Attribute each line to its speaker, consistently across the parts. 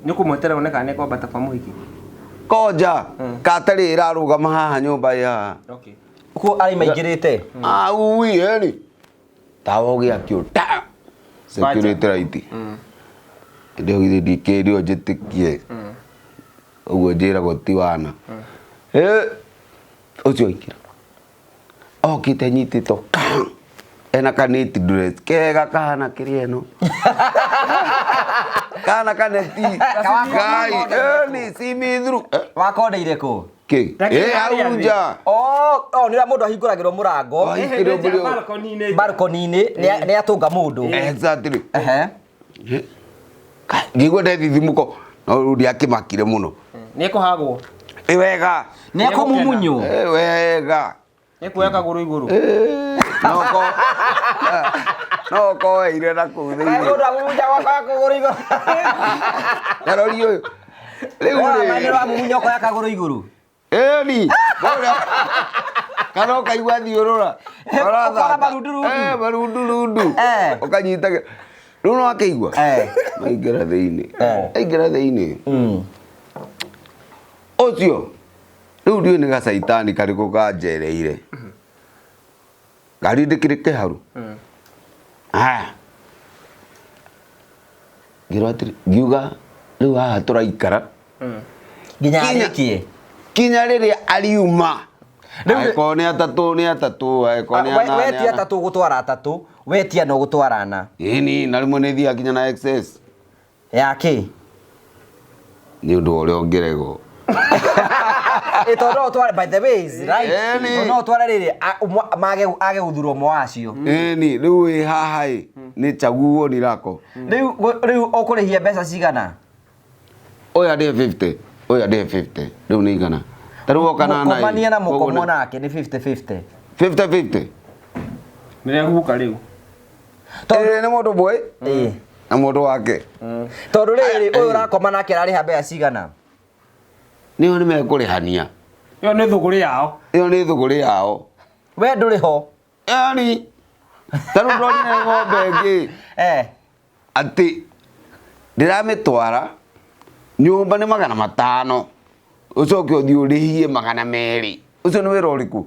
Speaker 1: Nĩ ũkũmweterera one kana nĩ kwambata kwa mũhiki.
Speaker 2: Konja katarĩ ĩrarũgama haha nyũmba ĩ haha.
Speaker 1: Okay.
Speaker 3: Kuo arĩ maingĩrĩte.
Speaker 2: Ah, ui, eni. Tawa ũgĩakio ta. Security light. Ndĩ githĩ ndikĩrio njĩtĩkie. Ũguo njĩragwo ti wana. Eh, ũcio aingĩra. Okĩte nyitĩtwo ka. Ena kaneti dress kega kahana kĩrĩa ĩno. Kana kaneti. Ngai, eni, see me through. Eh,
Speaker 3: Wakondeire kũ?
Speaker 2: kĩ?
Speaker 1: Lakini
Speaker 2: Eh, hau
Speaker 1: harĩa thĩ.
Speaker 2: nja.
Speaker 3: Oh, oh, nĩ ũrĩa mũndũ ahingũragĩrwo mũrango
Speaker 2: Wahingĩrwo mũrĩo.
Speaker 1: Balcony-inĩ.
Speaker 3: balcony-inĩ nĩ atũnga mũndũ.
Speaker 2: Exactly.
Speaker 3: Ehe.
Speaker 2: Ngĩigua ndethithimũko no rĩu ndiakĩmakire mũno.
Speaker 1: Nĩ ekũhagwo.
Speaker 2: Ĩ wega.
Speaker 3: Nĩ ekũmumunywo.
Speaker 2: Ĩ wega.
Speaker 1: Nĩ kuoya kagũrũ igũrũ.
Speaker 2: Ĩ, no ko no koeire na kũu thĩinĩ.
Speaker 3: Mũndũ amumunyagwo akoya kũgũrũ igũrũ.
Speaker 2: Karori ũyũ. Rĩu
Speaker 3: Nĩ
Speaker 2: rĩ.
Speaker 3: ũramumunya ũkoya kagũrũ igũrũ.
Speaker 2: Ĩni. Bora. Kana ũkaigua thiũrũra.
Speaker 3: Ũkona marundurundu.
Speaker 2: Eh, marundurundu.
Speaker 3: Eh.
Speaker 2: Ũkanyita. Rĩu no akĩigua.
Speaker 3: Eh.
Speaker 2: Maingĩra thĩinĩ.
Speaker 3: Eh.
Speaker 2: Aingĩra thĩinĩ. Ũcio rĩu ndiũĩ nĩ gacaitani karĩkũ kanjereire. Ngari ndĩkĩrĩ kĩharu. Haya. Ngĩrwo atĩrĩ, ngiuga rĩu haha tũraikara
Speaker 3: Nginya arĩkie.
Speaker 2: kinya rĩrĩa ariuma. Angĩkorwo nĩ atatũ nĩ atatũ, angĩkorwo nĩ ana nĩ
Speaker 3: Wetia
Speaker 2: ana.
Speaker 3: atatũ ũgũtwara atatũ, wetia na ũgũtwara ana.
Speaker 2: Ĩni, na rĩmwe nĩ thiaga nginya na excess
Speaker 3: Ya kĩ?
Speaker 2: nĩ ũndũ wa ũrĩa ũngĩregwo.
Speaker 3: Ĩ tondũ no ũtware by the way is right.
Speaker 2: Ĩni.
Speaker 3: Tondũ no ũtware rĩrĩ mage age gũthurwo ũmwe wacio.
Speaker 2: Ĩni, rĩu wĩ haha ĩ, nĩ chaguo ni lako.
Speaker 3: Rĩu rĩu ũkũrĩhia mbeca cigana?
Speaker 2: Ũyũ andĩhe 50, ũyũ andĩhe 50, rĩu nĩ igana. Ta rĩu woka na ana ĩ,
Speaker 3: Mũkomania na
Speaker 2: koguo
Speaker 3: mũkomwo
Speaker 2: nĩ
Speaker 3: nake nĩ 50-50.
Speaker 2: 50 50.
Speaker 1: Nĩ rĩaguka rĩu.
Speaker 2: Ĩĩ nĩ mũndũ ũmwe
Speaker 3: Ĩĩ.
Speaker 2: na mũndũ wake.
Speaker 3: Tondũ rĩrĩ ũyũ ũrakoma nake ararĩha mbeca cigana?
Speaker 2: Nĩo nĩ mekũrĩhania.
Speaker 1: Ĩyo nĩ thũgũrĩ yao.
Speaker 2: Ĩyo nĩ thũgũrĩ yao.
Speaker 3: We ndũrĩ ho.
Speaker 2: Yaani ta rĩu ndorire ng'ombe ĩngĩ
Speaker 3: Eh.
Speaker 2: atĩ ndĩramĩtwara nyũmba nĩ 500 ũcoke ũthiĩ ũrĩhie 200 ũcio nĩ wĩra ũrĩkũ?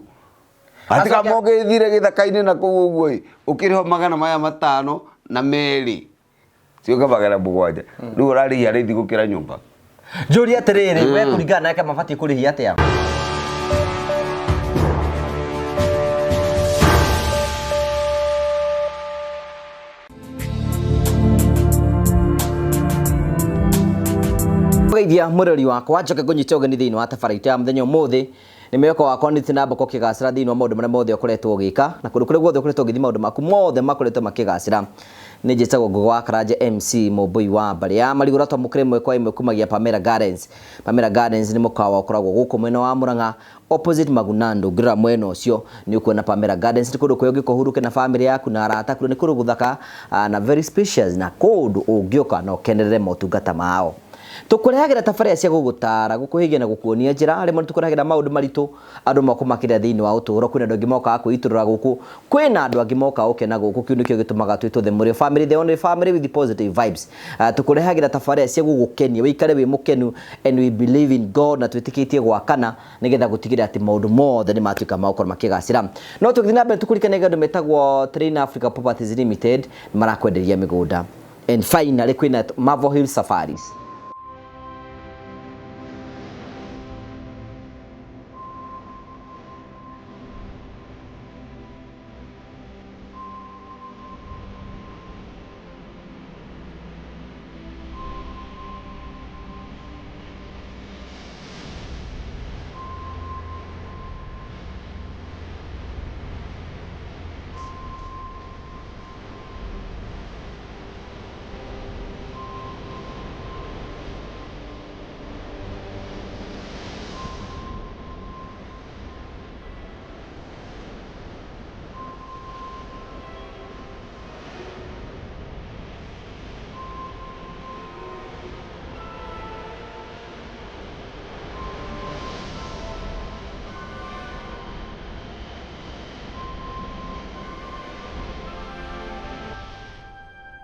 Speaker 2: Atiga
Speaker 3: Acoke-
Speaker 2: mũngĩthire gĩthaka-inĩ na kũu ũguo ĩ ũkĩrĩhwo 502 ciũka 700 rĩu ũrarĩhia rĩthi gũkĩra nyũmba.
Speaker 3: Njũrie atĩrĩrĩ, we kũringana nake mabatiĩ kũrĩhia atĩa? Geithia mũrori wakwa njoke ngũnyite ũgeni thĩinĩ wa tabarĩra itũ ya mũthenya ũmũthĩ. Nĩ mwĩhoko wakwa nĩ na mboko kĩgacĩra thĩinĩ wa maũndũ marĩa mothe ũkoretwo ũgĩka na kũndũ kũrĩa guothe ũkoretwo ũgĩthiĩ maũndũ maku mothe makoretwo makĩgacĩra. Nĩ njĩtagwo Ngũgĩ wa Karanja MC Mũmbũi wa mbarĩ ya Marigũ ũrĩa twamũkĩra ĩmwe kwa ĩmwe kumagia Pamela Gardens. Pamela Gardens nĩ mũkawa ũkoragwo gũkũ mwena wa Murang'a opposite Magunando. Ũngĩrora mwena ũcio nĩ ũkuona Pamela Gardens. Nĩ kũndũ kwega ũngĩũka ũhurũke na famĩlĩ yaku na arata aku. Nĩ kũndũ gũthaka na very spacious na kũndũ ũngĩũka na ũkenerere motungata mao. Tũkũrehagĩra tabarĩra cia gũgũtara, gũkũhĩgia na gũkuonia njĩra. Rĩmwe nĩ tũkũrehagĩra maũndũ maritũ andũ makũmakĩra thĩinĩ wa ũtũũro. Kwĩna andũ angĩ mokaga kwĩitũrũra gũkũ, kwĩna andũ angĩ mokaga gũkena gũkũ. Kĩu nĩkĩo gĩtũmaga twĩtwo The Mũrĩo Family, the only family with positive vibes. Tũkũrehagĩra tabarĩra cia gũgũkenia, wĩikare wĩ mũkenu and we believe in God na twĩtĩkĩtie gwakana nĩgetha gũtigĩrĩra atĩ maũndũ mothe nĩ matuĩka ma gũkorwo makĩgacĩra. No tũgĩthiĩ na mbere tũkũririkanagia andũ metagwo Train Africa Properties Limited marakwenderia mĩgũnda. And finally kwĩna Marvel Hill Safaris.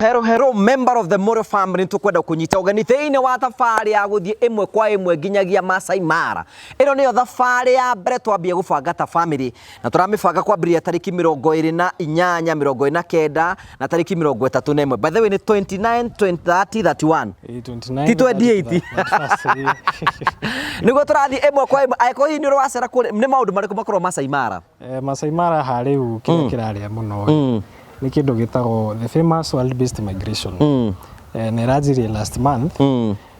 Speaker 3: Hello, hello, member of the Moro family, tukwenda kunyita ũgeni thĩinĩ wa thabarĩ ya gũthiĩ ĩmwe kwa ĩmwe nginyagia Masai Mara. Ĩno nĩyo thabarĩ ya mbere twambia gũbanga ta family na tũramĩbanga kwambĩrĩria tarĩki 28, 29 na tarĩki 31. By the way nĩ 29, 20, 30, 31.
Speaker 4: 29
Speaker 3: Ti 28.
Speaker 4: 31st.
Speaker 3: Nĩguo tũrathiĩ ĩmwe kwa ĩmwe. Angĩkorwo hihi nĩ ũrĩ wacera kũrĩa, nĩ maũndũ marĩkũ makoragwo Masai Mara?
Speaker 4: Masai Mara harĩ kĩrĩa kĩrarĩa mũno nĩ kĩndũ gĩtagwo the famous wild beast migration. Na ĩranjirie last month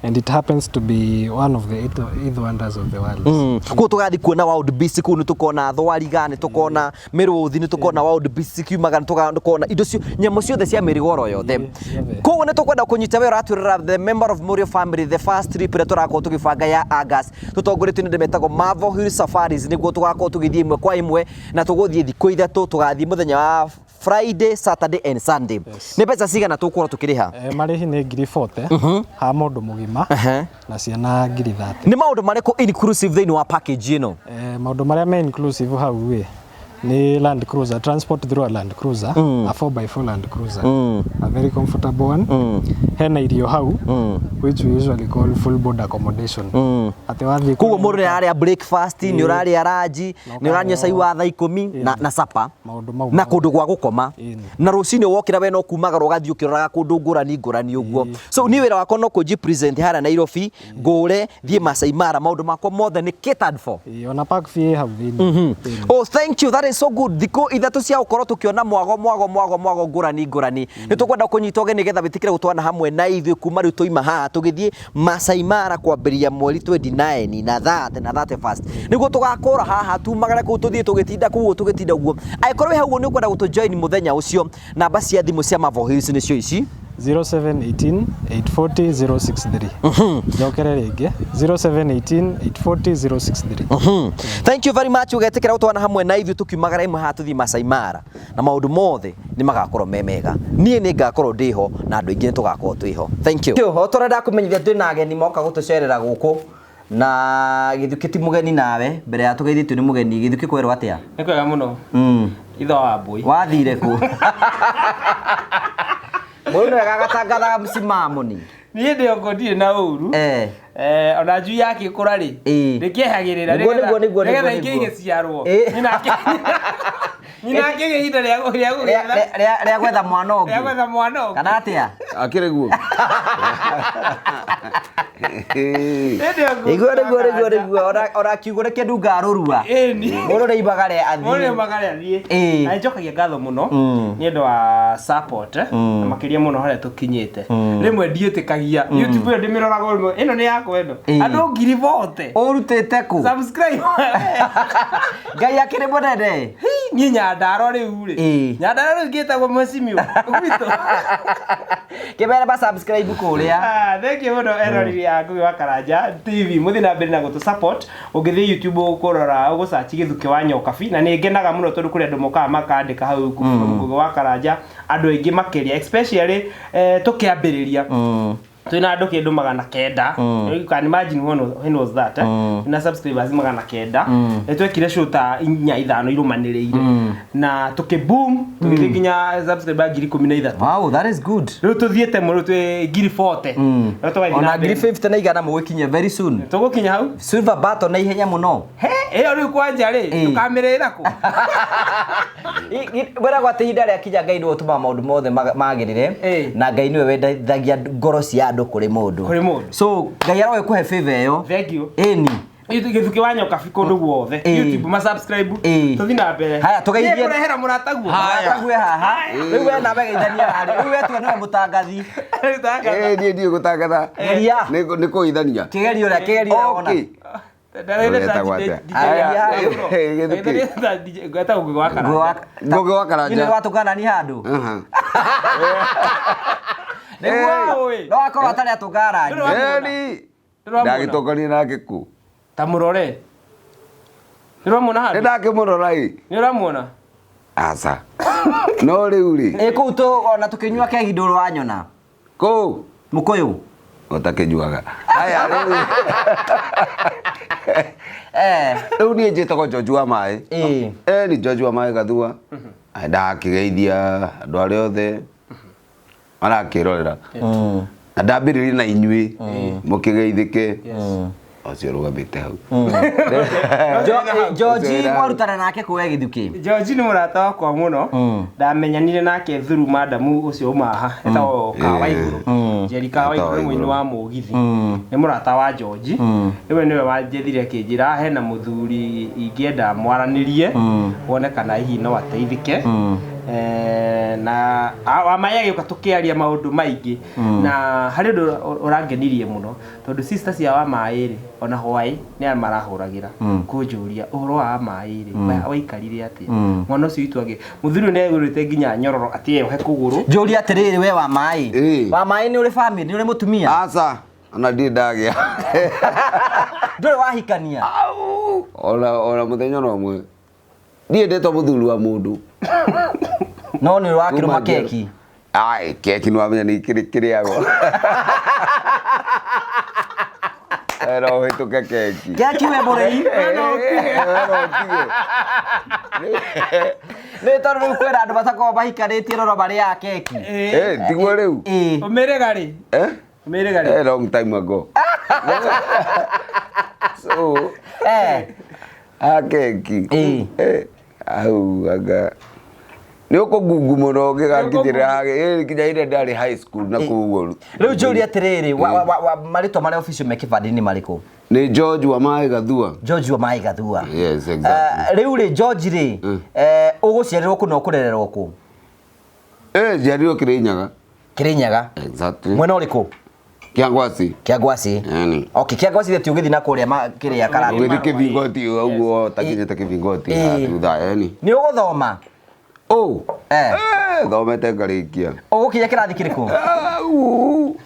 Speaker 4: and it happens to be one of the eight wonders of the world.
Speaker 3: Kũu tũgathiĩ kuona wild beast kũu nĩ tũkona thwariga, nĩ tũkona mĩrũthi, nĩ tũkona wild beast kiumaga, nĩ tũkona indo cio nyamũ ciothe cia mĩrigo oro yothe.
Speaker 4: Ciothe.
Speaker 3: Koguo nĩ tũkwenda kũnyita we ũratwĩrora the member of Morio family, the first trip ĩrĩa tũrakorwo tũgĩbanga ya August, tũtongoretio nĩ andũ metagwo Marvel Hill Safaris, nĩguo tũgakorwo tũgĩthiĩ ĩmwe kwa ĩmwe na tũgũthiĩ thikũ 3, tũgathiĩ mũthenya wa Friday, Saturday and Sunday.
Speaker 4: Yes.
Speaker 3: Nĩ mbeca cigana tũgũkorwo tũkĩrĩha?
Speaker 4: Marĩhi nĩ 40,000 ha mũndũ mũgima na ciana 30,000.
Speaker 3: Nĩ maũndũ marĩkũ inclusive thĩinĩ wa package ĩno?
Speaker 4: Maũndũ marĩa me inclusive hau ĩ nĩ Land Cruiser, transport through a Land Cruiser, a 4x4 Land Cruiser, a very comfortable one. Hena irio hau, which we usually call full board accommodation. Atĩ wathiĩ
Speaker 3: Koguo
Speaker 4: kũrĩa
Speaker 3: mũndũ nĩ ararĩa breakfast, nĩ ũrarĩa ranji,
Speaker 4: Na
Speaker 3: nĩ ũranyua cai wa thaa 10 na supper
Speaker 4: Maũndũ mau
Speaker 3: na
Speaker 4: mothe.
Speaker 3: kũndũ gwa gũkoma.
Speaker 4: Ĩni.
Speaker 3: Na rũcinĩ wokĩra we no kumagara ũgathiĩ ũkĩroraga kũndũ ngũrani ngũrani ũguo. So niĩ wĩra wakwa no kũnji present harĩa Nairobi, ngũre thiĩ Masai Mara, maũndũ makwa mothe nĩ catered for.
Speaker 4: Ĩĩ, ona park fee ĩ hau thĩinĩ. Ĩni.
Speaker 3: Oh, thank you. That is so good. Thikũ 3 cia gũkorwo tũkĩona mwago mwago mwago mwago ngũrani ngũrani. Nĩ tũkwenda kũnyita ũgeni nĩgetha wĩtĩkĩre gũtwana hamwe na ithuĩ kuma rĩu tũima haha tũgĩthiĩ Masai Mara kwambĩrĩria mweri 29 na 30 na 31. Nĩguo tũgakũra haha tumagare kũu tũthiĩ tũgĩtinda kũu tũgĩtinda ũguo. Angĩkorwo wĩ hau ũguo nĩ ũkwenda gũtũ join mũthenya ũcio, namba cia thimũ cia Marvel Hills nĩcio ici.
Speaker 4: 0718 840 063. Njokere rĩngĩ 0718 840 063.
Speaker 3: Thank you very much ũgetĩkĩra gũtwana hamwe na ithuĩ tũkiumagara imwe haha tũthiĩ Masai Mara na maũndũ mothe nĩ magakorwo me mega. Niĩ nĩ ngakorwo ndĩho na andũ aingĩ nĩ tũgakorwo twĩho. Thank you. O tũrenda kũmenyithia twĩna ageni moka gũtũcerera gũkũ na Gĩthukĩ ti mũgeni nawe mbere ya tũgeithĩtio nĩ mũgeni. Gĩthukĩ kwerwo atĩa?
Speaker 1: Nĩ kwega mũno. Itho wa mbũi.
Speaker 3: Wathire kũ? Mũndũ nĩwe gagatangathaga msimamo ni.
Speaker 1: Niĩ ndĩ oko ndirĩ na ũru. Ona njui yakĩkũra rĩ,
Speaker 3: Ĩĩ.
Speaker 1: ndĩkĩehagĩrĩra
Speaker 3: Nĩguo, nĩguo, nĩguo,
Speaker 1: nĩgetha
Speaker 3: nĩguo,
Speaker 1: ingĩ
Speaker 3: nĩguo.
Speaker 1: igĩciarwo.
Speaker 3: Ĩĩ.
Speaker 1: Nyina akĩgĩa ihinda rĩa rĩa
Speaker 3: Rĩa- rĩa- rĩa- rĩa gwetha mwana
Speaker 1: rĩa
Speaker 3: ũngĩ
Speaker 1: gwetha mwana ũngĩ.
Speaker 3: kana atĩa?
Speaker 2: Akĩrĩ guo.
Speaker 1: Ĩndĩ oko
Speaker 3: Nĩguo nĩguo nĩguo nĩguo ona kiugo nĩ kĩndũ ngarũrua.
Speaker 1: Ĩni.
Speaker 3: Mũndũ nĩ ibaga rĩa
Speaker 1: Mũndũ
Speaker 3: athiĩ.
Speaker 1: nĩ rĩa athiĩ.
Speaker 3: Ĩĩ.
Speaker 1: Na nĩnjokagia ngatho mũno nĩ ũndũ wa support na makĩria mũno harĩa tũkinyĩte. Rĩmwe ndiĩtĩkagia YouTube ĩyo ndĩmĩroraga rĩmwe ĩno nĩ yakwa ĩno.
Speaker 3: Ĩĩ.
Speaker 1: Andũ 40,000.
Speaker 3: Ũrutĩte kũ?
Speaker 1: Subscribe.
Speaker 3: Ngai akĩrĩ mũnene.
Speaker 1: Niĩ Nyandarua rĩu rĩ.
Speaker 3: Ĩĩ.
Speaker 1: Nyandarua rĩu ngĩtagwo mheshimiwa gwitũ.
Speaker 3: Kĩmere ba subscribe kũrĩa.
Speaker 1: Ah, thank you mũno eroreri a Ngũgĩ wa Karanja TV mũthiĩ na mbere na gũtũ support. Ũngĩthiĩ YouTube ũkũrora ũgũsearch Gĩthukĩ wa Nyokabi na nĩ ngenaga mũno tondũ kũrĩ andũ mokaga makandĩka hau Ngũgĩ wa Karanja andũ aingĩ makĩria especially tũkĩambĩrĩria twĩna andũ kĩndũ 900. You can imagine when was that, eh? Twĩna subscribers 900. Nĩ twekire show ta 4 5 irũmanĩrĩire na tũkĩ boom tũgĩthiĩ nginya subscriber 13,000.
Speaker 3: Wow, that is good.
Speaker 1: Rĩu tũthiĩte mũno twĩ 40,000. Rĩu tũgathiĩ
Speaker 3: Ona
Speaker 1: na mbere.
Speaker 3: 50,000 na igana mũgũkinyia very soon.
Speaker 1: Tũgũkinya hau.
Speaker 3: Silver button na ihenya mũno.
Speaker 1: He, ĩyo rĩu kwanja rĩ,
Speaker 3: Ĩĩ.
Speaker 1: tũkamĩrĩra kũ?
Speaker 3: Wĩragwo atĩ ihinda rĩakinya Ngai nĩwe ũtũmaga maũndũ mothe magĩrĩre
Speaker 1: Ĩĩ.
Speaker 3: na Ngai nĩwe wendithagia ngoro cia andũ kũrĩ mũndũ.
Speaker 1: Kũrĩ mũndũ.
Speaker 3: So Ngai arogĩkũhe favor ĩyo.
Speaker 1: Thank you.
Speaker 3: Ĩni.
Speaker 1: Gĩthukĩ wa Nyokabi kũndũ guothe.
Speaker 3: Ĩĩ.
Speaker 1: YouTube ma subscribe.
Speaker 3: Ĩĩ.
Speaker 1: Tũthiĩ na mbere.
Speaker 3: Haya, tũgeithie-
Speaker 1: Niĩ ngũrehera mũrataguo.
Speaker 3: Mũratague haha. Rĩu we nawe geithania harĩa. Rĩu we tuwe nĩwe mũtangathi.
Speaker 2: Ĩĩ, niĩ ndiũĩ gũtangatha.
Speaker 3: Geria.
Speaker 2: Nĩ kũithania.
Speaker 3: Kĩgerio ũrĩa kĩgerio ũrĩa wona.
Speaker 2: Okay. Ũretagwo atĩa? Gĩthukĩ.
Speaker 1: Ngwetagwo Ngũgĩ wa
Speaker 3: Ngũgĩ wa
Speaker 1: Karanja.
Speaker 2: Ngũgĩ wa Karanja.
Speaker 3: Nĩ watũngana ni handũ.
Speaker 2: Aha.
Speaker 3: Nĩguo. No akorwo atarĩ atũngana.
Speaker 2: Ĩni. Ndagĩtũngania nake kũ?
Speaker 1: Ta mũrore. Nĩ ũramuona
Speaker 2: Nĩ
Speaker 1: handũ?
Speaker 2: ndakĩmũrora ĩ.
Speaker 1: Nĩ ũramuona?
Speaker 2: Aca. No rĩu rĩ.
Speaker 3: Ĩ kũu tũ ona tũkĩnyua kegi ndũrũ wanyona.
Speaker 2: Kũu.
Speaker 3: Mũkũyũ.
Speaker 2: Ũtakĩnyuaga. Haya rĩu. Rĩu niĩ njĩtagwo George wa Maĩ.
Speaker 3: Ĩĩ.
Speaker 2: Nĩ George wa Maĩ Gathua. Ndakĩgeithia andũ arĩa othe. Marakĩrorera na ndambĩrĩrie na inyuĩ mũkĩgeithĩke ũcio ũrũgamĩte hau.
Speaker 3: George mwarutana nake kũwe gĩthukĩ.
Speaker 1: George nĩ mũrata wakwa mũno. Ndamenyanire nake through madamu ũcio umaha etagwo Kawa Igũrũ, Njeri Kawa
Speaker 2: Kawa
Speaker 1: Igũrũ, mũini
Speaker 2: Igũrũ.
Speaker 1: wa mũgithi, nĩ mũrata wa George. Rĩmwe nĩwe wanjethire akĩnjĩra hena mũthuri ingĩenda mwaranĩrie wone kana hihi no ateithĩke. Na Wamaĩ agĩũka tũkĩaria maũndũ maingĩ, na harĩ ũndũ ũrangenirie mũno tondũ sister cia Wamaĩ rĩ, ona hwaĩ nĩ marahũragĩra kũnjũria ũhoro wa Wamaĩ rĩ, waikarire atĩa mwana ũcio witũ angĩ mũthuri ũyũ nĩagũrĩte nginya nyororo atĩ eyohe kũgũrũ.
Speaker 3: Njũria atĩrĩrĩ, we wa maĩ,
Speaker 2: Ĩĩ.
Speaker 3: wa maĩ nĩ ũrĩ family, nĩ ũrĩ mũtumia?
Speaker 2: Aca, ona ndirĩ ndagĩa.
Speaker 3: Ndũrĩ wahikania?
Speaker 2: Au! Ona mũthenya ona ũmwe niĩ ndetwo mũthuri wa mũndũ.
Speaker 3: No nĩ ũrĩ wakĩrũma keki?
Speaker 2: Ai, keki nĩ wamenya nĩ kĩrĩagwo. No ũhĩtũke keki.
Speaker 3: Keki we mũrĩi.
Speaker 2: No ũtige.
Speaker 3: Nĩ tondũ rĩu kwĩna andũ matakoragwo mahikanĩtie no no marĩaga keki.
Speaker 2: Eh, tiguo rĩu.
Speaker 3: Ĩĩ.
Speaker 1: Ũmĩrĩga rĩ?
Speaker 2: Eh?
Speaker 1: Ũmĩrĩga rĩ?
Speaker 2: Eh, long time ago. So, a keki.
Speaker 3: Ĩĩ.
Speaker 2: Eh, au anga nĩ ũkũngungu mũno ũngĩgakinyĩra nginya hĩndĩ ĩrĩa ndarĩ high school na kũu ũguo.
Speaker 3: Rĩu njũria atĩrĩrĩ, marĩtwa marĩa official me kĩbandĩ-inĩ marĩkũ?
Speaker 2: Nĩ George Wamaĩ Gathua.
Speaker 3: George Wamaĩ Gathua.
Speaker 2: Yes, exactly.
Speaker 3: Rĩu rĩ, George rĩ, ũgũciarĩrwo kũ na ũkũrererwo kũ?
Speaker 2: Eh, njiarirwo Kĩrĩnyaga.
Speaker 3: Kĩrĩnyaga.
Speaker 2: Exactly.
Speaker 3: Mwena ũrĩkũ?
Speaker 2: Kĩangwacĩ.
Speaker 3: Kĩangwacĩ.
Speaker 2: Yani.
Speaker 3: Okay, Kĩangwacĩ ti ũgĩthiĩ na kũrĩa kĩrĩa Karatu.
Speaker 2: Ũgĩthiĩ Kĩbingoti ũguo takinyĩte Kĩbingoti
Speaker 3: Ĩĩ.
Speaker 2: thutha yani.
Speaker 3: Nĩ ũgũthoma?
Speaker 2: Oh.
Speaker 3: Eh.
Speaker 2: Eh, thomete ngarĩkia.
Speaker 3: Ũgũkinya kĩrathi kĩrĩkũ?
Speaker 2: Au.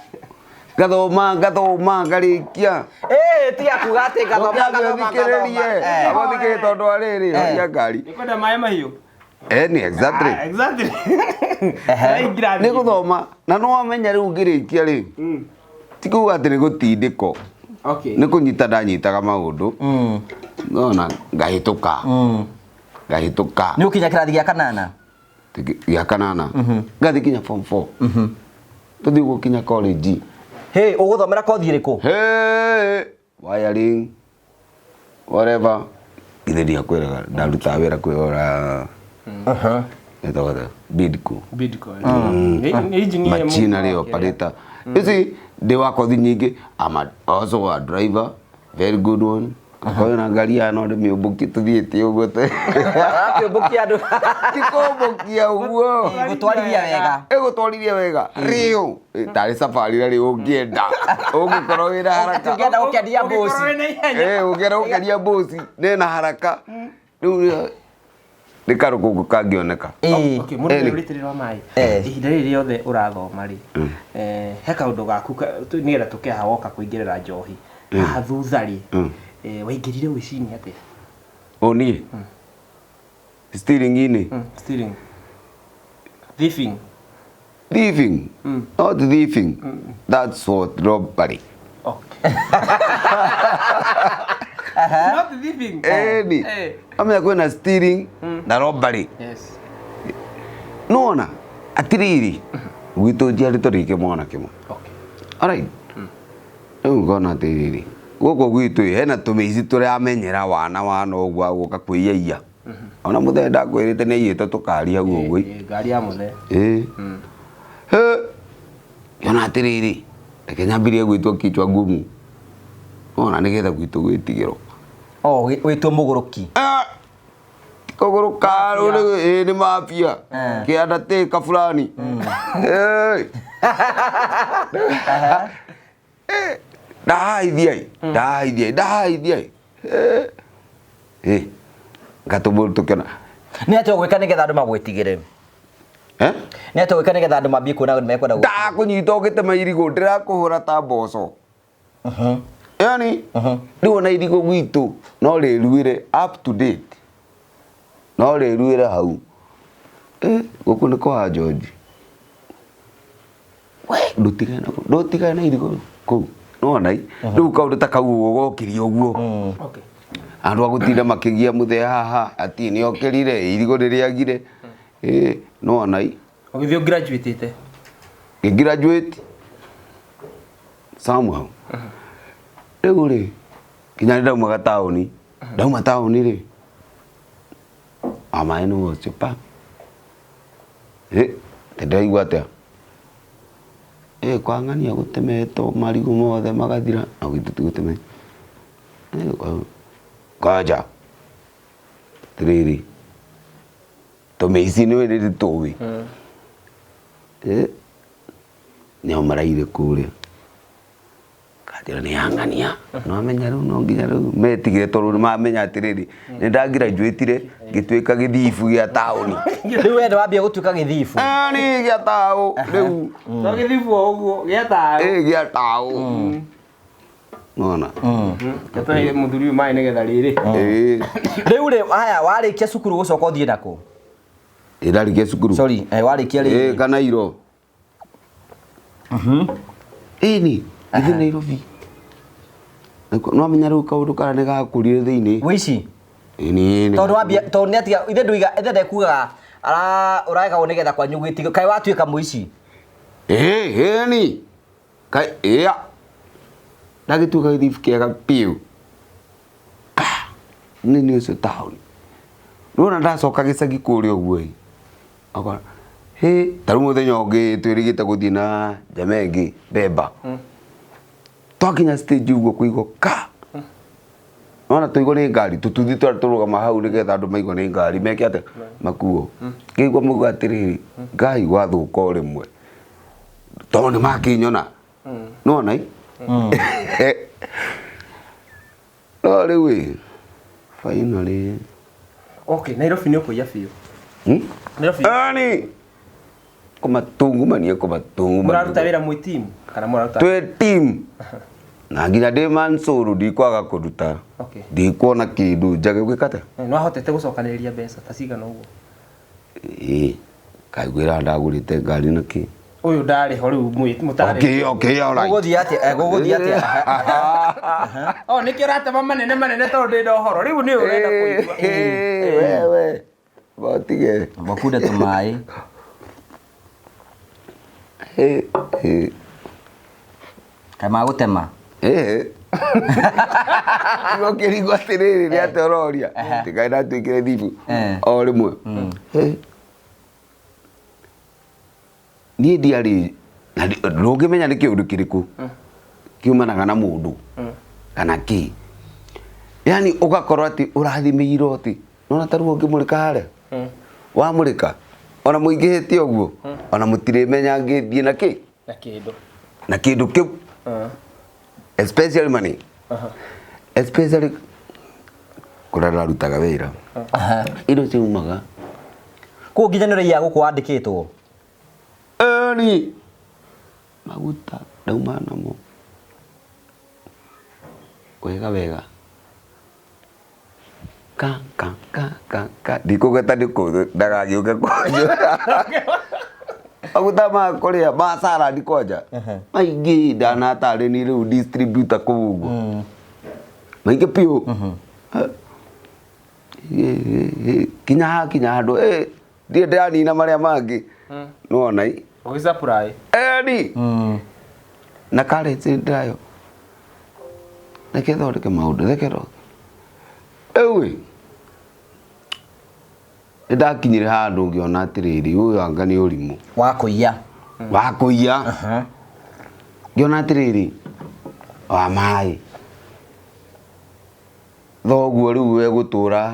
Speaker 2: Ngathoma ngathoma ngarĩkia.
Speaker 3: Ĩĩ, tiga kuga atĩ ngathoma ngathoma ngathoma.
Speaker 2: Thikĩrĩrie. Agothikĩrĩrie tondũ wa rĩrĩ, horia ngari.
Speaker 1: Nĩ kwenda maĩ mahiũ.
Speaker 2: Eh, ni exactly.
Speaker 1: Ah, exactly.
Speaker 3: Ehe.
Speaker 1: Nĩ
Speaker 2: Nĩ gũthoma na no wamenya rĩu ngĩrĩkia rĩ. Ti kuga atĩ nĩ gũtindĩko.
Speaker 1: Okay.
Speaker 2: Nĩ kũnyita ndanyitaga maũndũ. Nona ngahĩtũka. Ngahĩtũka.
Speaker 3: Nĩ ũkinya kĩrathi gĩa kanana?
Speaker 2: Gĩa kanana. Ngathiĩ kinya form 4. Tũthiĩ gũkinya college.
Speaker 3: Hĩ, ũgũthomera kothi ĩrĩkũ?
Speaker 2: Hey, wiring whatever. Githĩ ndiakwĩraga ndarutaga wĩra kwĩhora ĩtagwo atĩa? Bidco.
Speaker 1: Bidco. Nĩ engineer
Speaker 2: Machinery
Speaker 1: mũndũ
Speaker 2: operator. You see, ndĩ wa kothi nyingĩ. I'm also a driver, very good one. Akorwo na ngari ya no ndĩmĩũmbũkie tũthiĩte ũguo.
Speaker 3: Arakĩũmbũkia andũ.
Speaker 2: Ti kũmbũkia ũguo.
Speaker 3: Gũtwarithia wega.
Speaker 2: Ĩgũtwarithia wega. Rĩu tarĩ safari na rĩu ũngĩenda. Ũngĩkorwo wĩna haraka.
Speaker 3: Tũngĩenda gũkenia
Speaker 1: Ũngĩkorwo
Speaker 3: mboci.
Speaker 1: wĩna ihenya.
Speaker 2: Eh, ũngĩenda gũkenia mboci nena haraka. Rĩu nĩ karũkũngũ kangĩoneka.
Speaker 3: Ĩĩ.
Speaker 1: Okay, mũndũ
Speaker 2: Ĩni.
Speaker 1: ũrĩa ũrĩtĩrĩrwo maĩ
Speaker 3: Eh.
Speaker 1: ihinda rĩrĩ rĩothe ũrathoma rĩ, he kaũndũ gaku nĩgetha tũke haha woka kũingĩrĩra njohi haha thutha rĩ, waingĩrire ũici-inĩ atĩa?
Speaker 2: O niĩ? Steering-inĩ.
Speaker 1: Steering. Thieving.
Speaker 2: Thieving. Not thieving. That's what robbery.
Speaker 1: Okay. Not thieving.
Speaker 2: Ĩni.
Speaker 1: Eh.
Speaker 2: Amenya kwĩna stealing na robbery.
Speaker 1: Yes.
Speaker 2: Nona atiriri gwitũ njiarĩtwo ndĩ kĩmwana kĩmwe.
Speaker 1: Okay.
Speaker 2: Alright. Rĩu ngona atĩrĩrĩ gũkũ gwitũ ĩ, hena tũmĩici tũramenyera wana wana ũguo agũka kwĩyaiya. Ona mũthee ndakwĩrĩte nĩ aiyĩte tũkari hau ũguo.
Speaker 1: Ngari ya mũthee.
Speaker 2: Ĩ. He. Yona atĩrĩrĩ reke nyambirie gwĩtwo kichwa ngumu. Ona nĩgetha gwitũ gwĩtigĩrwo.
Speaker 3: Oh, wĩtwo mũgũrũki.
Speaker 2: Kũgũrũka rũrĩ nĩ mafia. Kĩanda tĩka fulani. Ĩ. Ndahaithiai, ndahaithiai, ndahaithiai. Ĩ. Ngatũmũ tũkĩona.
Speaker 3: Nĩ atĩa ũgwĩka nĩgetha andũ magwĩtigĩre?
Speaker 2: Eh?
Speaker 3: Nĩ atĩa ũgwĩka nĩgetha andũ mambie kuona mekwenda gũ-
Speaker 2: Ndakũnyita ũgĩtema irigũ ndĩrakũhũra ta mboco. Yani rĩu ona irigũ gwitũ no rĩruĩre up to date. No rĩruĩre hau. Gũkũ nĩ kwa George. We ndũtigane na ndũtigane na irigũ kũu. Nĩwona i? Rĩu kaũndũ ta kau ũgokirie ũguo.
Speaker 1: Okay.
Speaker 2: Andũ a gũtinda makĩgia mũthee haha atĩ nĩ okĩrire irigũ nĩ rĩagire. Nĩwona i?
Speaker 1: Ũgĩthiĩ graduate-ĩte?
Speaker 2: Ngĩ graduate somehow. Rĩu rĩ nginya nĩ ndaumaga taũni, ndauma taũni rĩ amaĩ nĩ ũcio pa ĩ ndĩraigua atĩa ĩ kwang'ania gũtemetwo marigũ mothe magathira na gwitũ ti gũteme. Kanja tiriri tũmĩici nĩ nĩ tũĩ nĩo maraire kũrĩa kanjĩra nĩ yang'ania no amenya rĩu no nginya rĩu metigĩre tondũ nĩ mamenya atĩrĩrĩ nĩ ndangirajuĩtire ngĩtuĩka gĩthibu gĩa taũni.
Speaker 3: Rĩu we wambia gũtuĩka gĩthibu.
Speaker 2: Nĩ gĩa taũ rĩu.
Speaker 1: To gĩthibu o ũguo gĩa taũ.
Speaker 2: Ĩ gĩa taũ nona.
Speaker 1: Tũhe mũthuri ũyũ maĩ nĩgetha rĩrĩ.
Speaker 2: Ĩ.
Speaker 3: Rĩu rĩ haya warĩkia cukuru gũcoka ũthiĩ nakũ?
Speaker 2: Ĩndarĩkia cukuru.
Speaker 3: Sorry, warĩkia
Speaker 2: ĩ
Speaker 3: rĩrĩ.
Speaker 2: Kana iro ĩni ithe Nairobi no amenya rĩu kaũndũ karĩa nĩ gakũrire thĩinĩ.
Speaker 3: Wĩici.
Speaker 2: Ĩni.
Speaker 3: Tondũ wambia tondũ nĩ atiga ithe nduiga ithe ndekugaga ara ũragagwo nĩgetha kwanyu gwĩtigwo kaĩ watuĩka mũici.
Speaker 2: Ĩ ĩni kai ĩa ndagĩtuĩka gĩthibu kĩega biũ nĩ nĩ ũcio taũni nĩwona ndacoka gĩcagi kũrĩa ũguo ĩ akora hĩ ta rĩu mũthenya ũngĩ twĩrĩgĩte gũthiĩ na njama ĩngĩ mbemba twakinya stage ũguo kũigwo ka nona tũigwo nĩ ngari tũtuthi tũrĩa tũrũgama hau nĩgetha andũ maigwo nĩ ngari meke atĩa makuo ngĩigua mauga atĩrĩrĩ ngai gwathũka o rĩmwe tondũ nĩ makĩnyona nona ĩ no rĩu ĩ finally.
Speaker 1: Okay, Nairobi nĩ ũkũiya biũ.
Speaker 2: Hmm?
Speaker 1: Nairobi.
Speaker 2: Ani kũmatungumania kũmatungumania.
Speaker 1: Mũraruta wĩra mwĩ team kana mũraruta?
Speaker 2: Twĩ team na nginya ndĩ Mansuru ndikwaga kũruta.
Speaker 1: Okay.
Speaker 2: Ndikuona kĩndũ njage gwĩka atĩa.
Speaker 1: Nĩ wahotete gũcokanĩrĩria mbeca ta cigana ũguo?
Speaker 2: Ĩ kaiguĩra ndagũrĩte ngari na kĩ.
Speaker 1: Ũyũ ndarĩ ho rĩu mwĩ mũtarĩ.
Speaker 2: Okay, all right.
Speaker 3: Gũgũthiĩ atĩa? Gũgũthiĩ atĩa?
Speaker 1: Oh, nĩkĩo ũratema manene manene tondũ ndĩ na ũhoro. Rĩu nĩ ũrenda kũigua.
Speaker 2: Wewe botige.
Speaker 3: Makunde tũmaĩ. Kaĩ magũtema?
Speaker 2: Ĩ ũkĩrigwo atĩrĩrĩ nĩ atĩa ũroria tikaĩ ndatuĩkire thibu o rĩmwe. Niĩ ndiarĩ na ndũngĩmenya nĩ kĩũndũ kĩrĩkũ kiumanaga na mũndũ kana kĩ yani ũgakorwo atĩ ũrathimĩirwo atĩ nona ta rĩu ũngĩmũrĩka harĩa wamũrĩka ona mũingĩhĩte ũguo ona mũtirĩmenya ngĩthiĩ na kĩ
Speaker 1: Na kĩndũ.
Speaker 2: Na kĩndũ kĩu, especially money, especially kũrĩa ndarutaga wĩra indo ciumaga.
Speaker 3: Kũu nginya nĩ ũraiya gũkũ wandĩkĩtwo.
Speaker 2: Eni maguta ndauma namo wega wega ka ka ka ka ka ndikũgweta nĩ kũ ndagagĩũke kwanjũra maguta ma kũrĩa ma salad kwanja maingĩ ndanatarĩ ni rĩu distributor kũu ũguo maingĩ biũ. Kinya hakinya handũ ndirĩ ndĩranina marĩa mangĩ nĩwona i.
Speaker 1: Ũgĩsupply.
Speaker 2: Eni na currency ndĩrayo reke thondeke maũndũ reke thondeke rĩu ĩ nĩ ndakinyire handũ ngĩona atĩrĩrĩ ũyũ anga nĩ ũrimũ.
Speaker 3: Wa kũiya.
Speaker 2: Wa kũiya ngĩona atĩrĩrĩ wa maĩ thoguo rĩu egũtũra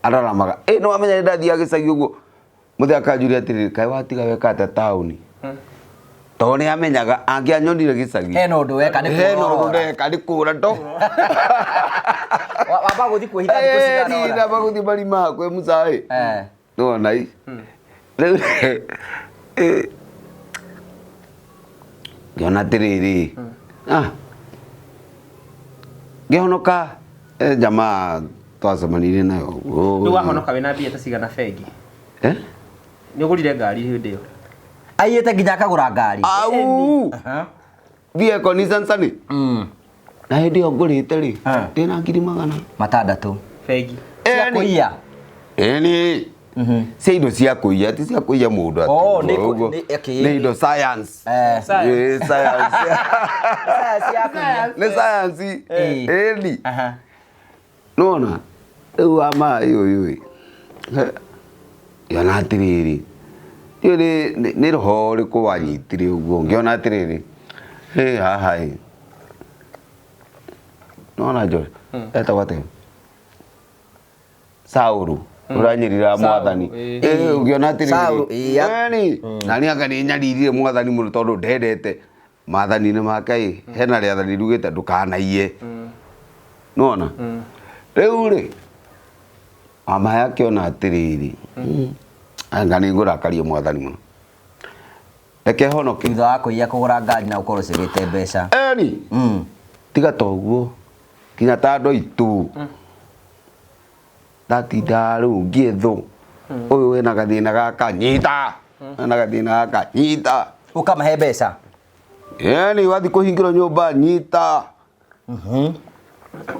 Speaker 2: araramaga ĩ nĩ wamenya nĩ ndathiaga gĩcagi ũguo mũthee akanjũria atĩrĩrĩ kaĩ watiga weka atĩa taũni tondũ nĩ amenyaga angĩanyonire gĩcagi
Speaker 3: Hena ũndũ weka nĩ
Speaker 2: hena ũndũ
Speaker 3: kũrora.
Speaker 2: ndeka nĩ kũra ndo.
Speaker 3: Wamba gũthiĩ kwĩhitha thikũ cigana ũna.
Speaker 2: Ndamba gũthiĩ marima kwĩ mũcaĩ. Nĩwona i rĩu ngĩona atĩrĩrĩ ah, ngĩhonoka jamaa twacemanirie nayo.
Speaker 1: Rĩu wahonoka wĩna mbia ta cigana bengi?
Speaker 2: Eh?
Speaker 1: Nĩ ũgũrire ngari hĩndĩ ĩyo?
Speaker 3: Aiyĩte nginya akagũra ngari.
Speaker 2: Au thiĩ ko Nissan Sunny na hĩndĩ ĩyo ngũrĩte rĩ ndĩna 600,000.
Speaker 3: 600.
Speaker 1: Bengi.
Speaker 3: Cia kũiya.
Speaker 2: Ĩni. Cia indo cia kũiya, ti cia kũiya mũndũ atĩ
Speaker 3: Oh, nĩ
Speaker 2: ũguo.
Speaker 3: okay.
Speaker 2: Nĩ indo science.
Speaker 3: Eh.
Speaker 2: Ĩ, science.
Speaker 3: Science ya kũiya.
Speaker 2: Nĩ science.
Speaker 3: Eh.
Speaker 2: Ĩni.
Speaker 3: Aha.
Speaker 2: Nona rĩu wa maĩ ũyũ ĩ ngĩona atĩrĩrĩ ndiũĩ nĩ roho ũrĩkũ wanyitire ũguo ngĩona atĩrĩrĩ ĩ haha ĩ nona Josh etagwo atĩa Saũlũ ũranyirira
Speaker 1: Saũlũ,
Speaker 2: mwathani
Speaker 1: ĩ.
Speaker 2: ĩ ũngĩona atĩrĩrĩ
Speaker 3: Saũlũ, ĩ, ya.
Speaker 2: ĩni na nĩ anga nĩ nyaririre mwathani mũno tondũ ndendete maathani-inĩ make ĩ hena rĩathani riugĩte ndũkanaiye nona rĩu rĩ mama akĩona atĩrĩrĩ anga nĩ ngũrakaria mwathani mũno reke honoke
Speaker 3: Thutha wa kũiya kũgũra ngari na ũkorwo ũcĩvĩte mbeca.
Speaker 2: eni
Speaker 3: Mm.
Speaker 2: tiga toguo nginya ta andũ aitũ ndatinda rĩu ngĩethwo ũyũ wĩna gathĩna gaka nyita wĩna gathĩna gaka nyita
Speaker 3: Ũkamahe mbeca.
Speaker 2: eni wathiĩ kũhingĩrwo nyũmba nyita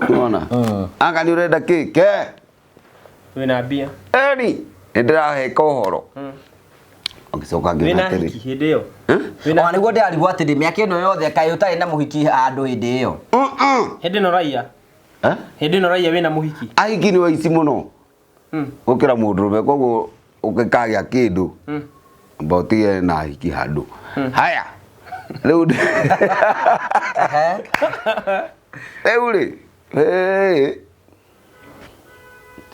Speaker 2: nona anga nĩ ũrenda kĩ ke
Speaker 1: Wĩna mbia.
Speaker 2: eni nĩ ndĩraheka ũhoro ũgĩcoka ngĩona
Speaker 1: Wĩna
Speaker 2: atĩrĩ
Speaker 1: hiki hĩndĩ ĩyo.
Speaker 2: Eh?
Speaker 1: Wĩna
Speaker 3: Ona nĩguo ndĩrarigwo atĩrĩ mĩaka ĩno yothe kaĩ ũtarĩ na mũhiki handũ hĩndĩ ĩyo.
Speaker 2: Mm-mm.
Speaker 1: Hĩndĩ ĩno raiya.
Speaker 2: Eh?
Speaker 1: Hĩndĩ ĩno raiya wĩna mũhiki.
Speaker 2: Ahiki nĩ waici mũno gũkĩra mũndũrũme koguo ũngĩkagĩa kĩndũ amba ũtige na ahiki handũ haya rĩu
Speaker 3: Ehe.
Speaker 2: rĩu rĩ ĩĩ.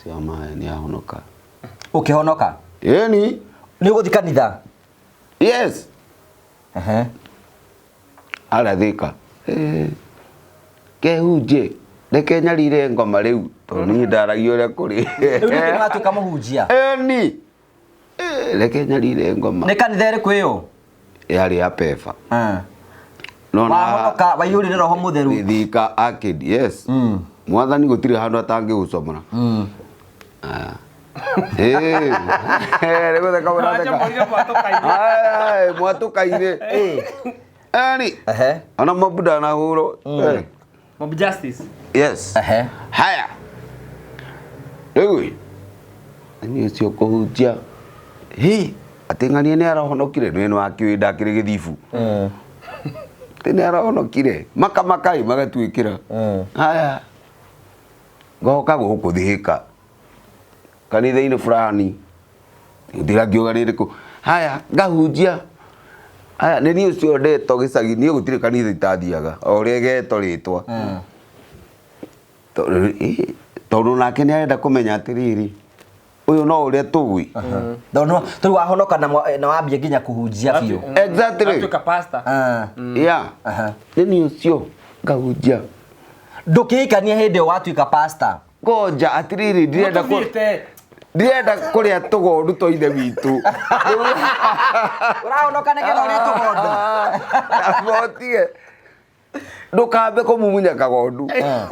Speaker 2: Tia maĩ nĩ ahonoka
Speaker 3: Ũkĩhonoka.
Speaker 2: ĩni
Speaker 3: Nĩ ũgũthiĩ kanitha.
Speaker 2: yes
Speaker 3: Ehe.
Speaker 2: arathika kehunje reke nyarire ngoma rĩu tondũ niĩ ndaragia ũrĩa kũrĩ
Speaker 3: Rĩu ningĩ nĩ watuĩka mũhunjia.
Speaker 2: ĩni reke nyarire ngoma
Speaker 3: Nĩ kanitha ĩrĩkũ ĩyo?
Speaker 2: yarĩ ya pefa
Speaker 3: Ah.
Speaker 2: Nona
Speaker 3: Wahonoka waiyũrire roho mũtheru.
Speaker 2: Thika Arcade, yes. Mwathani gũtirĩ handũ atangĩgũcomora. Ĩĩ. Nĩ gũtheka mũratheka.
Speaker 1: Wacomorire mwatũka-inĩ.
Speaker 2: Ai, mwatũka-inĩ. Eni.
Speaker 3: Ehe.
Speaker 2: Ona mabu ndanahũrwo. Eh,
Speaker 1: Mob justice.
Speaker 2: Yes.
Speaker 3: Ehe.
Speaker 2: Haya. Rĩu ĩ, niĩ ũcio kũhunjia. Hĩ, atĩ ng'ania nĩ arahonokire nĩ nĩ wakĩũĩ ndakĩrĩ gĩthibu. Atĩ nĩ arahonokire. Makamaka ĩ magatuĩkĩra. Haya. Ngoka gũkũ Thika. Kanitha-inĩ fulani. Ndirakiuga nĩ rĩkũ. Haya, ngahunjia. Haya, nĩ niĩ ũcio ndetwo gĩcagi, niĩ gũtirĩ kanitha itathiaga. O ũrĩa ĩgetwo rĩtwa. Tondũ nake nĩ arenda kũmenya atĩrĩrĩ, ũyũ no ũrĩa tũĩ.
Speaker 3: Tondũ rĩu wahonoka na na wambia nginya kũhunjia biũ.
Speaker 2: Exactly.
Speaker 1: Atuĩka pastor.
Speaker 3: Ah.
Speaker 2: Yeah.
Speaker 3: Aha.
Speaker 2: Nĩ niĩ ũcio ngahunjia.
Speaker 3: Ndũkĩhikania hĩndĩ ĩyo watuĩka pastor.
Speaker 2: Ngoja atĩrĩrĩ, ndirenda kũ
Speaker 1: Mũtũthiĩte.
Speaker 2: ndirenda kũrĩa tũgondu twa ithe witũ.
Speaker 3: Ũrahonoka nĩgetha ũrĩe tũgondu.
Speaker 2: Amba ũtige ndũkambe kũmumunya kagondu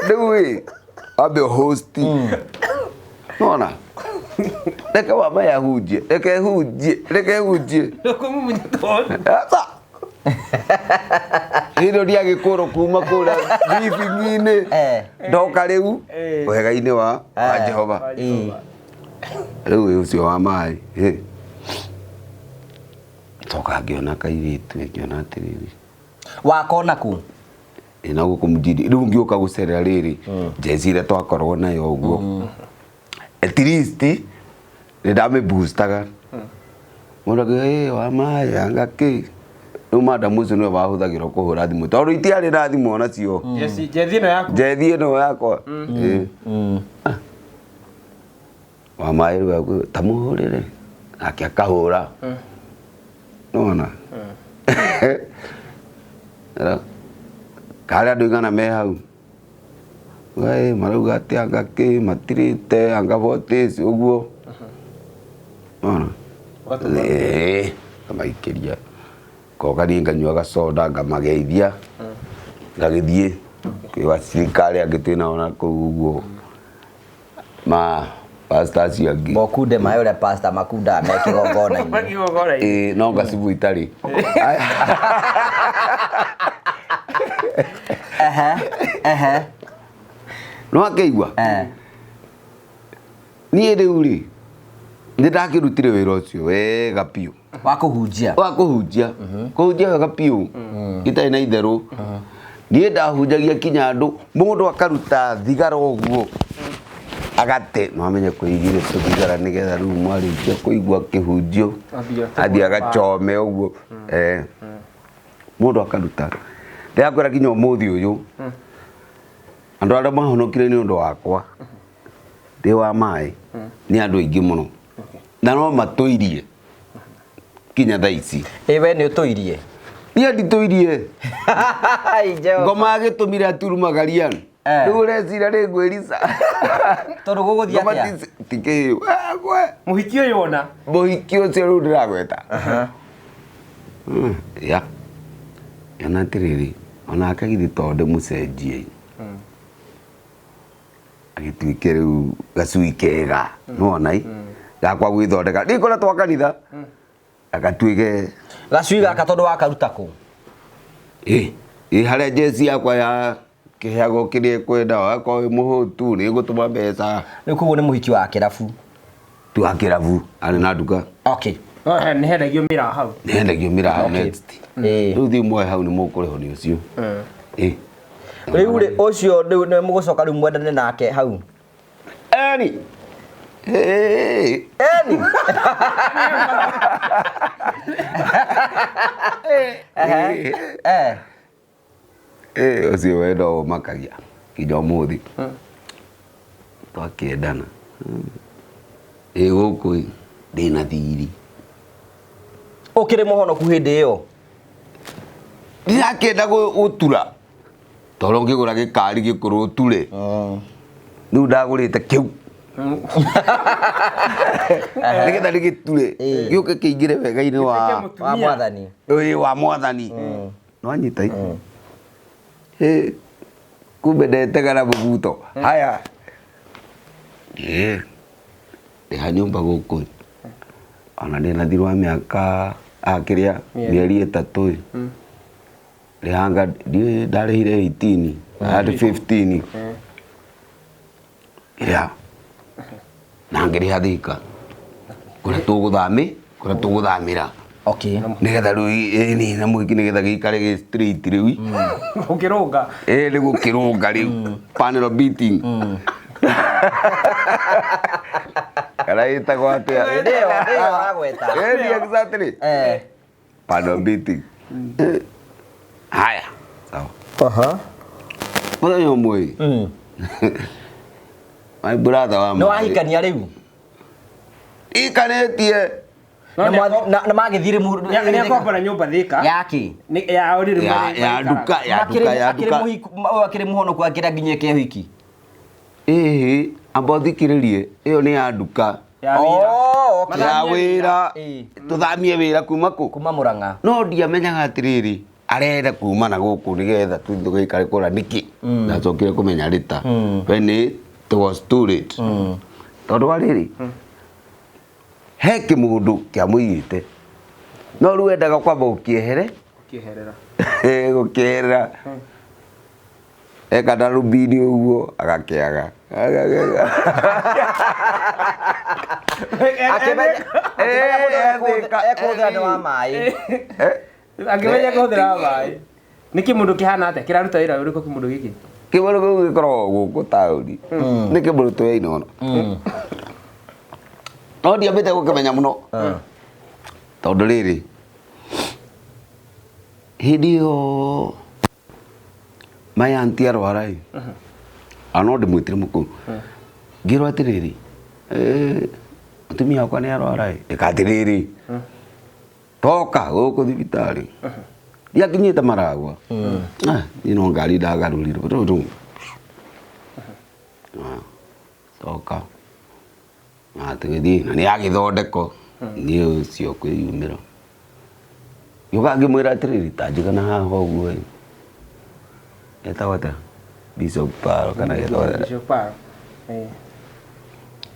Speaker 2: rĩu ĩ wambe ũhosti nona reke wama yahunjie reke hunjie reke hunjie
Speaker 1: Ndũkũmumunya tũgondu.
Speaker 2: Ata. Hĩndĩ ndiagĩkũrwo kuma kũrĩa briefing-inĩ
Speaker 3: Eh.
Speaker 2: ndoka rĩu
Speaker 1: Eh.
Speaker 2: wega-inĩ wa wa
Speaker 3: Eh.
Speaker 2: Jehova
Speaker 3: Ĩĩ.
Speaker 2: rĩu ĩ ũcio wa maĩ ĩ. Coka ngĩona kairĩtu ngĩona atĩrĩrĩ
Speaker 3: Wakona kũ?
Speaker 2: ĩ na gũkũ mjini rĩu ngĩũka gũcerera rĩrĩ jezi ĩrĩa twakoragwo nayo ũguo at least nĩ ndamĩboostaga mũndũ akiuga ĩ wa maĩ anga kĩ rĩu madam ũcio nĩwe wahũthagĩrwo kũhũra thimũ tondũ itiarĩ na thimũ onacio
Speaker 1: Jezi jezi ĩno yaku.
Speaker 2: njethi ĩno yakwa Ĩ. Ah. Wa maĩ rĩu akuga, ta mũhũrĩre nake akahũra nona karĩ andũ igana me hau Ĩ, marauga atĩ anga kĩ matirĩte anga botis ũguo nona Ĩ, ngamaikĩria ngoka niĩ nganyua gacoda ngamageithia ngagĩthiĩ kwĩ acirikari angĩ twĩnao na kũu ũguo ma pastor acio angĩ
Speaker 3: Mokunde maĩ ũrĩa pastor makundaga me kĩgongona-inĩ.
Speaker 1: Kĩgongona-inĩ.
Speaker 2: Ĩ, no ngacibu itarĩ
Speaker 3: Ehe. Ehe.
Speaker 2: no akĩigua
Speaker 3: Eh.
Speaker 2: niĩ rĩu rĩ Nĩ ndakĩrutire wĩra ũcio wega biũ.
Speaker 3: Wa kũhunjia.
Speaker 2: Wa kũhunjia. Kũhunjia wega biũ. Itarĩ na itherũ. Niĩ ndahunjagia kinya andũ, mũndũ akaruta thigara ũguo agate, no amenye kwĩigire tũthigara nĩgetha rĩu mwarĩkia kũigua kĩhunjio
Speaker 1: Athiĩ
Speaker 2: athiĩ agachome ũguo. Eh. Mũndũ akaruta. Ndĩrakwĩra kinya ũmũthĩ ũyũ andũ arĩa mahonokire nĩ ũndũ wakwa ndĩ wa maĩ nĩ andũ aingĩ mũno na no matũirie kinya thaa ici.
Speaker 3: Ĩ we nĩ ũtũirie.
Speaker 2: Niĩ nditũirie.
Speaker 3: Ai, Jehova.
Speaker 2: Ngoma agĩtũmire aturumagaria.
Speaker 3: Eh.
Speaker 2: Rĩu ũreciria nĩ ngwĩrica.
Speaker 3: Tondũ gũgũthiĩ
Speaker 2: Ngoma
Speaker 3: atĩa?
Speaker 2: tikĩĩ.
Speaker 1: Mũhiki ũyũ ona.
Speaker 2: Mũhiki ũcio rĩu ndĩragweta. Ya. Ona atĩrĩrĩ, onake githĩ to ndĩmũcenjie. Agĩtuĩke rĩu gacui kega. Nĩwona i? Gakwa gwĩthondeka. Ndikoretwo twa kanitha. Agatuĩke
Speaker 3: Gacui gaka tondũ wakaruta kũ?
Speaker 2: Ĩ, ĩ harĩa jezi yakwa ya kĩheagwo kĩrĩa ĩkwenda, wakorwo wĩ mũhũtu nĩ ngũtũma mbeca.
Speaker 3: Rĩu koguo nĩ mũhiki wa kĩrabu.
Speaker 2: Ti wa kĩrabu, arĩ na nduka.
Speaker 3: Okay.
Speaker 1: Nĩ hendagio mĩraa hau.
Speaker 2: Nĩ hendagio mĩraa next.
Speaker 3: Ĩ.
Speaker 2: Rĩu thiĩ muoe hau nĩ mũkũrĩhwo nĩ ũcio. Ĩ.
Speaker 3: Rĩu rĩ ũcio rĩu nĩ mũgũcoka rĩu mwendane nake hau.
Speaker 2: Eni. Ĩ.
Speaker 3: Eni. Eh.
Speaker 2: Ĩ, ũcio wendo ũmakagia nginya ũmũthĩ. Twakĩendana. Ĩ gũkũ ĩ, ndĩna thiri.
Speaker 3: Ũkĩrĩ mũhonoku hĩndĩ ĩyo?
Speaker 2: Ndirakĩenda gũtura. Tondũ ũngĩgũra gĩkari gĩkũrũ ũture. Rĩu ndagũrĩte kĩu. Nĩgetha ndĩgĩture. Gĩũke kĩingĩre wega-inĩ wa
Speaker 3: Wa mwathani.
Speaker 2: Ĩĩ, wa mwathani. Nĩwanyita ĩ? Ĩ, kumbe ndetega na mũbuto. Haya. Ĩ, ndĩha nyũmba gũkũ. Ona ndĩna thirĩ wa mĩaka kĩrĩa mĩeri 3 ĩ. Rĩhanga ndiũĩ ndarĩhire 18, arĩ 15. Ĩrĩa na ngĩrĩha Thika kũrĩa tũgũthami kũrĩa tũgũthamĩra.
Speaker 3: Okay.
Speaker 2: Nĩgetha rĩu ĩni na mũhiki nĩgetha gĩikare gĩ straight rĩu.
Speaker 1: Ũkĩrũnga.
Speaker 2: Ĩ nĩ gũkĩrũnga rĩu. Panel beating. Kana ĩtagwo atĩa?
Speaker 3: Hĩndĩ ĩyo hĩndĩ ĩyo ũragweta.
Speaker 2: Ĩni exactly.
Speaker 3: Eh.
Speaker 2: Panel beating. Haya. Sawa.
Speaker 3: Aha.
Speaker 2: Mũthenya ũmwe my brother wa
Speaker 3: Nĩ
Speaker 2: maĩ.
Speaker 3: wahikania rĩu?
Speaker 2: Ikanĩtie.
Speaker 1: No
Speaker 3: Na
Speaker 1: nĩ
Speaker 3: mwathi- na magĩthiĩ rĩu
Speaker 1: Nĩ akombora nyũmba Thika.
Speaker 3: yake.
Speaker 1: Nĩ ya rĩrĩ
Speaker 2: Ya ya nduka ya nduka ya
Speaker 3: Akĩrĩ
Speaker 2: nduka.
Speaker 3: mũhiku ũyũ akĩrĩ mũhonoku akĩra nginya eke ũhiki.
Speaker 2: Ĩhĩ, amba ũthikĩrĩrie, ĩyo nĩ ya nduka.
Speaker 1: Ya wĩra.
Speaker 3: Oh, okay.
Speaker 2: Ya wĩra.
Speaker 3: Ĩĩ.
Speaker 2: Tũthamie wĩra kuma kũ?
Speaker 3: Kuma Murang'a.
Speaker 2: No ndiamenyaga atĩrĩrĩ, arenda kuma na gũkũ nĩgetha tũthiĩ tũgaikare kũrĩa nĩkĩ. Ndacokire kũmenya rĩta. When it was too late. Tondũ wa rĩrĩ, he kĩmũndũ kĩamũigĩte. No rĩu endaga kwamba gũkĩehere.
Speaker 1: Ũkĩeherera.
Speaker 2: Gũkĩeherera. Eka darubini ũguo agakĩaga.
Speaker 3: Akĩmenya akĩmenya mũndũ
Speaker 2: Thika.
Speaker 3: ekũhũthĩra nĩ wa maĩ.
Speaker 1: Akĩmenya kũhũthĩra maĩ. Nĩ kĩmũndũ kĩhana atĩa? Kĩraruta wĩra ũrĩkũ kĩmũndũ gĩkĩ?
Speaker 2: Kĩmũndũ kĩu gĩkoragwo gũkũ taũni. Nĩ kĩmũndũ tũyaine mũno. No ndiambĩte gũkĩmenya mũno. Tondũ rĩrĩ, hĩndĩ ĩyo my auntie arwara ĩ, ona no ndĩmwĩtire mũkũrũ. Ngĩrwo atĩrĩrĩ, mũtumia wakwa nĩ arwara ĩ, ĩka atĩrĩrĩ, toka gũkũ thibitarĩ. Ndiakinyĩte Maragwa. Ah, niĩ no ngari ndagarũrirwo. Rĩu rĩu. Ah, toka. Na tũgĩthiĩ na nĩ agĩthondekwo. Niĩ ũcio kwĩyumĩra. Ngĩũka ngĩmwĩra atĩrĩrĩ, ta njigana haha ũguo ĩ. Etagwo atĩa? Bishop Paro kana etagwo atĩa?
Speaker 1: Bishop Paro. Eh.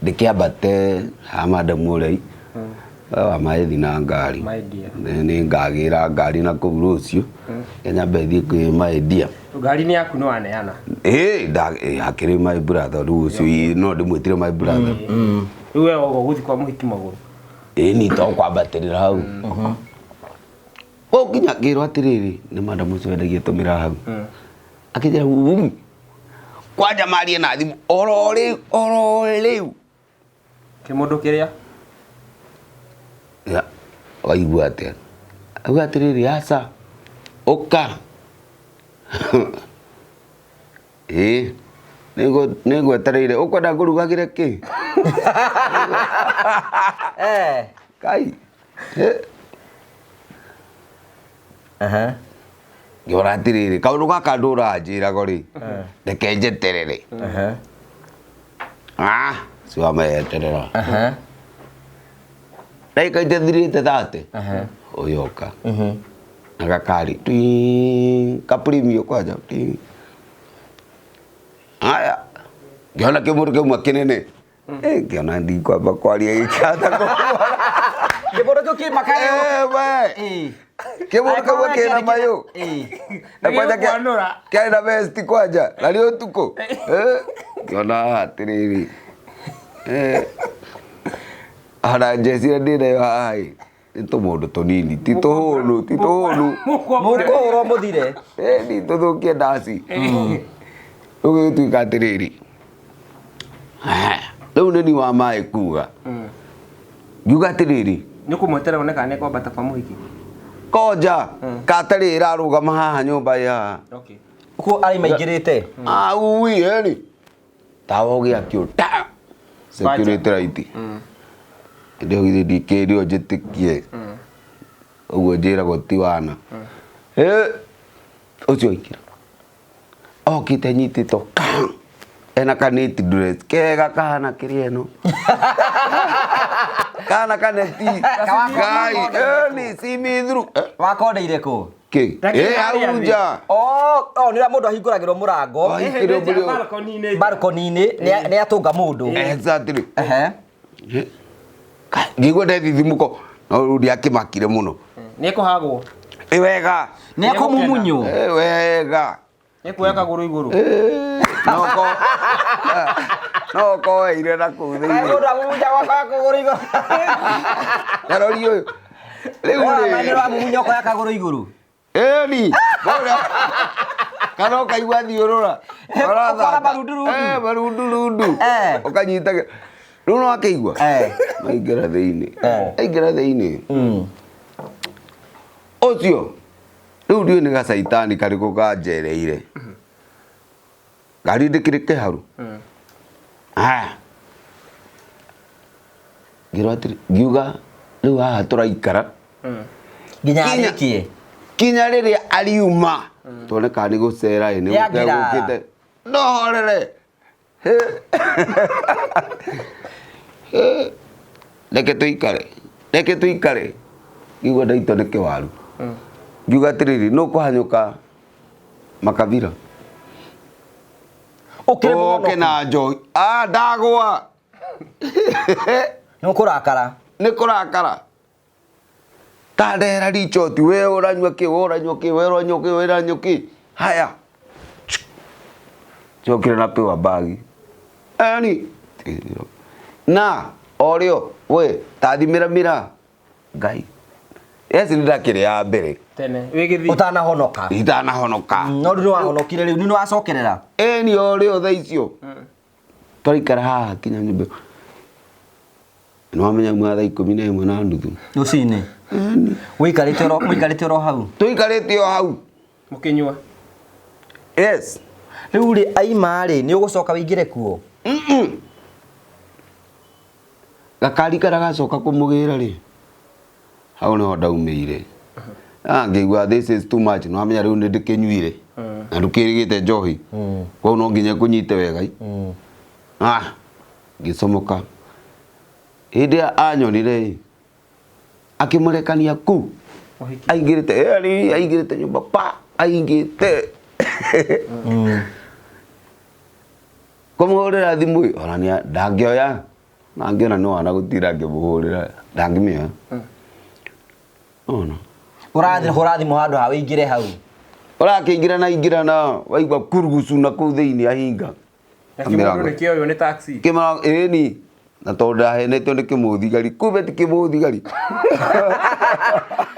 Speaker 2: Ndĩkĩambate ha madam ũrĩa wa maĩthi na ngari.
Speaker 1: My dear.
Speaker 2: Nĩ ngagĩra ngari na kũu rũciũ. Nyambe thiĩ kwĩ my dear.
Speaker 1: Ngari nĩ yaku nĩ waneana.
Speaker 2: Ĩĩ, hakĩrĩ my brother rĩu ũcio no ndĩmwĩtire my brother.
Speaker 1: Rĩu we woga ũgũthiĩ kwa mũhiki magũrũ.
Speaker 2: Ĩni to kwambatĩrĩra hau o nginya ngĩrwo atĩrĩrĩ nĩ madam ũcio wendagia tũmĩra hau akĩnjĩra "Uu, kwanja marie na thimũ oro rĩu oro rĩu."
Speaker 1: Kĩmũndũ kĩrĩa?
Speaker 2: Ya, waigua atĩa? Auga atĩrĩrĩ, aca ũka ĩĩ nĩngwetereire ũkwenda ngũrugagĩre kĩ? Kai. Ngĩona atĩrĩrĩ, kaũndũ gaka ndũranjĩrago rĩ, reke njeterere. Ah, ũcio wameterera ndagĩka itathirĩte 30 ũyũ oka na gakari twi kaprimio kwanja twi. Aya, ngĩona kĩmũndũ kĩmwe kĩnene. Eh, ngĩona ndikwamba kwaria gĩkĩhota
Speaker 3: Kĩmũndũ kĩu kĩ makayo.
Speaker 2: We kĩmũndũ kĩmwe kĩna mayũ na kwanja
Speaker 1: Gĩgũkwanũra.
Speaker 2: Kĩarĩ na vesti kwanja na nĩ ũtukũ. Eh, ngĩona atĩrĩrĩ, eh, ona njecire ndĩ nayo haha ĩ, nĩ tũmũndũ tũnini, ti tũhũnũ, ti tũhũnũ.
Speaker 3: Mũkũhũrwo mũthire.
Speaker 2: Eh, ni tũthũkie ndaci. Rĩu gĩgĩtuĩka atĩrĩrĩ, eh, rĩu nĩ ni wa maĩ kuga ngiuga atĩrĩrĩ,
Speaker 1: Nĩ kũmweterera one kana nĩekwambata kwa mũhiki.
Speaker 2: Konja katarĩ ĩrarũgama haha nyũmba ĩ haha.
Speaker 1: Okay.
Speaker 3: Kuo arĩ maingĩrĩte.
Speaker 2: Aui eni tawa ũgĩakio ta security light ndĩ githĩ ndikĩrwo njĩtĩkie ũguo njĩragwo ti wana. Eh, ũcio aingĩra okĩte nyitĩtwo ka ena kaneti dress kega kahana kĩrĩa ĩno kana kaneti ngai eni see me through. Eh,
Speaker 3: Wakondeire kũ?
Speaker 2: Kĩ?
Speaker 1: Lakini
Speaker 2: Eh, hau
Speaker 1: harĩa thĩ.
Speaker 2: nja.
Speaker 3: Oh, oh, nĩ ũrĩa mũndũ ahingũragĩrwo mũrango
Speaker 2: Ahingĩrwo mũrango.
Speaker 1: Balcony-inĩ.
Speaker 3: balcony-inĩ nĩ atũnga mũndũ.
Speaker 2: Exactly.
Speaker 3: Ehe.
Speaker 2: Ngĩigua ndethithimuko no rĩu ndiakĩmakire mũno.
Speaker 1: Nĩ ekũhagwo.
Speaker 2: Ĩ wega.
Speaker 3: Nĩ ekũmumunywo.
Speaker 2: Ĩ wega.
Speaker 1: Nĩ kuoya kagũrũ igũrũ.
Speaker 2: Ĩ, no koeire na kũu
Speaker 3: Kaĩ
Speaker 2: thĩinĩ.
Speaker 3: mũndũ amumunyagwo akoya kũgũrũ igũrũ.
Speaker 2: Karori ũyũ rĩu
Speaker 3: Wa, nĩ
Speaker 2: rĩ
Speaker 3: ũramumunya ũkoya kagũrũ igũrũ.
Speaker 2: ĩni kana ũkaigua thiũrũra.
Speaker 3: Ũkona marundurundu.
Speaker 2: Eh, marundurundu.
Speaker 3: Eh.
Speaker 2: Ũkanyita rĩu no akĩigua
Speaker 3: Eh.
Speaker 2: maingĩra thĩinĩ.
Speaker 3: Eh.
Speaker 2: Aingĩra thĩinĩ ũcio rĩu ndiũĩ nĩ gacaitani karĩkũ kanjereire ngari ndĩkĩrĩ kĩharu. Ah. Ngĩrwo atĩrĩ, ngiuga rĩu haha tũraikara
Speaker 3: Nginya
Speaker 2: Kinya-
Speaker 3: arĩkie.
Speaker 2: Kinya rĩrĩa ariuma tuone kana nĩ gũcera ĩ nĩ
Speaker 3: Nĩangĩrara.
Speaker 2: gũkĩte no horere. Reke tũikare, reke tũikare. Ngiuga ndaitwo nĩ kĩwaru, ngiuga atĩrĩrĩ, nũ kũhanyũka makabira
Speaker 3: Ũkĩrĩ
Speaker 2: ũke
Speaker 3: mũhonoku.
Speaker 2: Na njohi. Ah, ndagwa.
Speaker 3: Nĩ ũkũrakara.
Speaker 2: Nĩ kũrakara ta ndehera richoti, we ũranyua kĩ, we ũranyua kĩ, we ũranyua kĩ, we ũranyua kĩ. Haya, cokire na pewa bagi ani na orĩo we tathimĩra mĩra ngai yes nĩ ndakĩrĩ ya mbere.
Speaker 1: Tene. Wĩ gĩthii.
Speaker 3: Ũtanahonoka.
Speaker 2: Itanahonoka.
Speaker 3: No rĩu nĩ wahonokire, rĩu nĩ wacokerera.
Speaker 2: Ĩni orĩo thaa icio twaikara haha kinya nyũmba nĩ wamenya uma thaa 11:30.
Speaker 3: Rũcinĩ. Wĩikarĩte oro mũikarĩte oro hau.
Speaker 2: Tũikarĩte o hau.
Speaker 1: Mũkĩnyua.
Speaker 2: Yes.
Speaker 3: Rĩu rĩ aima rĩ nĩ ũgũcoka wĩingĩre kuo.
Speaker 2: Gakari karĩa gacoka kũmũgĩra rĩ, hau nĩho ndaumĩire. Ah, ngĩigua this is too much. Nĩ wamenya rĩu nĩ ndĩkĩnyuire na ndũkĩrĩgĩte njohi, koguo no nginya kũnyite wega i. Ah, ngĩcomoka hĩndĩ ĩrĩa anyonire ĩ akĩmũrekania kuu.
Speaker 1: Mũhiki.
Speaker 2: Aingĩrĩte eh, aingĩrĩte nyũmba pa aingĩte kũmũhũrĩra thimũ ĩ, ona nĩ ndangĩoya ndangĩona nĩ wana gũtinda ngĩmũhũrĩra ndangĩmĩoya ona.
Speaker 3: Ũrathiĩ hũra thimũ handũ ha wĩingĩre hau.
Speaker 2: Ũrakĩingĩra na ingĩra na waigua kurugucu na kũu thĩinĩ ahinga
Speaker 1: Na kĩmũndũ
Speaker 2: mĩrango.
Speaker 1: nĩ kĩoywo nĩ taxi.
Speaker 2: Kĩmara ĩni. Na tondũ ndahenetio nĩ kĩmũthigari, kumbe ti kĩmũthigari.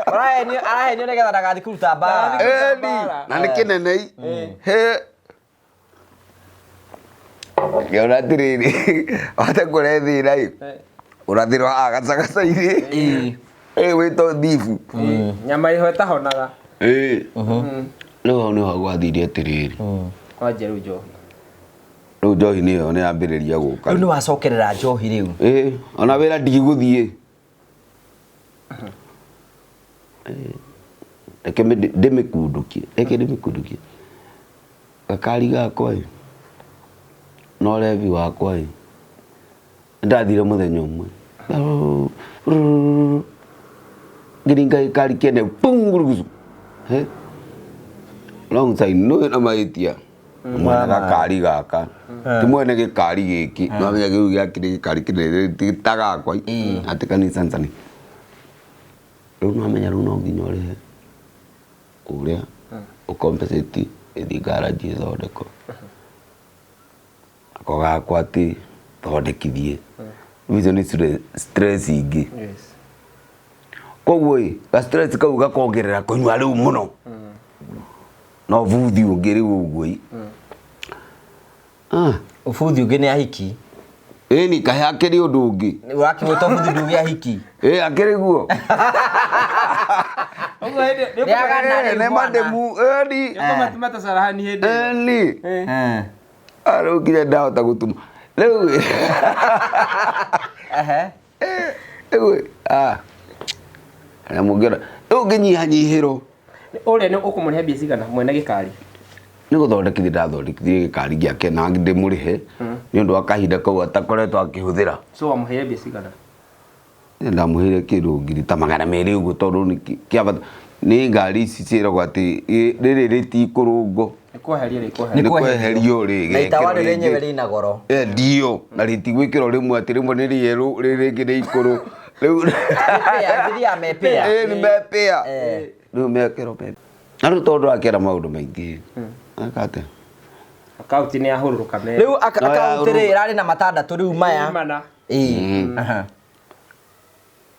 Speaker 3: Arahenio arahenio nĩgetha ndagathiĩ kũruta mbara.
Speaker 2: Eni, na nĩ kĩnene i. He. Ngĩona atĩrĩrĩ, wate kũrehe thĩna ĩ, ũrathĩrwo haha gacagaca-inĩ. Ĩ wĩtwo thibu.
Speaker 1: Nyama ĩho ĩtahonaga.
Speaker 2: Ĩ. Rĩu hau nĩho gwathire atĩrĩrĩ.
Speaker 1: Wanjia rĩu njohi.
Speaker 2: Rĩu njohi nĩyo nĩ yambĩrĩria gũka.
Speaker 3: Rĩu nĩ wacokerera njohi rĩu.
Speaker 2: Ĩ, ona wĩra ndigũthiĩ. Reke ndĩmĩkundũkie, reke ndĩmĩkundũkie. Gakari gakwa ĩ, na ũrebi wakwa ĩ, nĩndathire mũthenya ũmwe, ngĩringa gĩkari kĩene pungurugucu, hĩ, wrong side, nũ wĩna mahĩtia? Mwene gakari gaka, ti mwene gĩkari gĩkĩ, nĩwamenya kĩu gĩakĩ nĩ gĩkari kĩnene ti ta gakwa, atĩ kanitha-nĩ. Rĩu nĩwamenya rĩu no nginya ũrĩhe. Ũrĩa ũ compensate ĩthiĩ garage ĩthondekwo. Nako gakwa atĩ thondekithie. Rĩu icio nĩ stress ingĩ. Koguo ĩ, ga stress kau gakongerera kũnyua rĩu mũno. No buthi ũngĩ rĩu ũguo ĩ. Ah.
Speaker 3: Ũbuthi ũngĩ nĩ ahiki.
Speaker 2: Ĩni kahe akĩrĩ ũndũ ũngĩ.
Speaker 3: Ũrakĩgwĩta ũbuthi nduge ahiki.
Speaker 2: Ĩ akĩrĩ guo.
Speaker 1: Ũguo hĩndĩ
Speaker 3: Nĩ agana
Speaker 2: Ĩ,
Speaker 3: rĩu
Speaker 2: nĩ
Speaker 3: mwana.
Speaker 2: mandemu ĩni.
Speaker 1: nĩũkũmatuma ta carahani hĩndĩ ĩyo.
Speaker 2: Ĩni.
Speaker 3: Eh.
Speaker 2: Ah, rĩu nginya ndahota gũtuma. Rĩu
Speaker 3: Ehe.
Speaker 2: rĩu ah. Na mũngĩona rĩu ngĩnyihanyihĩrwo.
Speaker 1: Ũrĩa nĩ ũkũmũrĩha mbia cigana mwene gĩkari?
Speaker 2: Nĩ gũthondekithia ndathondekithirie gĩkari gĩake na ndĩmũrĩhe nĩ ũndũ wa kahinda kau atakoretwo akĩhũthĩra.
Speaker 1: So wamũheire mbia cigana?
Speaker 2: Niĩ ndamũheire kĩndũ ngiri ta 200 ũguo tondũ nĩ kĩa bata. Nĩ ngari ici ciĩragwo atĩ rĩrĩ rĩtikũrũngwo.
Speaker 1: Nĩ kweherio rĩkweherio.
Speaker 2: Nĩ kweherio rĩ,
Speaker 3: Na itawa
Speaker 2: rĩgekĩrwo
Speaker 3: rĩ rĩenyewe
Speaker 2: rĩngĩ.
Speaker 3: rĩna goro.
Speaker 2: Ndio, na rĩtigwĩkĩrwo rĩmwe atĩ rĩmwe nĩ rĩerũ rĩrĩ rĩngĩ nĩ ikũrũ. Rĩu
Speaker 3: Pĩa, ithiaga me pĩa.
Speaker 2: Ĩ, nĩ mepĩa.
Speaker 3: Eh.
Speaker 2: Rĩu mekĩrwo me. Na rĩu tondũ akĩra maũndũ maingĩ. Aka atĩa?
Speaker 1: Akaunti nĩ yahũrũrũka me.
Speaker 3: Rĩu
Speaker 2: No,
Speaker 3: akaunti rĩ
Speaker 2: ya
Speaker 3: ĩrarĩ na matandatũ rĩu maya.
Speaker 1: Mana.
Speaker 3: Ĩĩ. Aha.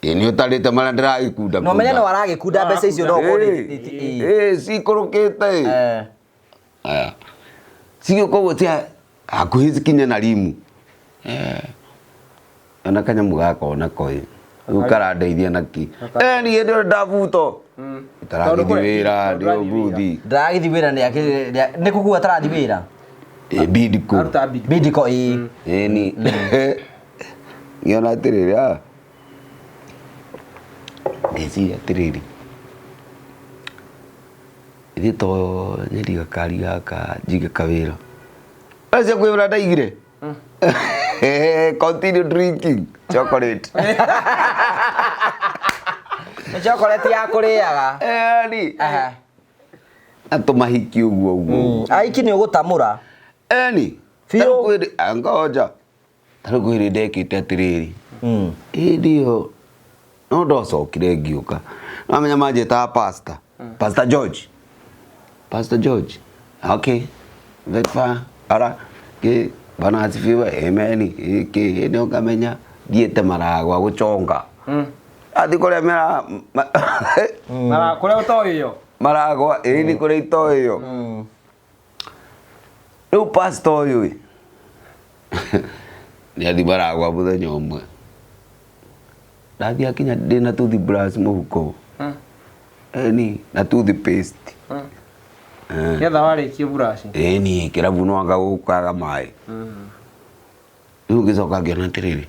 Speaker 2: Ĩ nĩ ũtarĩte marĩa ndĩragĩkunda.
Speaker 3: Na ũmenye no aragĩkunda mbeca icio no ũkorwo ĩĩ.
Speaker 2: Ĩ cikũrũkĩte.
Speaker 3: Eh.
Speaker 2: Aya. Cigĩũka ũguo cia hakuhĩ cikinye na rimu. Eh. Ona kanyamũ gaka onako ĩ. Rĩu karandeithia na kĩ? Eh niĩ ndĩrĩ ndabuto. Itaragĩthiĩ wĩra ndĩ ũbuthi.
Speaker 3: Ndaragĩthiĩ wĩra nĩ nĩ kũkua atarathiĩ wĩra.
Speaker 2: Ĩ bidiko.
Speaker 1: Aruta bidiko.
Speaker 3: Bidiko ĩĩ.
Speaker 2: Ĩni. Ngĩona atĩrĩrĩ ah. Ngĩciria atĩrĩrĩ. Ithuĩ to nyendi gakari gaka njige kawĩra. Mbeca kwĩ ndaigire. Continue drinking chocolate.
Speaker 3: Nĩ chocolate ya kũrĩaga.
Speaker 2: Eni.
Speaker 3: Aha.
Speaker 2: Na tũmahiki ũguo ũguo.
Speaker 3: Ahiki nĩ ũgũtamũra.
Speaker 2: Eni.
Speaker 3: Biũ.
Speaker 2: Ngoja. Ta rĩu kwĩ hĩndĩ ndekĩte atĩrĩrĩ. Hĩndĩ ĩyo no ndocokire ngĩũka. Nĩwamenya manjĩtaga pastor. Pastor George. Pastor George. Okay. Vefa. Ara. Ke Bwana asifiwe. Amen. Ĩkĩ hĩndĩ ũkamenya thiĩte maragwa gũchonga. Athiĩ kũrĩa mera
Speaker 1: Mara kũrĩa ũtoĩyo.
Speaker 2: maragwa ĩĩ nĩ kũrĩa itoĩyo. Rĩu pastor ũyũ ĩ nĩ athiĩ maragwa mũthenya ũmwe. Ndathiĩ akinya ndĩna toothbrush mũhuko. Ĩni na toothpaste.
Speaker 1: Nĩgetha warĩkia brush.
Speaker 2: Ĩni kĩrabu no anga gũkaga maĩ. Rĩu ngĩcoka ngĩona atĩrĩrĩ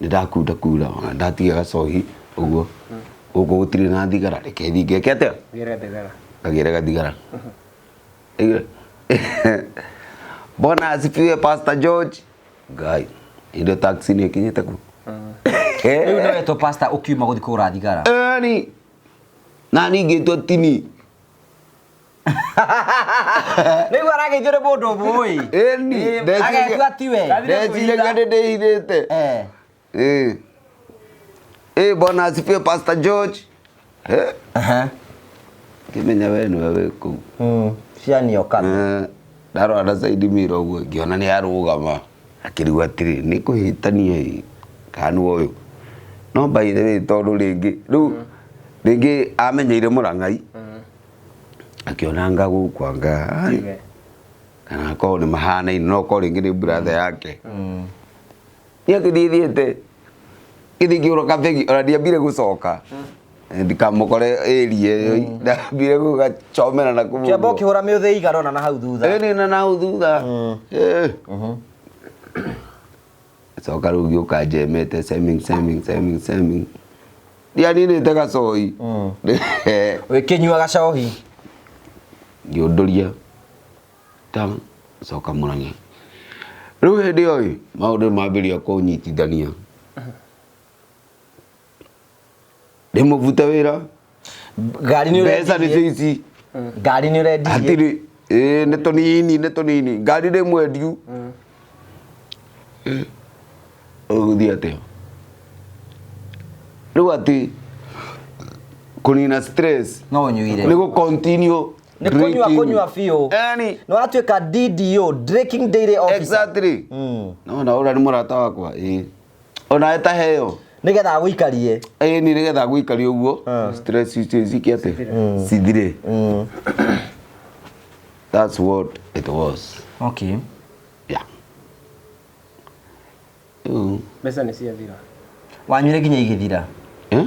Speaker 2: nĩ ndakunda kura ona ndatiga gacohi ũguo gũkũ gũtirĩ na thigara reke thiĩ ngeke atĩa
Speaker 1: Gĩre thigara.
Speaker 2: ngagĩre gathigara. Bwana asifiwe Pastor George. Ngai hĩndĩ taxi nĩ ĩkinyĩte kuo.
Speaker 3: Rĩu nĩ wetwo pastor ũkiuma gũthiĩ kũgũra thigara.
Speaker 2: Ĩni na ningĩtwo tini.
Speaker 3: Rĩu arageithio nĩ mũndũ ũmũĩ.
Speaker 2: Ĩni
Speaker 3: Agetua tiwe.
Speaker 2: ndeciragia nĩ ndĩhithĩte.
Speaker 3: Eh.
Speaker 2: Eh. Eh, bwana asifiwe Pastor George. Eh,
Speaker 3: Aha.
Speaker 2: ngĩmenya we nĩwe wĩ kũu.
Speaker 3: Cianioka.
Speaker 2: Eh, ndarora na side mirror ũguo ngĩona nĩ arũgama akĩrigwo atĩrĩ nĩ kũhĩtania ĩ. Kana nĩ ũyũ no by the way tondũ rĩngĩ rĩu rĩngĩ amenyeire mũrang'ai akĩona anga gũkũ anga ai,
Speaker 1: Tiwe.
Speaker 2: kana akorwo nĩ mahanaine no korwo rĩngĩ nĩ brother yake niĩ akĩthiĩ thiĩte gĩthiĩ ngĩgũra kabegi ona ndiambire gũcoka ndikamũkore ĩrie ĩyo ndambire gũgacomera na kũu
Speaker 3: Kĩamba ũkĩhũra mĩũthĩ igana ona na hau thutha.
Speaker 2: ĩni na nau thutha Eh. coka rĩu ngĩũka njemete seming seming seming seming ndianinĩte gacoi
Speaker 3: Wĩkĩnyua gacohi.
Speaker 2: ngĩũndũria ta coka mũrang'a rĩu hĩndĩ ĩyo ĩ maũndũ nĩ mambĩrĩria kũnyitithania ndĩmũbute wĩra
Speaker 3: Ngari nĩ
Speaker 2: mbeca nĩcio
Speaker 3: ũrendirie.
Speaker 2: ici
Speaker 3: Ngari nĩ ũrendirie.
Speaker 2: hatirĩ ĩĩ nĩ tũnini nĩ tũnini ngari ndĩ mwendiu ũgũthiĩ atĩa rĩu atĩ kũnina stress
Speaker 3: No ũnyuire.
Speaker 2: nĩ gũ continue
Speaker 3: Nĩ kũnyua
Speaker 2: drinking.
Speaker 3: kũnyua biũ.
Speaker 2: Yani,
Speaker 3: Nĩ watuĩka DDO, Drinking Daily Officer.
Speaker 2: exactly no na ũrĩa nĩ mũrata wakwa ĩĩ ona etaheo
Speaker 3: Nĩgetha agũikarie.
Speaker 2: ĩĩ nĩ nĩgetha gwĩkaria ũguo stress icio cike atĩ cithire that's what it was
Speaker 3: Okay.
Speaker 2: yeah Rĩu,
Speaker 1: Mbeca nĩ ciathira.
Speaker 3: Wanyuire nginya igĩthira.
Speaker 2: eh?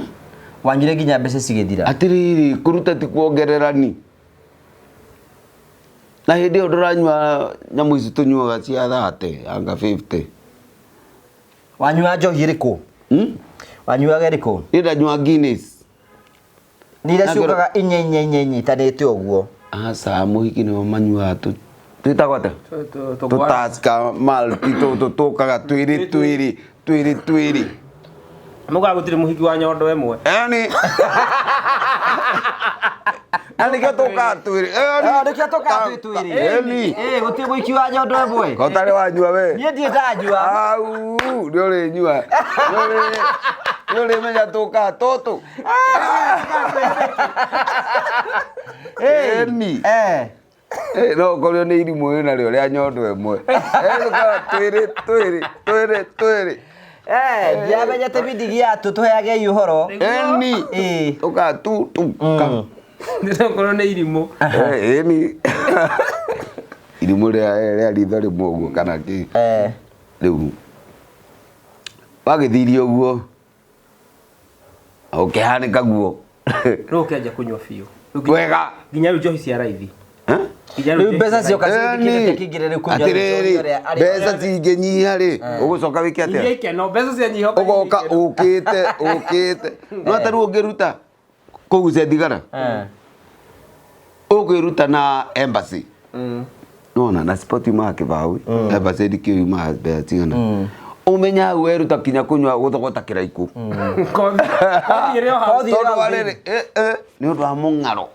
Speaker 3: Wanyuire nginya mbeca cigĩthira.
Speaker 2: atĩrĩrĩ kũruta ti kuongererani na hĩndĩ ĩyo ndũranyua nyamũ ici tũnyuaga cia 30 anga 50
Speaker 3: Wanyua njohi ĩrĩkũ?
Speaker 2: Hmm?
Speaker 3: Wanyuaga ĩrĩkũ?
Speaker 2: Niĩ ndanyua Guinness
Speaker 3: Nĩ iria
Speaker 2: Na
Speaker 3: ciũkaga inya inya inya inyitanĩte ũguo.
Speaker 2: aca mũhiki nĩo manyuaga twĩtagwo atĩa tũtaska malti tũtũ tũkaga twĩrĩ twĩrĩ twĩrĩ twĩrĩ
Speaker 1: Mũgaga gũtirĩ mũhiki wa nyondo ĩmwe.
Speaker 2: yani na nĩkĩo tũkaga twĩrĩ
Speaker 3: Ah, nĩkĩo tũkaga twĩ twĩrĩ.
Speaker 2: eni
Speaker 3: Ĩĩ, gũtirĩ mũhiki wa nyondo ĩmwe.
Speaker 2: kotarĩ wanyua we
Speaker 3: Niĩ ndirĩ ndanyua.
Speaker 2: au nĩ ũrĩnyua nĩ ũrĩmenya tũkaga tũtũ eni
Speaker 3: Eh.
Speaker 2: Eh, no ũkorio nĩ irimũ wĩnarĩo rĩa nyondo ĩmwe Eh, tũkaga twĩrĩ twĩrĩ twĩrĩ twĩrĩ
Speaker 3: Eh, ndiamenyete bindigi yatũ tũheagei ũhoro.
Speaker 2: eni
Speaker 3: Ĩĩ.
Speaker 2: tũkaga tu tu ka
Speaker 1: Nĩtokorwo nĩ irimũ.
Speaker 2: Eh, eni irimũ rĩa rĩa ritho rĩmwe ũguo kana kĩ
Speaker 3: Eh.
Speaker 2: rĩu wagĩthirie ũguo ũkĩhanĩka guo
Speaker 1: Rĩu ũkĩanjia kũnyua biũ. Rĩu nginya-
Speaker 2: wega
Speaker 1: Nginya rĩu njohi cia raithi.
Speaker 2: Eh?
Speaker 1: Nginya
Speaker 3: Rĩu
Speaker 1: njohi
Speaker 3: mbeca
Speaker 1: cia
Speaker 3: cioka
Speaker 1: raithi.
Speaker 3: cingĩkĩrĩte kĩingĩre rĩu kũnyua
Speaker 2: atĩrĩrĩ
Speaker 3: njohi ũrĩa arĩ-
Speaker 2: mbeca cingĩnyiha rĩ ũgũcoka wĩke
Speaker 1: Iria
Speaker 2: atĩa
Speaker 1: ikeno, mbeca cianyiha ũkanyua
Speaker 2: ũgoka
Speaker 1: ikeno.
Speaker 2: ũkĩte ũkĩte no ta rĩu ũngĩruta kũgucia thigara
Speaker 3: Eh.
Speaker 2: ũkwĩruta na embassy nona na sport yumaga kĩbaũ embassy ndikĩũĩ yumaga mbeca cigana ũmenya hau weruta kinya kũnyua gũthogota kĩraikũ
Speaker 1: Kothi kothi ĩrĩ o hau.
Speaker 3: Kothi ĩrĩ
Speaker 2: tondũ
Speaker 3: hau
Speaker 2: wa
Speaker 3: thĩinĩ.
Speaker 2: rĩrĩ eh, eh, nĩ ũndũ wa mũng'aro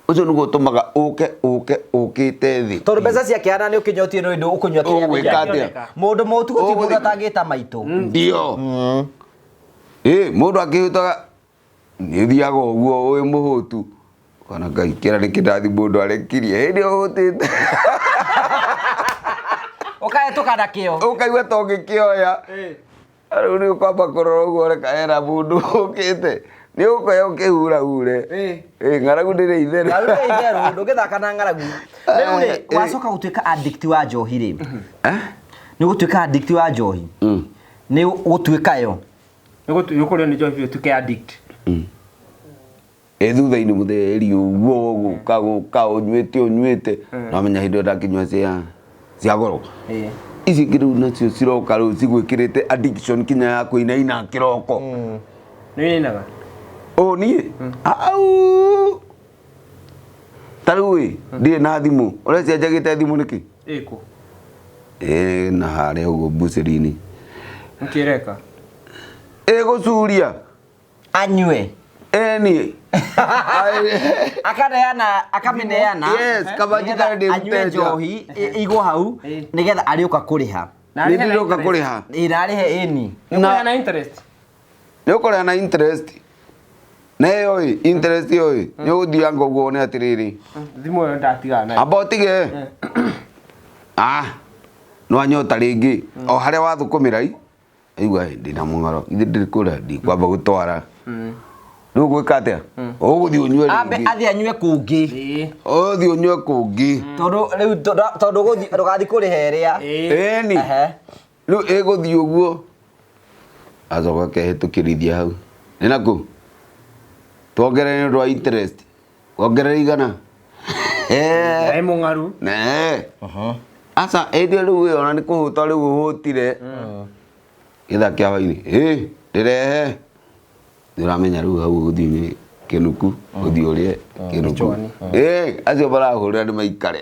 Speaker 2: ũcio nĩguo ũtũmaga ũke ũke ũkĩte thĩ
Speaker 3: Tondũ mbeca ciakĩhana nĩ ũkĩnyotie nĩ ũndũ ũkũnyua kĩrĩa
Speaker 2: Ũgwĩka
Speaker 3: kũnyua.
Speaker 2: atĩa?
Speaker 3: Mũndũ mũtu gũtirĩ mũndũ
Speaker 2: Ũgũthiĩ-
Speaker 3: atangĩta maitũ.
Speaker 2: ndio ĩ mũndũ akĩhũtaga nĩ ũthiaga ũguo wĩ mũhũtu kana ngai kĩra nĩ kĩndathi mũndũ arekirie hĩndĩ ĩyo ũhũtĩte
Speaker 3: Ũkahetũka nakĩo.
Speaker 2: ũkaigua ta ũngĩkĩoya rĩu nĩ ũkwamba kũrora ũguo reka hena mũndũ ũkĩte nĩ ũkoya ũkĩhura hure
Speaker 1: Ĩ.
Speaker 2: ĩ ng'aragu ndĩrĩ itherũ
Speaker 3: Ng'aragu ndĩrĩ itherũ, ndũngĩthaka na ng'aragu. Rĩu rĩ,
Speaker 2: Eh,
Speaker 3: wacoka gũtuĩka addict wa njohi rĩ.
Speaker 2: Eh?
Speaker 3: Nĩ gũtuĩka addict wa njohi.
Speaker 2: Mm.
Speaker 3: Nĩ gũtuĩka yo.
Speaker 1: Nĩ gũkũrĩo nĩ njohi biũ ũtuĩke addict.
Speaker 2: Ĩ thutha-inĩ mũtheri ũguo gũka gũka ũnyuĩte ũnyuĩte no menya hĩndĩ ĩyo ndakĩnyua cia cia goro
Speaker 1: Ĩ.
Speaker 2: ici ingĩ rĩu nacio ciroka rĩu cigwĩkĩrĩte addiction kinya ya kũinaina kĩroko
Speaker 1: Nĩ ũinainaga?
Speaker 2: ũ niĩ au ta rĩu ĩ ndirĩ na thimũ ũrecia njagĩte thimũ nĩkĩ
Speaker 1: Ĩkũ.
Speaker 2: ĩ na harĩa ũguo mbucĩri-inĩ
Speaker 1: Nĩkĩreka?
Speaker 2: ĩgũcuria
Speaker 3: Anyue.
Speaker 2: ĩni
Speaker 3: Akaneana, akamĩneana.
Speaker 2: Yes, kaba
Speaker 3: Nĩgetha
Speaker 2: njikare ndĩ
Speaker 3: anyue
Speaker 2: mũteja.
Speaker 3: njohi ĩigwo hau
Speaker 1: Ĩ.
Speaker 3: nĩgetha arĩũka kũrĩha.
Speaker 1: Na
Speaker 2: nĩ
Speaker 1: arĩhe na
Speaker 2: ndĩroka
Speaker 1: interest.
Speaker 2: kũrĩha
Speaker 3: Ĩ na arĩhe ĩni.
Speaker 1: Nĩ ũkũrĩha na interest.
Speaker 2: nĩ ũkũrĩha na interest na ĩyo ĩ interest ĩyo ĩ nĩ ũgũthianga ũguo wone atĩrĩrĩ
Speaker 1: Thimũ ĩyo ndatigana nayo.
Speaker 2: amba ũtige ah no anyota rĩngĩ o harĩa wathũkũmĩra i Aigua ndina mũng'aro ithe ndĩrĩ kũrĩa ndikwamba gũtwara. Rĩu ũgwĩka atĩa? Ũgũthiĩ ũnyue
Speaker 3: Ambe
Speaker 2: rĩngĩ.
Speaker 3: athiĩ anyue kũngĩ.
Speaker 1: Ĩĩ.
Speaker 2: Ũthiĩ ũnyue kũngĩ.
Speaker 3: Tondũ rĩu tondũ gũthiĩ ndũgathiĩ kũrĩha ĩrĩa.
Speaker 1: Ĩĩ.
Speaker 2: Ĩni.
Speaker 3: Ehe.
Speaker 2: Rĩu ĩgũthiĩ ũguo. Acoka akehĩtũkĩrithia hau. Nĩ nakũ? Tuongerere nĩ ũndũ wa interest. Wongerere igana. Eh.
Speaker 1: Nĩ mũng'aru.
Speaker 2: Ne. Aca ĩndĩ ĩyo rĩu ĩyo ona nĩ kũhũta rĩu ũhũtire. Gĩthaa kĩa hwainĩ. Ĩ ndĩrehe. Nĩ ũramenya rĩu hau ũgũthiĩ ũnyue kĩnuku ũthiĩ ũrĩe kĩnuku. Ĩ acio marahũrĩra nĩ maikare.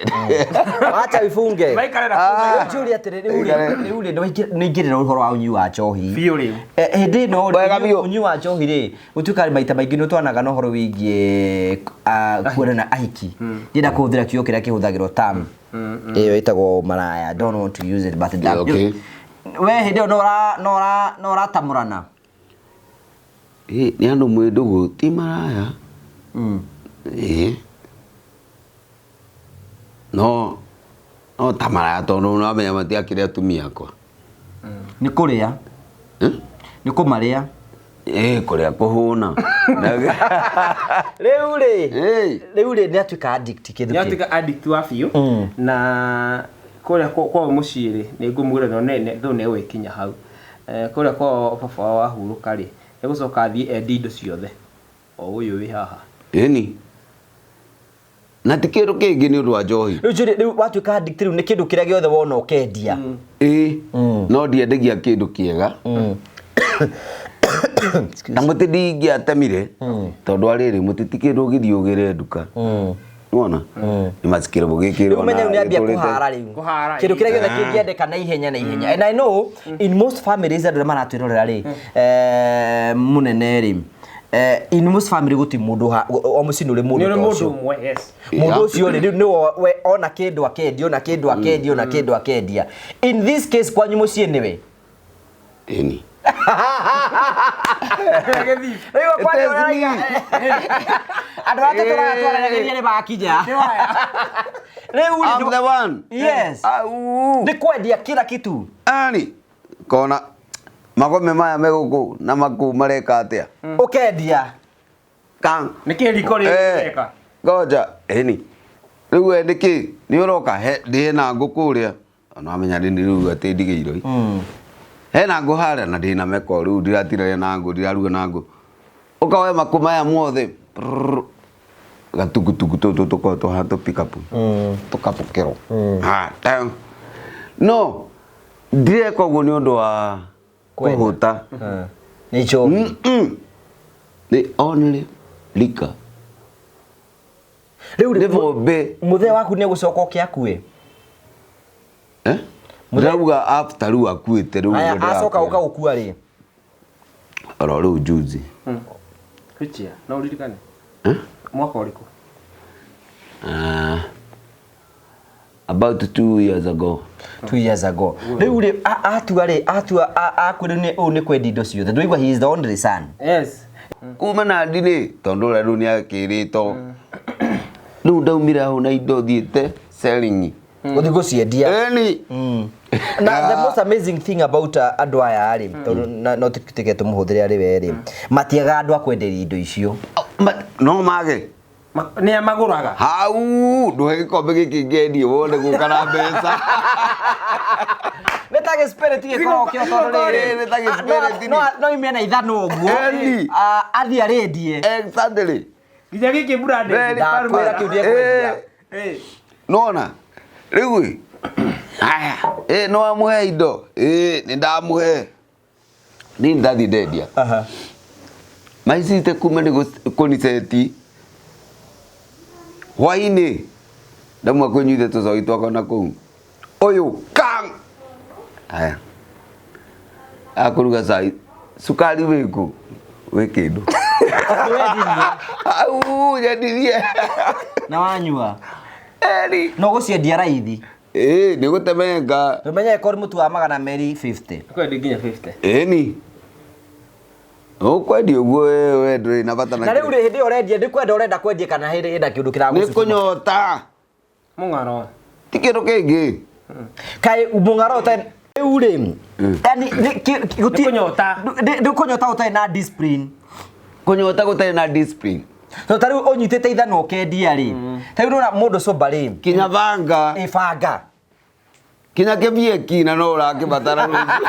Speaker 3: Wacha ifunge.
Speaker 1: Maikare na
Speaker 3: Rĩu njũrie atĩrĩ, rĩu rĩ,
Speaker 2: Maikare.
Speaker 3: rĩu rĩ, nĩwaingĩrĩra ũhoro wa ũnyui wa njohi.
Speaker 1: Biũ rĩu.
Speaker 3: Eh, hĩndĩ ĩno rĩ,
Speaker 2: Wega biũ.
Speaker 3: ũnyui wa njohi rĩ, gũtuĩka maita maingĩ nĩ twanaga na ũhoro wĩgiĩ kuonana ahiki. Ndienda kũhũthĩra kiugo kĩrĩa kĩhũthagĩrwo term. Ĩyo ĩtagwo maraya. I don't want to use it but
Speaker 2: Yeah, okay.
Speaker 3: We hĩndĩ ĩyo no ũra no ũra no ũratamũrana.
Speaker 2: Ĩ nĩ andũ mwĩ ndũgũ ti maraya. Ĩ. No no ta maraya tondũ nĩwamenya matiakĩrĩ atumia akwa.
Speaker 3: Nĩ kũrĩa.
Speaker 2: Eh?
Speaker 3: Nĩ kũmarĩa.
Speaker 2: Ĩ kũrĩa kũhũna.
Speaker 3: Rĩu rĩ,
Speaker 2: Ĩ.
Speaker 3: rĩu rĩ nĩ atuĩka addict kĩndũ
Speaker 1: Nĩ
Speaker 3: kĩu.
Speaker 1: atuĩka addict wa biũ. Na kũrĩa kwao mũciĩ rĩ, nĩ ngũmwĩra no nene thũ nĩ egwĩkinya hau. Eh, kũrĩa kwao baba wao ahurũka rĩ, egũcoka athiĩ endie indo ciothe. O ũyũ wĩ haha.
Speaker 2: Ĩni. Na ti kĩndũ kĩngĩ nĩ ũndũ wa njohi.
Speaker 3: Rĩu njũrie, rĩu watuĩka addict rĩu nĩ kĩndũ kĩrĩa gĩothe wona ũkendia.
Speaker 2: Ĩ. No ndiendagia kĩndũ kĩega. Na mũtĩ ndingĩatemire tondũ wa rĩrĩ mũtĩ ti kĩndũ ũgĩthiĩ ũgĩre nduka. Nĩwona? Nĩ macikĩrĩbũ gĩkĩ
Speaker 3: Rĩu ũmenye rĩu nĩambia kũhara rĩu.
Speaker 1: Kũhara,
Speaker 3: Kĩndũ kĩrĩa gĩothe
Speaker 2: Ah.
Speaker 3: kĩngĩendeka na ihenya na ihenya. And I know in most families andũ arĩa maratwĩrorera rĩ, mũnene rĩ, in most family gũtirĩ mũndũ o mũciĩ nĩ ũrĩ mũndũ
Speaker 1: Nĩ ũrĩ
Speaker 3: ta
Speaker 1: mũndũ
Speaker 3: ũcio.
Speaker 1: ũmwe, yes.
Speaker 3: Mũndũ ũcio rĩ, rĩu nĩwe we ona kĩndũ akendia, ona kĩndũ akendia, ona kĩndũ akendia. In this case kwanyu mũciĩ nĩwe.
Speaker 2: Ĩni.
Speaker 3: Rĩu kwanyu
Speaker 2: It is
Speaker 3: ũraiga. Andũ arĩa tũratwaranagĩria nĩ makinya. Rĩu rĩ,
Speaker 2: I'm the one.
Speaker 3: Yes.
Speaker 2: Au.
Speaker 3: Nĩ kwendia kila kitu.
Speaker 2: Ani. Kona magome maya me gũkũ na makũ mareka atĩa?
Speaker 3: Ũkendia.
Speaker 2: Kang.
Speaker 1: Nĩ kĩ riko rĩrĩ
Speaker 2: Eh,
Speaker 1: rĩreka?
Speaker 2: Ngoja, ĩni. Rĩu we nĩkĩ? Nĩ ũroka he ndĩ na ngũ kũrĩa. Ona wamenya ndĩ rĩu atĩ ndigĩirwo. Hena ngũ harĩa na ndĩ na meko rĩu ndiratindaria na ngũ ndiraruga na ngũ. Ũka woe makũ maya mothe. Prrrr. Gatukutuku tũtũ tũkoragwo tũhana tũ pick up. Tũkabũkĩrwo. Ha, ta. No ndireka ũguo nĩ ũndũ wa
Speaker 3: Kwenda.
Speaker 2: kũhũta.
Speaker 3: Nĩ njohi.
Speaker 2: Mm-mm. Nĩ only liquor.
Speaker 3: Rĩu
Speaker 2: Nĩ
Speaker 3: rĩ,
Speaker 2: bombe.
Speaker 3: mũthee waku nĩ egũcoka oke akue.
Speaker 2: Eh? Ndĩrauga after rĩu akuĩte rĩu
Speaker 3: Aya,
Speaker 2: ũguo
Speaker 3: acoka
Speaker 2: ndĩrakwĩra.
Speaker 3: ũka gũkua rĩ.
Speaker 2: Oro rĩu juzi.
Speaker 1: Which year? No ũririkane?
Speaker 2: Eh?
Speaker 1: Mwaka ũrĩkũ?
Speaker 2: Ah, about 2 years ago.
Speaker 3: 2 years ago. Rĩu rĩ, atua rĩ, atua akue rĩu nĩ ũũ nĩ kwendia indo ciothe. Ndũraigua he is the only son.
Speaker 1: Yes.
Speaker 2: Kuma na ndinĩ tondũ ũrĩa rĩu nĩ akĩrĩtwo. Rĩu ndaumire hau na indo thiĩte selling.
Speaker 3: Gũthiĩ gũciendia.
Speaker 2: Ĩni.
Speaker 3: Na the most amazing thing about andũ aya rĩ, tondũ no tũtige tũmũhũthĩre arĩ we rĩ, matiagaga andũ a kwenderia indo icio.
Speaker 2: No mage.
Speaker 1: Nĩ a magũraga.
Speaker 2: Hau ndũhe gĩkombe gĩkĩ ngendie wone gũka na mbeca.
Speaker 3: Nĩ ta gĩspirit gĩkoragwo kĩo tondũ rĩrĩ.
Speaker 2: Nĩ ta gĩspirit
Speaker 3: No ime na ithano ũguo.
Speaker 2: Ĩni.
Speaker 3: Athiĩ arĩendie.
Speaker 2: Exactly.
Speaker 1: Nginya gĩkĩ branded.
Speaker 2: Very
Speaker 3: Ndakwĩra kĩu ndiekwendia.
Speaker 1: Eh.
Speaker 2: Nona rĩu ĩ aya ĩ nĩ wamũhe indo ĩ nĩ ndamũhe niĩ nĩ ndathiĩ ndendia maicite kuma nĩ kũniceti hwainĩ ndamua kũnyuĩte tũcoi twakwa na kũu ũyũ kang aya akũruga cai cukari wĩkũ wĩ kĩndũ au nyendirie
Speaker 3: Na wanyua.
Speaker 2: eri
Speaker 3: No gũciendia raithi.
Speaker 2: ĩ nĩ gũtemenga
Speaker 3: Tũmenye korwo mũtu wa 250.
Speaker 1: Kwendia nginya 50.
Speaker 2: ĩni ũkwendia ũguo we we ndũrĩ na bata
Speaker 3: Na rĩu rĩ, hĩndĩ ĩyo ũrendia ndĩ kwenda ũrenda kwendia kana hĩndĩ ĩna kĩndũ
Speaker 2: nĩ
Speaker 3: kĩragũcukuma.
Speaker 2: kũnyota
Speaker 1: Mũng'aro.
Speaker 2: ti kĩndũ kĩngĩ
Speaker 3: Kaĩ mũng'aro ũtarĩ rĩu Rĩu rĩ, yani
Speaker 1: Nĩ kũnyota.
Speaker 3: Nĩ kũnyota ũtarĩ na discipline.
Speaker 2: Kũnyota gũtarĩ na discipline.
Speaker 3: So ta rĩu ũnyitĩte ithanwa ũkendia rĩ, ta rĩu nĩwona mũndũ sober rĩ,
Speaker 2: Kinya banga.
Speaker 3: Ĩbanga.
Speaker 2: Kinya kĩbieki na no ũrakĩbatara rũciũ.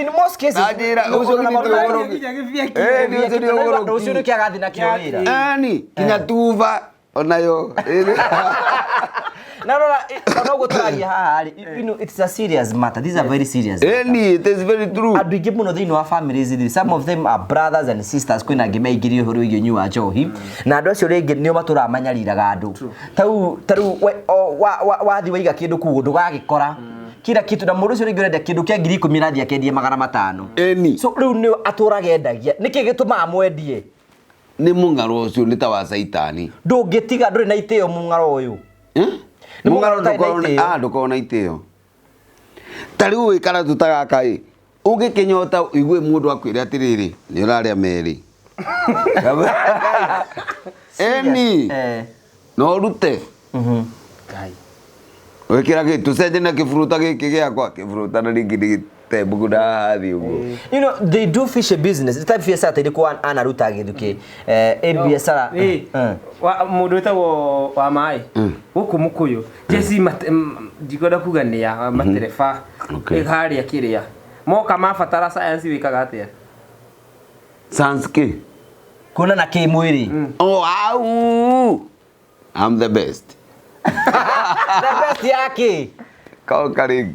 Speaker 3: In most cases,
Speaker 2: Na njĩra, ũcio
Speaker 3: ũkona
Speaker 2: githĩ
Speaker 3: maũndũ
Speaker 2: ti
Speaker 3: marĩa-
Speaker 2: ũgũrũki?
Speaker 1: Nginya gĩbieki.
Speaker 2: Eh, nĩ ũcio nĩ ũgũrũki.
Speaker 3: Rũciũ nĩkĩo agathiĩ nakĩo wĩra.
Speaker 2: Eni, kinya tuba onayo.
Speaker 3: Na rora, ona ũguo tũraria haha rĩ, it's a serious matter. These are very serious matter.
Speaker 2: Eni, it is very true.
Speaker 3: Andũ aingĩ mũno thĩinĩ wa families rĩ, some of them are brothers and sisters, kwĩna angĩ meingĩrie ũhoro wĩgiĩ ũnyui wa njohi, na andũ acio rĩngĩ nĩo matũraga manyariraga andũ. Ta rĩu wathiĩ waiga kĩndũ kũu ndũgagĩkora kila kitu, na mũndũ ũcio rĩngĩ ũrenda kĩndũ kĩa 10,000 arathiĩ akendie 500.
Speaker 2: Eni.
Speaker 3: So rĩu nĩo atũraga endagia. Nĩkĩ gĩtũmaga mwendie?
Speaker 2: Nĩ mũng'aro ũcio nĩ ta wa caitani.
Speaker 3: Ndũngĩtiga, ndũrĩ na itĩo mũng'aro ũyũ.
Speaker 2: Eh?
Speaker 3: Nĩ
Speaker 2: Mũng'aro
Speaker 3: mũng'aro ũtarĩ na itĩo.
Speaker 2: Ndũkoragwo na itĩo. Ta rĩu wĩ karatũ ta gaka ĩ, ũngĩkĩnyota ũigue mũndũ akwĩre atĩrĩrĩ, nĩ ũrarĩa merĩ. Eni, no ũrute.
Speaker 1: Ngai.
Speaker 2: Wĩkĩra gĩ, tũcenjie na kĩburuta gĩkĩ gĩakwa, kĩburuta na rĩngĩ nĩ gĩtembũku na haha thĩ ũguo.
Speaker 3: They do fish a business. Type biacara ta irĩkũ anaruta gĩthukĩ? Ĩ biacara.
Speaker 1: Ĩ, mũndũ wĩtagwo wa maĩ gũkũ mũkũyũ jeci, ndikwenda kuga nĩ ya matereba. Harĩa kĩrĩa moka mabatara science, wĩkaga atĩa?
Speaker 2: Sans kĩ?
Speaker 3: Kuona na kĩmwĩrĩ.
Speaker 2: Oh, au! I'm the best.
Speaker 3: The best yake.
Speaker 2: Conquering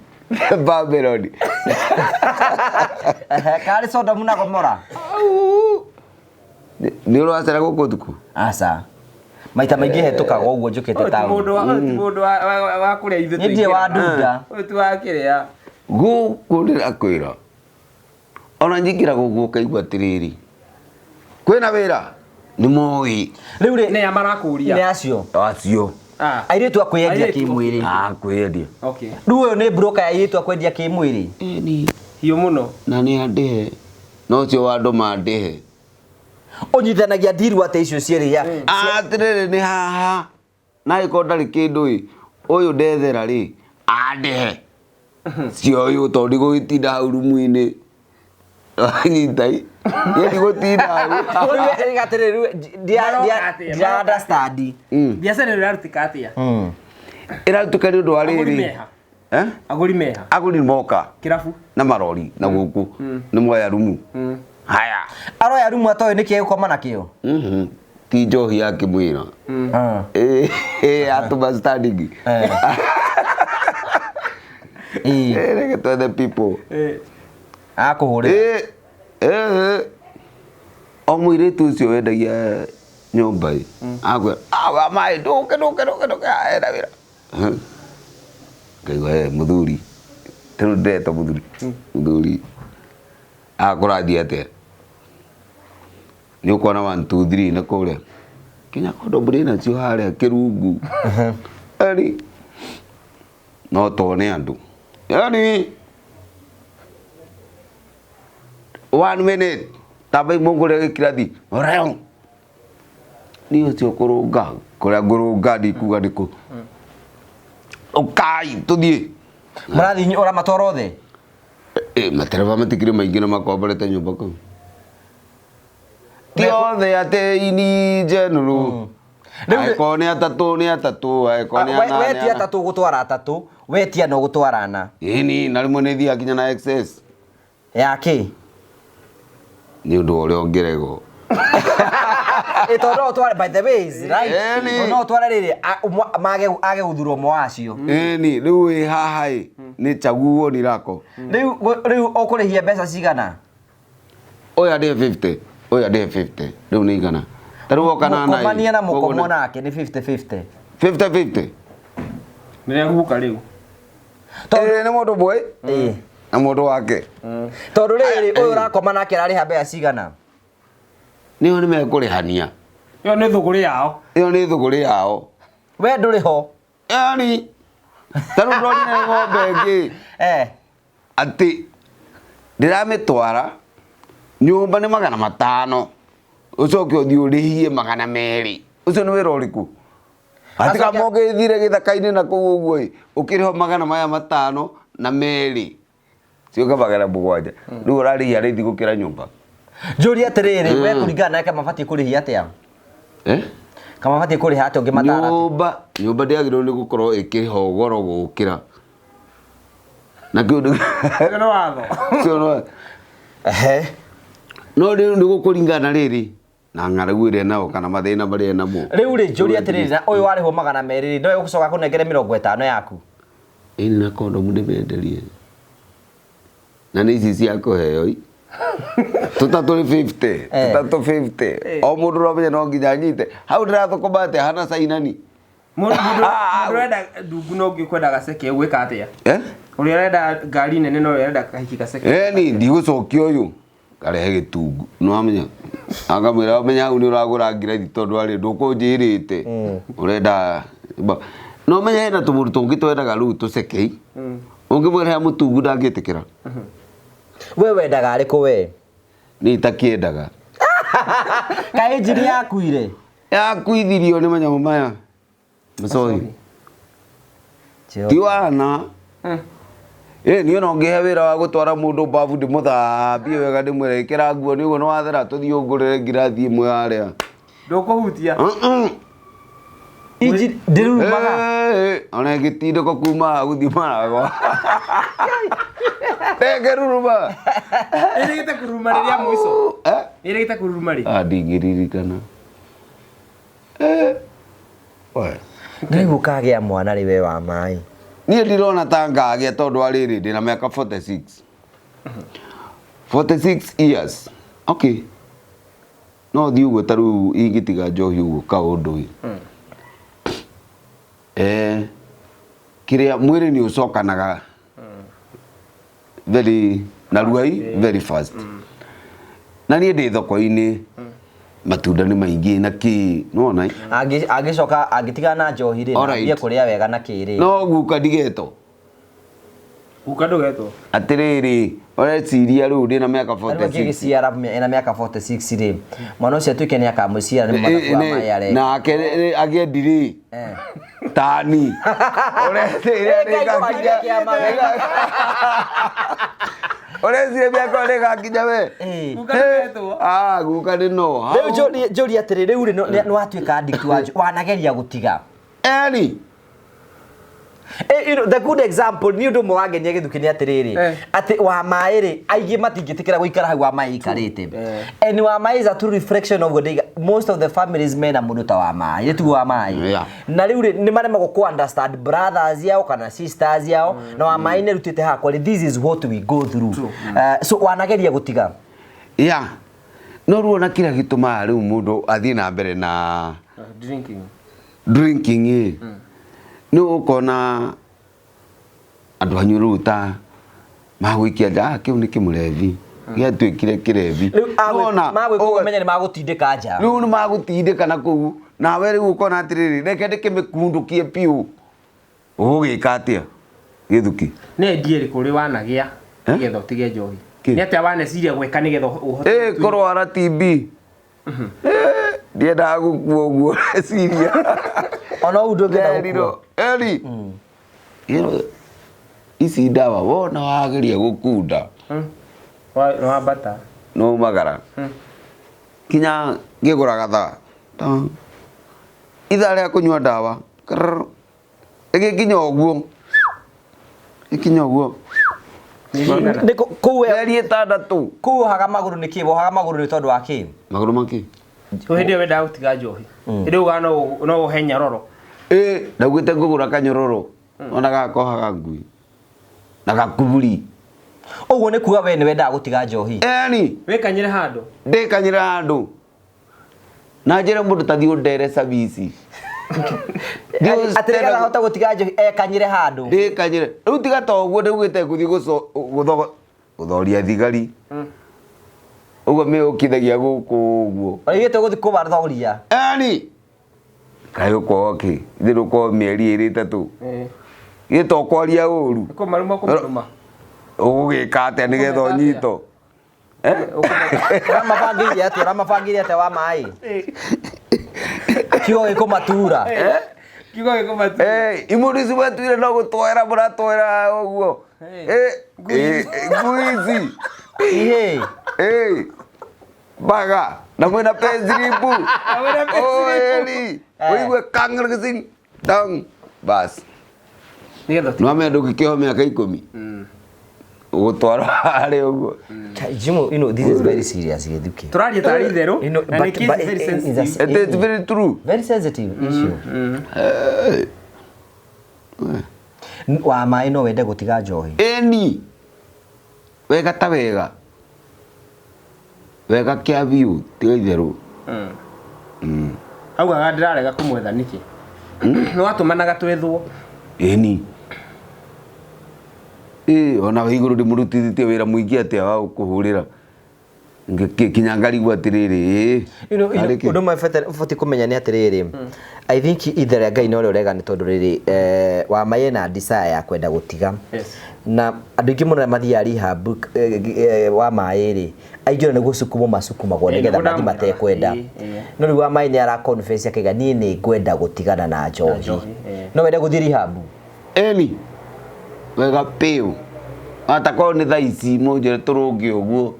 Speaker 2: Babylon.
Speaker 3: Ehe, karĩ Sodomu na Gomora.
Speaker 2: Nĩ ũracera gũkũ ũtukũ?
Speaker 3: Aca. Maita maingĩ hetũkaga ũguo njũkĩte
Speaker 1: Ũyũ ti
Speaker 3: taũni.
Speaker 1: mũndũ wa, ũyũ ti mũndũ wa kũrĩa ithuĩ
Speaker 3: Niĩ ndirĩ wa
Speaker 1: tũingĩraga.
Speaker 3: ndunda.
Speaker 1: Ũyũ ti wa kĩrĩa.
Speaker 2: Gũkũ ndĩrakwĩra. Ona njingĩra gũkũ ũkaigua atĩrĩrĩ. Kwĩna wĩra? Nĩ moĩ.
Speaker 3: Rĩu rĩ,
Speaker 1: Nĩ a marakũria?
Speaker 3: Nĩ acio.
Speaker 2: Acio.
Speaker 1: Ah.
Speaker 3: Airĩtu a kwĩyendia
Speaker 1: Airĩtu.
Speaker 3: kĩmwĩrĩ.
Speaker 2: Ah, kwĩyendia.
Speaker 1: Okay.
Speaker 3: Rĩu ũyũ nĩ broker ya airĩtu a kwendia kĩmwĩrĩ.
Speaker 2: Ĩni.
Speaker 1: Hiũ mũno.
Speaker 2: Na nĩ andĩhe. No ũcio wa andũ mandĩhe.
Speaker 3: Ũnyitanagia ndiru atĩ icio cierĩ ya.
Speaker 2: Atĩrĩrĩ, nĩ haha. Na angĩkorwo ndarĩ kĩndũ ĩ, ũyũ ndethera rĩ, andĩhe. Cio ũyũ tondũ ndigũgĩtinda hau rumu-inĩ. Nyita i. Niĩ ndigũtinda hau.
Speaker 3: Rĩu atĩrĩrĩ, rĩu
Speaker 1: Maroka atĩa?
Speaker 3: ndia understand.
Speaker 1: Biacara ĩno ĩrarutĩka atĩa?
Speaker 2: Ĩrarutĩka nĩ ũndũ wa
Speaker 1: Agũri
Speaker 2: rĩrĩ.
Speaker 1: meha?
Speaker 2: Eh?
Speaker 1: Agũri meha?
Speaker 2: Agũri moka.
Speaker 1: Kĩrabu.
Speaker 2: Na marori na gũkũ nĩ moya rumu. Haya.
Speaker 3: Aroya rumu atoĩ nĩkĩ egũkoma nakĩo.
Speaker 2: Ti njohi akĩmwĩra. Atũma standing. Reke twethe people.
Speaker 3: Akũhũrĩra.
Speaker 2: O mũirĩtu ũcio wendagia nyũmba ĩ, akwĩra, "Ah, maĩ, ndũke ndũke ndũke ndũke, ah, ena wĩra." Ngaigua, mũthuri, rĩu ndĩretwo mũthuri, mũthuri akũrathiĩ atĩa? Nĩ ũkuona 1 2 3 na kũrĩa kinya kondomu nacio harĩa kĩrungu. Eri no tuone andũ, yani one minute tambai mũngũrĩa gĩkirathi reo niĩ ũcio kũrũnga kũrĩa ngũrũnga ndikuga nĩkũ, ũkai tũthiĩ.
Speaker 3: Mũrathiĩ ũramatwara othe?
Speaker 2: Matereba matikĩrĩ maingĩ na makomborete nyũmba kũu, ti othe atĩ ini general. Angĩkorwo nĩ atatũ nĩ atatũ, angĩkorwo nĩ ana nĩ
Speaker 3: Wetia
Speaker 2: ana.
Speaker 3: atatũ gũtwara atatũ, wetia no gũtwara ana.
Speaker 2: Ĩni, na rĩmwe nĩ thiaga nginya na excess.
Speaker 3: Yake?
Speaker 2: Nĩ ũndũ wa ũrĩa ũngĩregwo.
Speaker 3: Ĩ tondũ no ũtware, by the way, is right.
Speaker 2: Ĩni.
Speaker 3: No ũtware rĩrĩ, mage age gũthura ũmwe wacio.
Speaker 2: Ĩni, rĩu wĩ haha ĩ nĩ chaguo ni lako.
Speaker 3: Rĩu ũkũrĩhia mbeca cigana?
Speaker 2: Ũyũ andĩhe 50, ũyũ andĩhe 50, rĩu nĩ igana. Ta rĩu woka na
Speaker 3: Mũkomania na
Speaker 2: koguo
Speaker 3: mũkomwo nake nĩ 50-50.
Speaker 2: 50 50.
Speaker 1: Nĩ guka rĩu.
Speaker 2: Ĩĩ, nĩ mũndũ ũmwe na mũndũ wake.
Speaker 3: Tondũ rĩrĩ, ũyũ ũrakoma nake ararĩha mbeca cigana?
Speaker 2: Nĩo nĩ mekũrĩhania.
Speaker 1: Ĩyo nĩ thũgũrĩ yao.
Speaker 2: Ĩyo nĩ thũgũrĩ yao.
Speaker 3: We ndũrĩ ho.
Speaker 2: Yani ta rĩu ndorire ng'ombe ĩngĩ atĩ ndĩramĩtwara nyũmba nĩ 500, ũcoke ũthiĩ ũrĩhie 200. Ũcio nĩ wĩra ũrĩkũ? Hatika
Speaker 3: Acoke-
Speaker 2: mũngĩthire gĩthaka-inĩ na kũu ũguo ĩ, ũkĩrĩhwo 500 Na merĩ cioka 700, rĩu ũrarĩhia raithi gũkĩra nyũmba.
Speaker 3: Njũrie atĩrĩrĩ, we kũringana nake mabatiĩ kũrĩhia atĩa?
Speaker 2: Eh?
Speaker 3: Kama mabatiĩ kũrĩha atĩa ũngĩmatara atĩa?
Speaker 2: Nyũmba ndĩagĩrĩirwo nĩ gũkorwo ĩkĩrĩha goro gũkĩra na kĩũndũ.
Speaker 1: Ũcio nĩ watho.
Speaker 2: Ũcio no-
Speaker 3: Ehe.
Speaker 2: No rĩu nĩ gũkũringana rĩrĩ na ng'aragu ĩrĩa nao kana mathĩna marĩa namo.
Speaker 3: Rĩu rĩ, njũrie atĩrĩrĩ, na ũyũ warĩhwo 200 rĩ, nowe ũgũcoka kũnengere 50 yaku?
Speaker 2: Ĩni, na kondomu ndĩmenderie na nĩ ici cia kũheo i tũtatũ nĩ 50. Tũtatũ 50 o mũndũ ũramenya no nginya anyite hau ndĩrathũkũma atĩa hana cainani.
Speaker 1: Mũndũ ũrenda ndungu no ũngĩ ũkwenda gaceke, ũgwĩka atĩa?
Speaker 2: Eh?
Speaker 1: Ũrĩa ũrenda ngari nene no ũrĩa ũrenda kahiki gaceke.
Speaker 2: Eni ndigũcokia ũyũ karehe gĩtungu, nĩwamenya, akamwĩra ũmenya hau nĩ ũragũra ngirathi tondũ arĩ ndũkũnjĩrĩte ũrenda no ũmenye hena tũmũndũ tũngĩ twendaga rĩu tũcekei, ũngĩmwĩra mũtungu ndangĩtĩkĩra.
Speaker 3: We wendaga arĩkũ we?
Speaker 2: Nĩ itakĩendaga.
Speaker 3: Kaĩ injini yakuire?
Speaker 2: Yakuithirio nĩ manyamũ maya macohi ti wana. Ĩ niĩ no ngĩhe wĩra wa gũtwara mũndũ mbabu, ndĩmũthambie wega, ndĩmwĩre ĩkĩra nguo, nĩ ũguo nĩ wathera, tũthiĩ ũngũrĩre ngirathi ĩmwe harĩa.
Speaker 1: Ndũkũhutia.
Speaker 3: Injini ndĩrurumaga.
Speaker 2: Ona ĩngĩtindĩkwo kuma haha gũthiĩ maragwa ndĩngĩruruma.
Speaker 1: Ĩrĩgĩte kururuma rĩrĩa mũico?
Speaker 2: Eh?
Speaker 1: Ĩrĩgĩte kururuma rĩ?
Speaker 2: Ah, ndingĩririkana. Eh. We.
Speaker 3: Rĩu ũkagĩa mwana rĩ, we wa maĩ?
Speaker 2: Niĩ ndirona ta ngagĩa tondũ wa rĩrĩ, ndĩna mĩaka 46, 46 years. Okay, no thiĩ ũguo ta rĩu ingĩtiga njohi ũguo kaũndũ ĩ, kĩrĩa mwĩrĩ nĩ ũcokanaga very narua i very fast, na niĩ ndĩ thoko-inĩ, matunda nĩ maingĩ na kĩ nĩwona.
Speaker 3: Angĩcoka angĩtigana na njohi rĩ, na
Speaker 2: Alright.
Speaker 3: ambie kũrĩa wega na kĩrĩ.
Speaker 2: No guka ndigetwo.
Speaker 1: Guka ndũgetwo.
Speaker 2: Atĩrĩrĩ, ũreciria rĩu ndĩna mĩaka
Speaker 3: Rĩu
Speaker 2: 46.
Speaker 3: angĩgĩciara ena mĩaka 46 rĩ, mwana ũcio atuĩke nĩ akamũciara nĩ mathabu wa maĩ areka.
Speaker 2: Nake agĩe ndiri tani ũreciria
Speaker 3: Ngai kũmaria kĩama.
Speaker 2: Ũreciria mĩaka ĩyo nĩgakinya we?
Speaker 1: Guka ndũgetwo.
Speaker 2: Ah, guka nĩ no.
Speaker 3: Rĩu njũrie atĩrĩ, rĩu rĩ, nĩ watuĩka addict wa wanageria gũtiga?
Speaker 2: Eni.
Speaker 3: You know, the good example nĩ ũndũ ũmwe wangenia gĩthuki nĩ atĩrĩrĩ, atĩ wa maĩ rĩ, aingĩ matingĩtĩkĩra gũikara hau wa maĩ ikarĩte, and wa maĩ is a true reflection of what most of the families mena mũndũ ta wa maĩ nĩ tiguo wa maĩ. Na rĩu rĩ, nĩ maremagwo kũ understand brothers yao kana sisters yao, na wa maĩ nĩ rutĩte hakwa rĩ, this is what we go through. So wanageria gũtiga?
Speaker 2: Ya, no rĩu ona kĩrĩa gĩtũmaga rĩu mũndũ athiĩ na mbere na
Speaker 1: Drinking.
Speaker 2: Drinking ĩ, nĩ ũkona andũ anyu rĩu ta magũikia nja, "Ah, kĩu nĩ kĩmũrevi, gĩatuĩkire kĩrevi."
Speaker 3: Rĩu
Speaker 2: Nĩwona,
Speaker 3: magwĩka ũguo menye nĩ magũtindĩka nja.
Speaker 2: Rĩu nĩ magũtindĩka na kũu, nawe rĩu ũkona atĩrĩrĩ, reke ndĩkĩmĩkundũkie biũ. Ũgũgĩka atĩa gĩthuki?
Speaker 1: Nĩ idea ĩrĩkũ ũrĩ wanagĩa
Speaker 2: Eh?
Speaker 1: nĩgetha ũtige njohi?
Speaker 2: Kĩ?
Speaker 1: Nĩ atĩa waneciria gwĩka nĩgetha ũhote?
Speaker 2: Ĩ, kũrwara TB. Eh, ndiendaga gũkua ũguo reciria.
Speaker 3: Ona ũguo ndũngĩenda gũkua.
Speaker 2: Nderirwo, eri ici ndawa wona wageria gũkunda
Speaker 1: Nĩ wambata.
Speaker 2: No umagara kinya ngĩgũraga thaa Ta. Ithaa rĩa kũnyua ndawa Krrr. Ĩgĩkinya ũguo, ĩkinya ũguo.
Speaker 3: Nĩ kũu
Speaker 2: Mĩeri 6.
Speaker 3: Kũu wohaga magũrũ nĩ kĩ? Wohaga magũrũ nĩ tondũ wa kĩ?
Speaker 2: Magũrũ makĩ?
Speaker 1: So hĩndĩ ĩyo wendaga gũtiga njohi, hĩndĩ ĩyo ugaga no ũhe nyororo?
Speaker 2: Ĩ, ndaugĩte ngũgũra kanyororo ona gakohaga ngui na gakuburi.
Speaker 3: Ũguo nĩ kuga we nĩ wendaga gũtiga njohi?
Speaker 2: Eni.
Speaker 1: Wĩkanyĩre handũ.
Speaker 2: Ndĩkanyĩre handũ na njĩre mũndũ tathiĩ ũndere cabici.
Speaker 3: Atĩ nĩgetha ahote gũtiga njohi ekanyĩre handũ.
Speaker 2: Ndĩkanyĩre rĩu, tiga ta ũguo ndaugĩte ngũthiĩ gũthoria thigari ũguo mĩũkithagia gũkũ ũguo.
Speaker 3: Oigĩte gũthiĩ kũmathoria.
Speaker 2: Eni, kaĩ ũkorwo kĩ ithe ndũkorwo mĩeri 2 3 gĩ to kwaria ũru.
Speaker 1: Kũmaruma kũmaruma.
Speaker 2: Ũgũgĩka atĩa nĩgetha ũnyitwo? Eh?
Speaker 3: Ũramabangĩire atĩa? Ũramabangĩire atĩa wa maĩ? Kiugo gĩkũmatura.
Speaker 2: Eh?
Speaker 1: Kiugo gĩkũmatuĩra.
Speaker 2: Eh, imũndũ ici mwatuire no gũtwera mũratwera ũguo.
Speaker 1: Hey.
Speaker 2: Eh, eh, ngui ici.
Speaker 3: Ihĩ.
Speaker 2: Eh, baga na mwĩna penziribu.
Speaker 1: Na mwĩna payslip.
Speaker 2: Oeri. Ũigue kang'arĩgĩcing tang bas.
Speaker 1: Nĩgetha ũtige.
Speaker 2: Nĩwamenya ndũngĩkĩohwo mĩaka 10. Ũgũtwarwo harĩa ũguo.
Speaker 3: Jimo, you know, this is very serious, Gĩthuki.
Speaker 1: Tũraria tarĩ itherũ
Speaker 3: You know,
Speaker 1: na nĩ
Speaker 3: but-
Speaker 1: case
Speaker 3: but
Speaker 1: very
Speaker 3: it- it is a-
Speaker 1: sensitive.
Speaker 2: It is very true.
Speaker 3: Very sensitive issue. Wa maĩ no wende gũtiga njohi.
Speaker 2: Ĩni. Wega ta wega. Wega kĩa biũ tiga itherũ.
Speaker 1: Augaga ndĩrarega kũmwetha nĩkĩ? Nĩ watũmanaga twethwo.
Speaker 2: Ĩni. Ĩ ona wĩ igũrũ ndĩmũrutithĩtie wĩra mũingĩ atĩa wa gũkũhũrĩra. Kinya ngarigwo atĩrĩrĩ ĩ.
Speaker 3: You know, you know,
Speaker 2: arĩ kĩ?
Speaker 3: ũndũ ũmwe ũbatiĩ kũmenya nĩ atĩrĩrĩ, I think ithe rĩa Ngai no rĩo rĩega nĩ tondũ rĩrĩ, wa maĩ ena desire ya kwenda gũtiga.
Speaker 1: Yes.
Speaker 3: Na andũ aingĩ mũno arĩa mathiaga rehab, wa maĩ rĩ, aingĩ ona nĩ gũcukumwo macukumagwo
Speaker 1: Ĩ,
Speaker 3: nĩgetha
Speaker 1: nĩguo
Speaker 3: mathiĩ
Speaker 1: ndamwĩraga.
Speaker 3: matekwenda.
Speaker 1: Ĩ, ĩ.
Speaker 3: No rĩu wa maĩ nĩ ara confess akaiga niĩ nĩ ngwenda gũtigana na njohi.
Speaker 1: njohi, ĩ.
Speaker 3: No wende gũthiĩ rehab?
Speaker 2: Ĩni. Wega biũ. Atakorwo nĩ thaa ici mũnjĩre tũrũnge ũguo.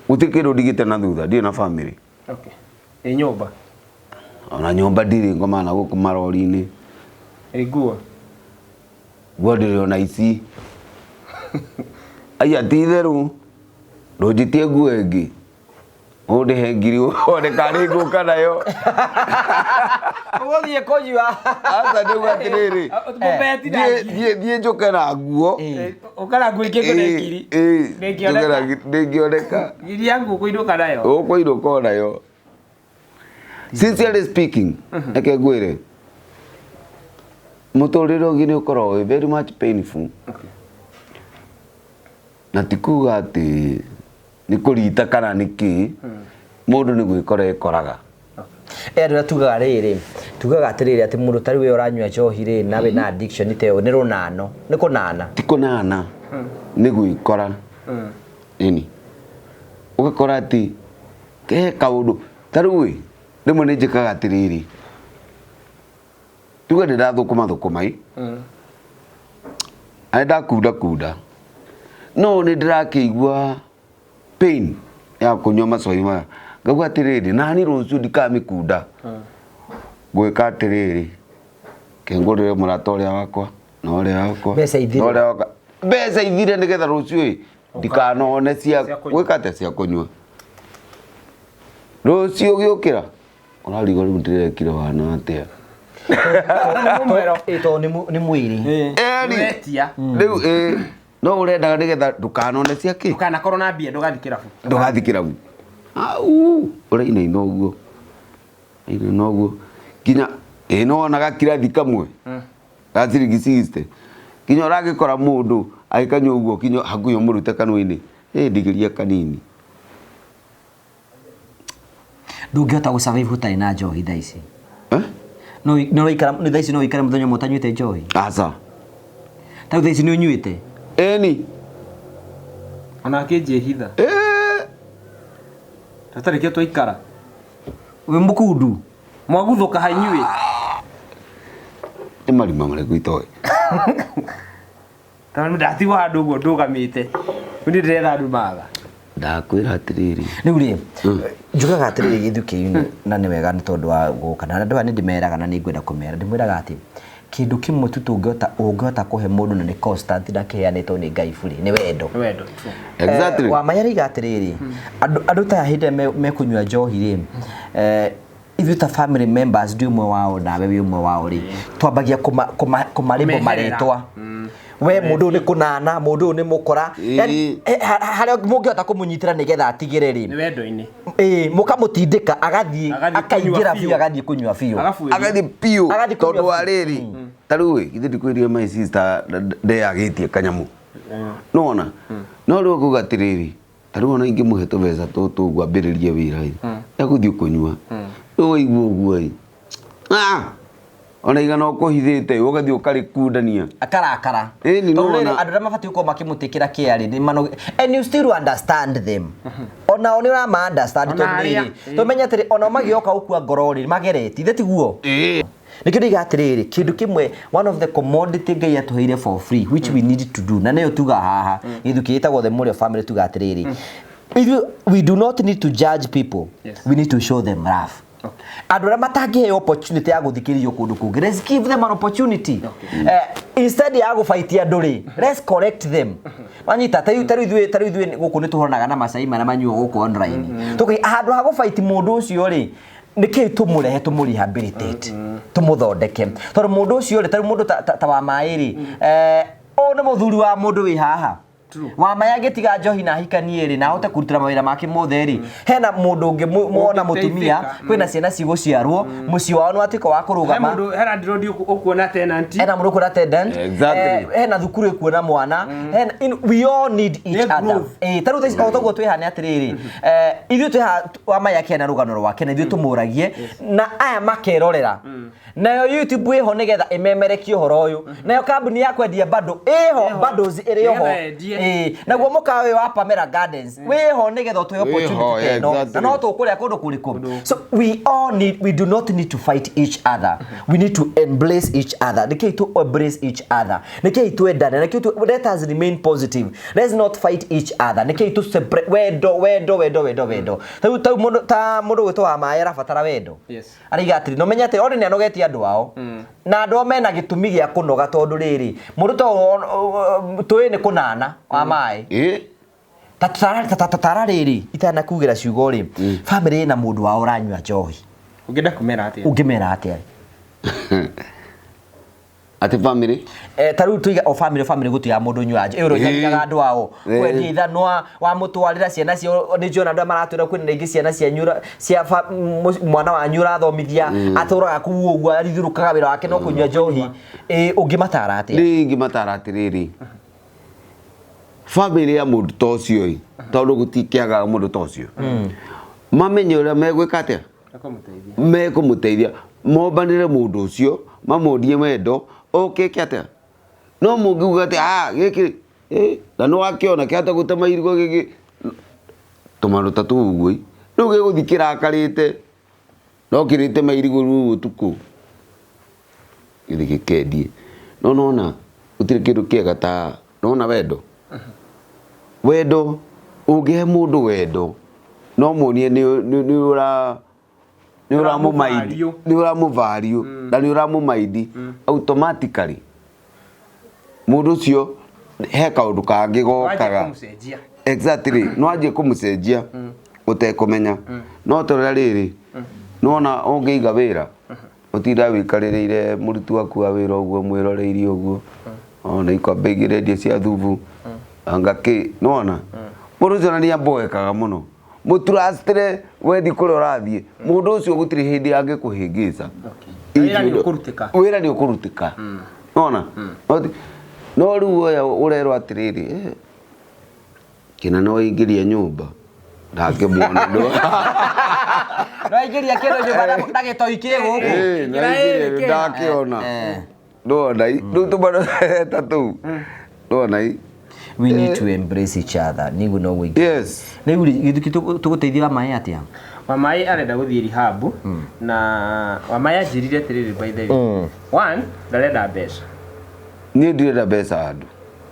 Speaker 2: Gũtirĩ kĩndũ ndigĩte na thutha, ndirĩ na family.
Speaker 1: Okay. Ĩ nyũmba.
Speaker 2: Ona nyũmba ndirĩ ngomaga na gũkũ marori-inĩ.
Speaker 1: Ĩ nguo.
Speaker 2: Nguo ndĩrĩ ona ici. Aya ti itherũ. Ndũnjĩtie nguo ĩngĩ. Ũndĩhe ngiri wone karĩ ngũka nayo.
Speaker 3: Ũgũthiĩ kũnyua.
Speaker 2: Aca ndauga atĩrĩrĩ.
Speaker 1: Mũbeti na
Speaker 2: Thiĩ
Speaker 1: ngiri.
Speaker 2: thiĩ thiĩ njũke na nguo.
Speaker 1: Ũkara nguo ingĩ kũne ngiri.
Speaker 2: Ĩ,
Speaker 1: Ndĩngĩoneka.
Speaker 2: njũke na ngiri, ndĩngĩoneka.
Speaker 1: Ngiri ya nguo kũinũka nayo.
Speaker 2: Ũkũinũka onayo. Sincerely speaking, reke ngwĩre. Mũtũrĩre ũngĩ nĩ ũkoragwo wĩ very much painful.
Speaker 1: Okay.
Speaker 2: Na ti kuga atĩ nĩ kũrita kana nĩ kĩ, mũndũ nĩ gwĩkora ekoraga.
Speaker 3: Andũ arĩa tugaga rĩrĩ, tugaga atĩrĩrĩ atĩ mũndũ ta rĩu we ũranyua njohi rĩ na wĩna addiction ta ĩyo nĩ rũnano, nĩ kũnana.
Speaker 2: Ti kũnana, nĩ gwĩkora. Ĩni. Ũgakora atĩ he kaũndũ ta rĩu ĩ, rĩmwe nĩ njĩkaga atĩrĩrĩ, tuge nĩ ndathũkũma thũkũma ĩ, na nĩ ndakunda kunda, no nĩ ndĩrakĩigua pain ya kũnyua macoi maya, ngauga atĩrĩrĩ, nani rũciũ ndikamĩkunda, ngwĩka atĩrĩrĩ, kengũrĩre mũrata ũrĩa wakwa na ũrĩa wakwa
Speaker 3: Mbeca ithire.
Speaker 2: na ũrĩa wakwa, mbeca ithire nĩgetha rũciũ ĩ ndikanone cia
Speaker 1: Cia kũnyua.
Speaker 2: gwĩka atĩa cia kũnyua. Rũciũ ũgĩũkĩra ũrarigwo rĩu ndĩrekire wana atĩa.
Speaker 1: Nĩ mũmero.
Speaker 3: Ĩ, tondũ nĩ mwĩrĩ.
Speaker 2: Ĩni.
Speaker 1: Wetia.
Speaker 2: Rĩu ĩ no ũrendaga nĩgetha ndũkanone cia kĩ
Speaker 1: Ndũkanakorwo na mbia ndũgathiĩ kĩrabu.
Speaker 2: ndũgathiĩ kĩrabu. Au ũrainaina ũguo ũrainaina ũguo nginya ĩ no wonaga kirathi kamwe ga ciringi 60 nginya ũragĩkora mũndũ agĩkanyua ũguo nginya hakuhĩ ũmũrute kanua-inĩ ĩ ndigĩria kanini.
Speaker 3: Ndũngĩhota gũ survive ũtarĩ na njohi thaa ici.
Speaker 2: Eh?
Speaker 3: No no ũikara thaa ici no ũikare mũthenya ũmwe ũtanyuĩte njohi.
Speaker 2: Aca.
Speaker 3: Ta rĩu thaa ici nĩ ũnyuĩte?
Speaker 2: Ĩni.
Speaker 1: Ona akĩnjĩhitha.
Speaker 2: Ĩ.
Speaker 1: Tũtarĩ kĩo twaikara.
Speaker 3: Wĩ mũkundu.
Speaker 1: Mwaguthũka hanyuĩ.
Speaker 2: Nĩ marima marĩkũ itoĩ.
Speaker 1: Tondũ ndatigwo handũ ũguo ndũgamĩte. Rĩu niĩ ndĩretha andũ matha.
Speaker 2: Ndakwĩra atĩrĩrĩ.
Speaker 3: Rĩu rĩ, njugaga atĩrĩrĩ gĩthukĩ-inĩ na nĩ wega nĩ tondũ wa gũka na andũ aya nĩ ndĩmeraga na nĩ ngwenda kũmera ndĩmwĩraga atĩ kĩndũ kĩmwe tu tũngĩhota ũngĩhota kũhe mũndũ na nĩ constant na kĩheanĩtwo nĩ Ngai bure nĩ wendo.
Speaker 1: Nĩ wendo. True.
Speaker 2: Exactly.
Speaker 3: Wamanya rĩiga atĩrĩrĩ, andũ ta aya hĩndĩ ĩrĩa mekũnyua njohi rĩ, ithuĩ ta family members ndi ũmwe wao nawe wĩ ũmwe wao rĩ, twambagia kũmarĩmbo
Speaker 1: Kũmeherera.
Speaker 3: marĩtwa. We mũndũ ũyũ nĩ kũnana, mũndũ ũyũ nĩ mũkora. Yaani, harĩa mũngĩhota kũmũnyitĩra nĩgetha atigĩre rĩ.
Speaker 1: Nĩ wendo-inĩ.
Speaker 3: Ĩ, mũkamũtindĩka agathiĩ,
Speaker 1: Agathiĩ
Speaker 3: akaingĩra
Speaker 1: kũnyua
Speaker 3: biũ,
Speaker 1: biũ.
Speaker 3: agathiĩ kũnyua biũ.
Speaker 1: Agabuĩria.
Speaker 2: Agathiĩ biũ
Speaker 3: Agathiĩ kũnyua
Speaker 2: tondũ wa
Speaker 3: biũ.
Speaker 2: rĩrĩ ta rĩu ĩ githĩ ndikwĩrire my sister ndeyagĩtie kanyamũ nĩwona no rĩu akuga atĩrĩrĩ ta rĩu ona ingĩmũhe tũbeca tũtũ ũguo ambĩrĩrie wĩra ĩ egũthiĩ kũnyua rĩu waigua ũguo ĩ ah ona igana ũkũhithĩte ũgathiĩ ũkarĩkundania
Speaker 3: Akarakara.
Speaker 2: Ĩni,
Speaker 3: Tondũ rĩrĩ,
Speaker 2: nĩwona.
Speaker 3: andũ arĩa mabatiĩ gũkorwo makĩmũtĩkĩra kĩa rĩ, nĩ mano- and you still understand them. Onao nĩ ũrama understand
Speaker 1: Ona
Speaker 3: tondũ
Speaker 1: arĩa,
Speaker 3: rĩrĩ, tũmenye atĩrĩ, onao magĩoka gũkua ngoro rĩ, mageretie, ithe tiguo? Nĩkĩo ndiga atĩrĩrĩ, kĩndũ kĩmwe, one of the commodity Ngai atũheire for free, which we need to do, na nĩyo tuga haha gĩthu kĩtagwo the Mũrĩo family, tuga atĩrĩrĩ, ithuĩ we do not need to judge people.
Speaker 1: Yes.
Speaker 3: We need to show them love. Andũ arĩa matangĩheo opportunity ya gũthikĩrĩrio kũndũ kũngĩ, let's give them an opportunity. Instead ya gũbaitia andũ rĩ, let's correct them. Wanyita? Ta rĩu ithuĩ gũkũ nĩ tũhoranaga na macai marĩa manyuo gũkũ online. Tũkai handũ ha gũbaiti mũndũ ũcio rĩ, nĩkĩĩ tũmũrehe, tũmũ rehabilitate, tũmũthondeke, tondũ mũndũ ũcio rĩ, ta rĩu mũndũ ta wa maĩ rĩ, ũyũ nĩ mũthuri wa mũndũ wĩ haha wa maĩ, angĩtiga njohi na ahikanie rĩ, na ahote kũrutĩra mawĩra make mothe rĩ, hena mũndũ ũngĩ mwona mũtumia.
Speaker 1: Ũngĩteithĩka.
Speaker 3: Kwĩna ciana cigũciarwo, mũciĩ wao nĩ watuĩka wa
Speaker 1: He
Speaker 3: kũrũgama.
Speaker 1: Mũndũ hena ndĩrodi ũkuona tenant.
Speaker 3: Hena mũndũ ũkuona tenant. Hena thukuru ĩkuona mwana. We all need each
Speaker 1: Nĩ
Speaker 3: other.
Speaker 1: growth.
Speaker 3: Ta rĩu thaa ici, o toguo twĩhane atĩrĩrĩ, ithuĩ twĩha wa maĩ akĩana rũgano rwake, na ithuĩ tũmũragie na aya makerorera. Nayo YouTube ĩho nĩgetha ĩmemerekie ũhoro ũyũ, nayo kambuni ya kwendia bando ĩho, bundles ĩrĩ oho.
Speaker 1: Nĩgetha endie.
Speaker 3: Naguo mũkawa ũyũ wa Pamela Gardens wĩho nĩgetha ũtũhe
Speaker 2: Wĩho,
Speaker 3: opportunity ta ĩno. Na no tũkũrĩa kũndũ kũrĩkũ. So we all need, we do not need to fight each other, we need to embrace each other. Nĩkĩĩ to embrace each other? Nĩkĩĩ twendane? Nĩkĩĩ tu, let us remain positive, let's not fight each other. Nĩkĩĩ tu separate? Wendo, wendo, wendo, wendo, wendo. Ta rĩu mũndũ ta mũndũ gwĩtwo wa maĩ arabatara wendo. Araiga atĩrĩ, no menye atĩ ore nĩ anogetie andũ ao, na andũ ao mena gĩtũmi gĩa kũnoga, tondũ rĩrĩ, mũndũ to tũĩ nĩ kũnana wa maĩ. Ta tara rĩrĩ, itanakugĩra ciugo rĩ, family ĩna mũndũ wao ũranyua njohi.
Speaker 1: Ũngĩenda kũmera atĩa?
Speaker 3: Ũngĩmera atĩa?
Speaker 2: Atĩ family?
Speaker 3: Ta rĩu tuiga o family gũtiga mũndũ ũnyuaga njohi ĩyo ũnyarigaga andũ ao, kwendia ithanwa wamũtwarĩra ciana cio. Nĩ njũĩ ona andũ aya maratwĩra kwĩna rĩngĩ ciana cianyu cia mwana wanyu ũrathomithia atũraga kũu ũguo, arithũrũkaga wĩra wake no kũnyua njohi. Ũngĩmatara atĩa?
Speaker 2: Niĩ ingĩmatara atĩrĩrĩ, family ya mũndũ ta ũcio ĩ, tondũ gũtikĩagaga mũndũ ta ũcio, mamenye ũrĩa megwĩka atĩa.
Speaker 1: Akũmũteithia.
Speaker 2: Mekũmũteithia, mombanĩre mũndũ ũcio, mamũndie wendo ũkĩke atĩa. No mũngiuga atĩ, "Ah, gĩkĩ na nĩ wakĩona kĩhota gũtema irigũ gĩkĩ tũmaruta ta tũu ũguo ĩ." Rĩu gĩgũthiĩ kĩrakarĩte, no kĩrĩtema irigũ rĩu ũtukũ gĩthiĩ gĩkendie. No nona gũtirĩ kĩndũ kĩega ta nona wendo. Wendo, ũngĩhe mũndũ wendo, no muonie nĩ ũra nĩ ũramũmaindi.
Speaker 1: Ũramũ-value.
Speaker 2: Nĩ ũramũ-value na nĩ ũramũmaindi, automatically mũndũ ũcio he kaũndũ kangĩ
Speaker 1: Wanjia
Speaker 2: gokaga.
Speaker 1: kũmũcenjia.
Speaker 2: Exactly, no anjie kũmũcenjia ũtekũmenya. No torĩa rĩrĩ, nona ũngĩiga wĩra, ũtinda wĩkarĩrĩire mũruti waku wa wĩra ũguo, mwĩroreirie ũguo, ona ikombe igĩrĩ endia cia thubu anga kĩ, nona mũndũ ũcio ona nĩamboekaga mũno. Mũtrustire wethi kũrĩa ũrathiĩ, mũndũ ũcio gũtirĩ hĩndĩ angĩkũhĩngĩca.
Speaker 1: Wĩra nĩ ũkũrutĩka.
Speaker 2: Wĩra nĩ ũkũrutĩka, nona no rĩu oya ũrerwo atĩrĩrĩ, kĩna no ingĩria nyũmba ndangĩmuona.
Speaker 3: No aingĩria kĩndũ nyũmba na gĩtoi kĩ gũkũ.
Speaker 2: No ingĩria ndakĩona. Ndona rĩu tũmano ta tũu, ndona i.
Speaker 3: We need to embrace each other, niguo no ũguo. Rĩu rĩ, gĩthuki tũgũteithia wa maĩ atĩa?
Speaker 1: Wamaĩ arenda gũthiĩ rehab, na Wamaĩ anjĩrire atĩrĩrĩ, by the way, one, ndarenda mbeca.
Speaker 2: Niĩ ndirenda mbeca andũ.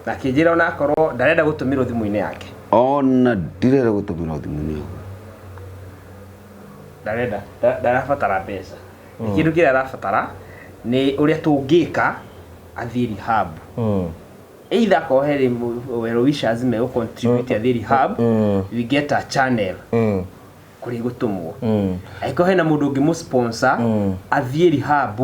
Speaker 1: Na akĩnjĩra onakorwo ndarenda gũtũmĩrwo thimũ-inĩ yake.
Speaker 2: Ona ndirenda gũtũmĩrwo thimũ-inĩ yakwa.
Speaker 1: Ndarenda ndarabatara mbeca. Kĩndũ kĩrĩa arabatara nĩ ũrĩa tũngĩka athiĩ rehab, either akorwo he well wishers megũ contribute athiĩ rehab, we get a channel kũrĩa gũtũmwo. Angĩkorwo hena mũndũ ũngĩ mũsponsor athiĩ rehab,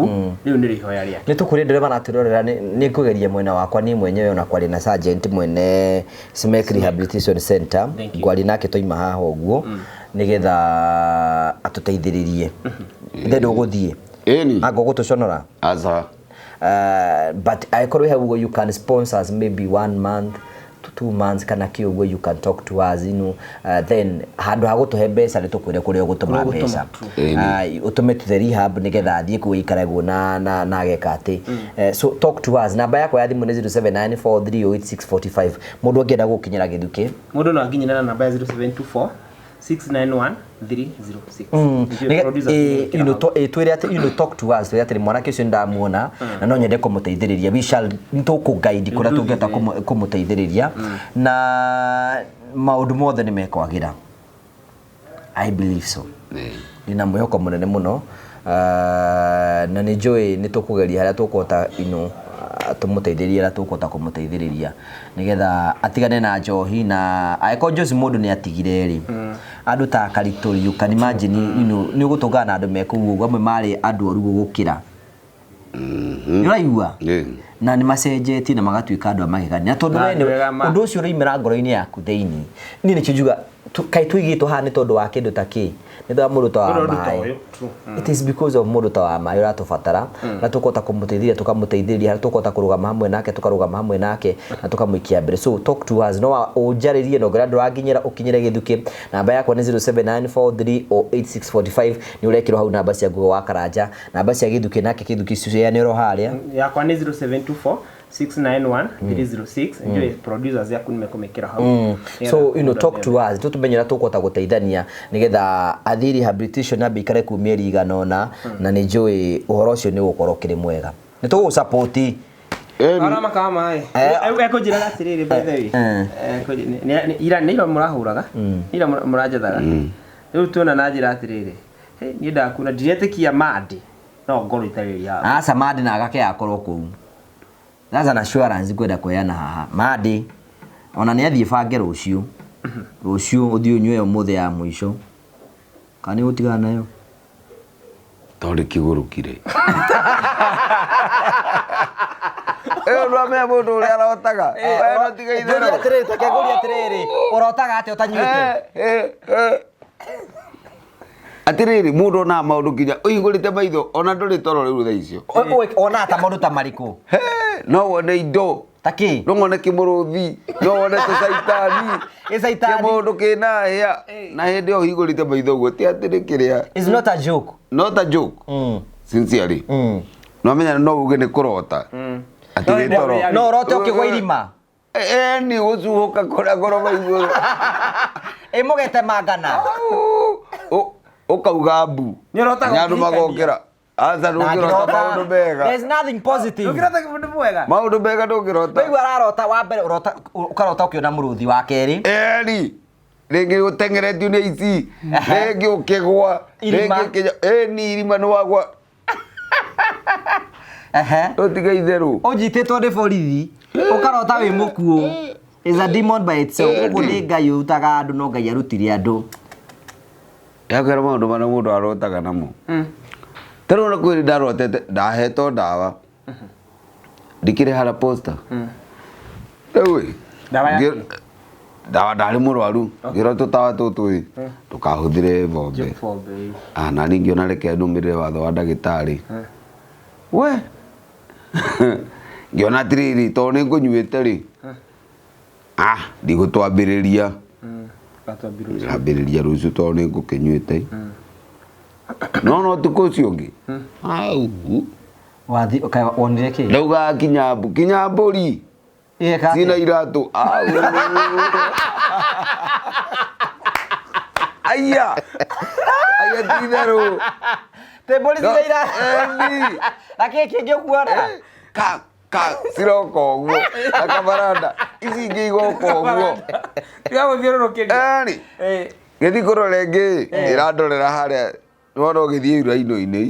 Speaker 1: rĩu nĩ ihoya rĩake.
Speaker 3: Nĩ tũkũrĩ ndĩrĩa maratwĩrorera, nĩ kũgeria mwena wakwa niĩ mwenyewe, ona kwaria na sergeant mwene Smek Rehabilitation Center.
Speaker 1: Thank you.
Speaker 3: Ngwaria nake twaima haha ũguo nĩgetha atũteithĩrĩrie. Ndenda ũgũthiĩ
Speaker 2: Ĩni.
Speaker 3: anga ũgũtũconora.
Speaker 2: Aca.
Speaker 3: But angĩkorwo wĩ hau ũguo, you can sponsor us maybe one month to 2 months kana kĩ ũguo, you can talk to us, then handũ ha gũtũhe mbeca, nĩ tũkwĩre kũrĩa ũgũtũma
Speaker 1: Kũrĩa ũgũtũma,
Speaker 3: mbeca.
Speaker 1: True.
Speaker 3: Ũtũme to the rehab nĩgetha athiĩ kũu aikaragwo na ageka atĩ. So talk to us, namba yakwa ya thimũ nĩ 0794308645, mũndũ angĩenda gũkinyĩra gĩthukĩ.
Speaker 1: Mũndũ no anginyĩre na namba ya 0724 691 306. Nĩkĩo producer tũgwĩkĩra hau.
Speaker 3: Twĩre atĩ talk to us, twĩre atĩ mwanake ũcio nĩndamuona na no nyende kũmũteithĩrĩria. We shall, nĩtũkũ-guide kũrĩa tũngĩhota kũmũteithĩrĩria na maũndũ mothe nĩ mekwagĩra. I believe so. Ndĩna mwĩhoko mũnene mũno. Na nĩ njũĩ nĩ tũkũgeria harĩa tũkũhota tũmũteithĩrĩrie harĩa tũkũhota kũmũteithĩrĩria nĩgetha atigane na njohi, na angĩkorwo njohi mũndũ nĩ atigire rĩ, andũ ta Karitũ, you can imagine, nĩ ũgũtũngana na andũ me kũu ũguo, amwe marĩ andũ oru gũgũkĩra. Nĩ ũraigua? Na nĩ macenjetie na magatuĩka andũ a magegania. Na tondũ
Speaker 1: Na
Speaker 3: we
Speaker 1: andũ ega ma-
Speaker 3: ũndũ ũcio ũroimĩra ngoro-inĩ yaku thĩinĩ. Niĩ nĩkĩo njuga kaĩ tũigĩtwo haha nĩ tondũ wa kĩndũ ta kĩ? Nĩ tondũ wa mũndũ ta wa
Speaker 1: Ũndũ ta
Speaker 3: maĩ.
Speaker 1: ũyũ, true.
Speaker 3: It is because of mũndũ ta wa maĩ ũratũbatara na tũkũhota kũmũteithĩrĩria, tũkamũteithĩrĩria harĩa tũkũhota kũrũgama hamwe nake, tũkarũgama hamwe nake na tũkamũikia mbere. So talk to us, no ũnjarĩrie na ũngĩra ndũranginyĩra ũkinyĩre Gĩthukĩ. Namba yakwa nĩ 0794308645. Nĩ ũrekĩrwo hau namba cia Ngũgĩ wa Karanja, namba cia Gĩthukĩ nake Gĩthukĩ ciheanĩrwo harĩa.
Speaker 1: Yakwa nĩ 0724 691 306. Njũĩ producers yaku nĩmekũmĩkĩra hau.
Speaker 3: So talk to us, tũtũmenye ũrĩa tũkũhota gũteithania nĩgetha athiĩ rehabilitation ambe ikare kuu mĩeri igana ũna, na nĩ njũĩ ũhoro ũcio nĩ ũgũkorwo ũkĩrĩ mwega. Nĩ tũgũgũ-support.
Speaker 1: Ara makawa maĩ. Ekũnjĩraga atĩrĩrĩ, by the way. Ira nĩ ira mũrahũraga, ira mũranjethaga. Rĩu tuona na njĩra atĩrĩrĩ, "Hey, niĩ ndakuna ndiretĩkia mandi no ngorwo itarĩ rehab."
Speaker 3: Aca, mandi na agake akorwo kũu. That's an assurance ngwenda kũheana haha. Mandi ona nĩ athiĩ bange rũciũ. Rũciũ ũthiĩ ũnyue ũmũthĩ ya mũico. Kana nĩ ũgũtigana nayo?
Speaker 2: Tondũ kĩgũrũkire. Ĩyo ndwamenya mũndũ ũrĩa arotaga. We no tiga itherũ.
Speaker 3: Ngũria atĩrĩrĩ, take ngũria atĩrĩrĩ, ũrotaga atĩa ũtanyuĩte?
Speaker 2: Atĩrĩrĩ, mũndũ onaga maũndũ nginya ũhingũrĩte maitho, ona ndũrĩ toro rĩu thaa icio.
Speaker 3: Onaga ta maũndũ ta marĩkũ?
Speaker 2: He, no wone indo.
Speaker 3: Ta kĩ?
Speaker 2: No wone kĩmũrũthi, no wone tũcaitani.
Speaker 3: Gĩcaitani.
Speaker 2: Kĩmũndũ kĩna hĩa. Na hĩndĩ ĩyo ũhingũrĩte maitho ũguo, ti atĩ nĩ kĩrĩa.
Speaker 3: It's not a joke.
Speaker 2: Not a joke. Sincerely. No menya no uge nĩ kũrota. Atĩ
Speaker 1: No,
Speaker 2: wĩ
Speaker 1: no,
Speaker 2: toro.
Speaker 3: No ũrote ũkĩgwa irima.
Speaker 2: Ni gũcuhũka kũrĩa ngoro maigũrũ.
Speaker 3: Ĩ mũgetemangana.
Speaker 2: Ũkauga mbu.
Speaker 1: Nĩ ũrotaga
Speaker 2: Nĩ andũ
Speaker 1: ũkĩhikania.
Speaker 2: magokĩra. Aca ndũngĩrota maũndũ mega.
Speaker 3: There's nothing positive.
Speaker 1: Ndũngĩrota kĩndũ mwega.
Speaker 2: Maũndũ mega ndũngĩrota.
Speaker 3: Waigua ararota wa mbere ũrota ũkarota ũkĩona mũrũthi, wa kerĩ
Speaker 2: Eri. Rĩngĩ ũteng'eretio nĩ ici. Rĩngĩ ũkĩgwa.
Speaker 3: Irima.
Speaker 2: Rĩngĩ kĩnya. Ĩni irima nĩ wagwa. Ũtiga itherũ.
Speaker 3: Ũnyitĩtwo nĩ borithi, ũkarota wĩ mũkuũ. Is a demon by itself. Ũguo nĩ Ngai ũrutaga andũ, no Ngai arutire andũ.
Speaker 2: Yakwĩra maũndũ marĩa mũndũ arotaga namo. Ta rĩu ona kwĩrĩ ndarotete ndahetwo ndawa. Ndikĩrĩ harĩa posta. Rĩu ĩ,
Speaker 1: Ndawa ya
Speaker 2: ndawa ndarĩ mũrwaru. Ngĩrwo tũtawa tũtũ ĩ, ndũkahũthĩre bombe.
Speaker 1: Bombe.
Speaker 2: Ah, na niĩ ngĩona reke nũmĩrĩre watho wa ndagĩtarĩ. We ngĩona atĩrĩrĩ, tondũ nĩ ngũnyuĩte rĩ, ah, ndigũtwambĩrĩria. Ngambĩrĩria rũciũ tondũ nĩ ngũkĩnyuĩte. No no ũtukũ ũcio ũngĩ. Au.
Speaker 3: Wathi wonire kĩ?
Speaker 2: Ndaugaga kinya kinya mbũri.
Speaker 3: Ĩka atĩa?
Speaker 2: Cina iratũ. Au. Aya. Aya ti itherũ.
Speaker 3: Tĩ mbũri
Speaker 2: No,
Speaker 3: cina ira.
Speaker 2: eni.
Speaker 3: Na kĩ kĩngĩ ũkuona?
Speaker 2: Ka ka ciroka ũguo. Na kabaranda. Ici ingĩ igoka ũguo.
Speaker 1: Tiga gũthiũrũrũkĩria.
Speaker 2: Eni. Gĩthiĩ kũrora ĩngĩ ĩrandorera harĩa nĩwona ũgĩthiĩ iraino-inĩ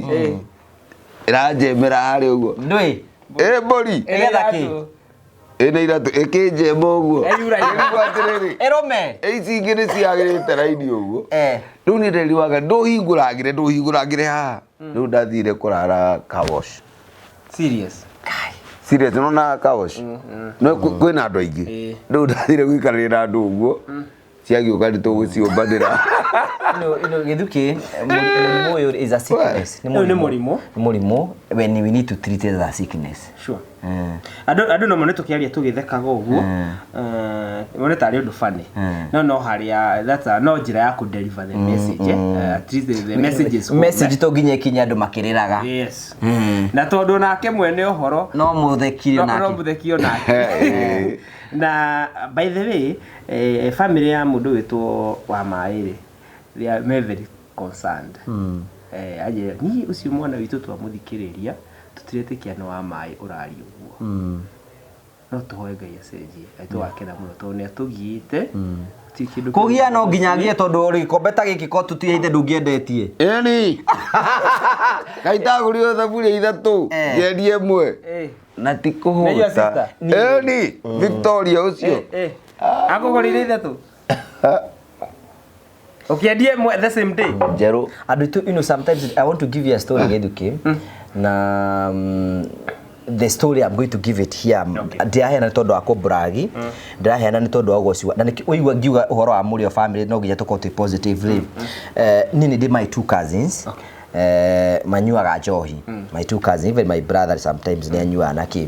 Speaker 2: ĩranjemera harĩa ũguo.
Speaker 3: Ndũĩ.
Speaker 2: Ĩ mbũri.
Speaker 3: Ĩgetha kĩ?
Speaker 2: Ĩna iratũ ĩkĩnjema ũguo.
Speaker 1: Ĩyura ira.
Speaker 2: Ĩrigwo atĩrĩrĩ.
Speaker 3: Ĩrũme.
Speaker 2: Ici ingĩ nĩ ciagĩrĩte raini ũguo. Rĩu niĩ nderiwaga ndũhingũrangĩre ndũhingũrangĩre haha. Rĩu ndathire kũrara car wash.
Speaker 1: Serious.
Speaker 2: Serious nĩwona car wash? No kwĩna andũ aingĩ. Rĩu ndathire gũikarania na andũ ũguo. Ciagĩũka nĩ tũgũciũmbanĩra.
Speaker 3: Gĩthukĩ, mũrimũ ũyũ is a sickness.
Speaker 1: Ũyũ nĩ mũrimũ.
Speaker 3: Nĩ mũrimũ when we need to treat it as a sickness.
Speaker 1: Sure. Andũ andũ no mone tũkĩaria tũgĩthekaga ũguo, mone tarĩ ũndũ funny, no no harĩa that's a, no njĩra ya kũ deliver the message, at least the message is home.
Speaker 3: Message to nginya ikinye andũ makĩrĩraga.
Speaker 1: Yes, na tondũ nake mwene ũhoro
Speaker 3: No mũthekire
Speaker 1: no
Speaker 3: nake.
Speaker 1: mũthekio nake. Na by the way, family ya mũndũ wĩtwo wa maĩ rĩ, They are very concerned. Anjĩra niĩ ũcio mwana witũ twamũthikĩrĩria tũtiretĩkia nĩ wa maĩ ũraria ũguo. No tũhoe Ngai acenjie. Ngai tũgakena mũno tondũ nĩ atũgiĩte. Gũtirĩ kĩndũ
Speaker 3: Kũgia no nginya agie tondũ gĩkombe ta gĩkĩ ko tũtiheite ndũngĩendetie.
Speaker 2: Ĩni. Kaitagũrire thaburia ithatũ
Speaker 3: Eh.
Speaker 2: ngendie ĩmwe.
Speaker 1: Eh.
Speaker 2: Na ti
Speaker 1: Nĩ your
Speaker 2: kũhũta.
Speaker 1: sister?
Speaker 2: Ĩni. Victoria ũcio.
Speaker 1: Eh, eh. Akũgũrĩire ithatũ. Ũkĩendia ĩmwe the same day.
Speaker 2: Njerũ.
Speaker 3: Andũ aitũ, you know, sometimes I want to give you a story Gĩthuki na the story I'm going to give it here.
Speaker 1: Okay.
Speaker 3: Ndiraheana nĩ tondũ wa kũbragi, ndiraheana nĩ tondũ wa ũgoci na nĩkĩo ũigua ngiuga ũhoro wa mũrĩo family no nginya tũkorwo twĩ positive rĩ. Niĩ nĩ ndĩ my two cousins.
Speaker 1: Okay.
Speaker 3: Manyuaga njohi. My two cousins, even my brother sometimes nĩ anyuaga na kĩ.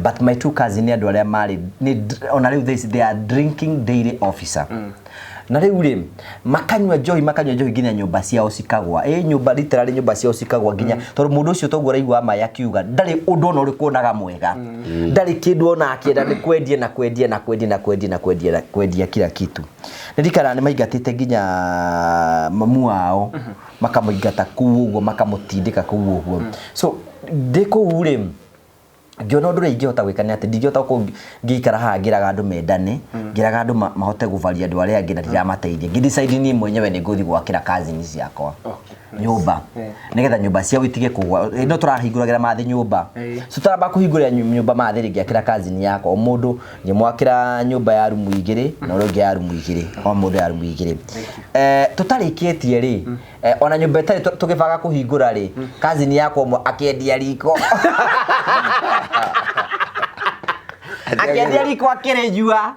Speaker 3: But my two cousins nĩ andũ arĩa marĩ nĩ ona rĩu they are drinking daily officer. Na rĩu rĩ makanyua njohi, makanyua njohi nginya nyũmba ciao cikagwa. Ĩ nyũmba literally nyũmba ciao cikagwa nginya tondũ mũndũ ũcio toguo araigua maĩ akiuga ndarĩ ũndũ ona ũrĩkũ onaga mwega. Ndarĩ kĩndũ ona akĩenda nĩ kwendia na kwendia na kwendia na kwendia na kwendia na kwendia kila kitu. Ndirikanaga nĩ maingatĩte nginya mamu wao makamũingata kũu ũguo makamũtindĩka kũu ũguo. So ndĩ kũu rĩ ngĩona ũndũ ũrĩa ingĩhota gwĩka nĩ atĩ ndingĩhota gũkorwo ngĩikara haha ngĩraga andũ mendane, ngĩraga andũ mahote gũvaria andũ arĩa angĩ na ndiramateithia. Ngĩ decide niĩ mwenyewe nĩ ngũthiĩ gwakĩra cousins ciakwa nyũmba nĩgetha nyũmba ciao itige kũgwa. No tũrahingũragĩra mathĩ nyũmba. So tũramba kũhingũrĩra nyũmba mathĩ rĩ, ngĩakĩra cousin yakwa o mũndũ ngĩmwakĩra nyũmba ya rumu igĩrĩ na ũrĩa ũngĩ ya rumu igĩrĩ, o mũndũ ya rumu igĩrĩ. Tũtarĩkĩtie rĩ, ona nyũmba ĩtarĩ tũgĩbanga kũhingũra rĩ, cousin yakwa ũmwe akĩendia riko. Akĩendia riko akĩrĩnyua.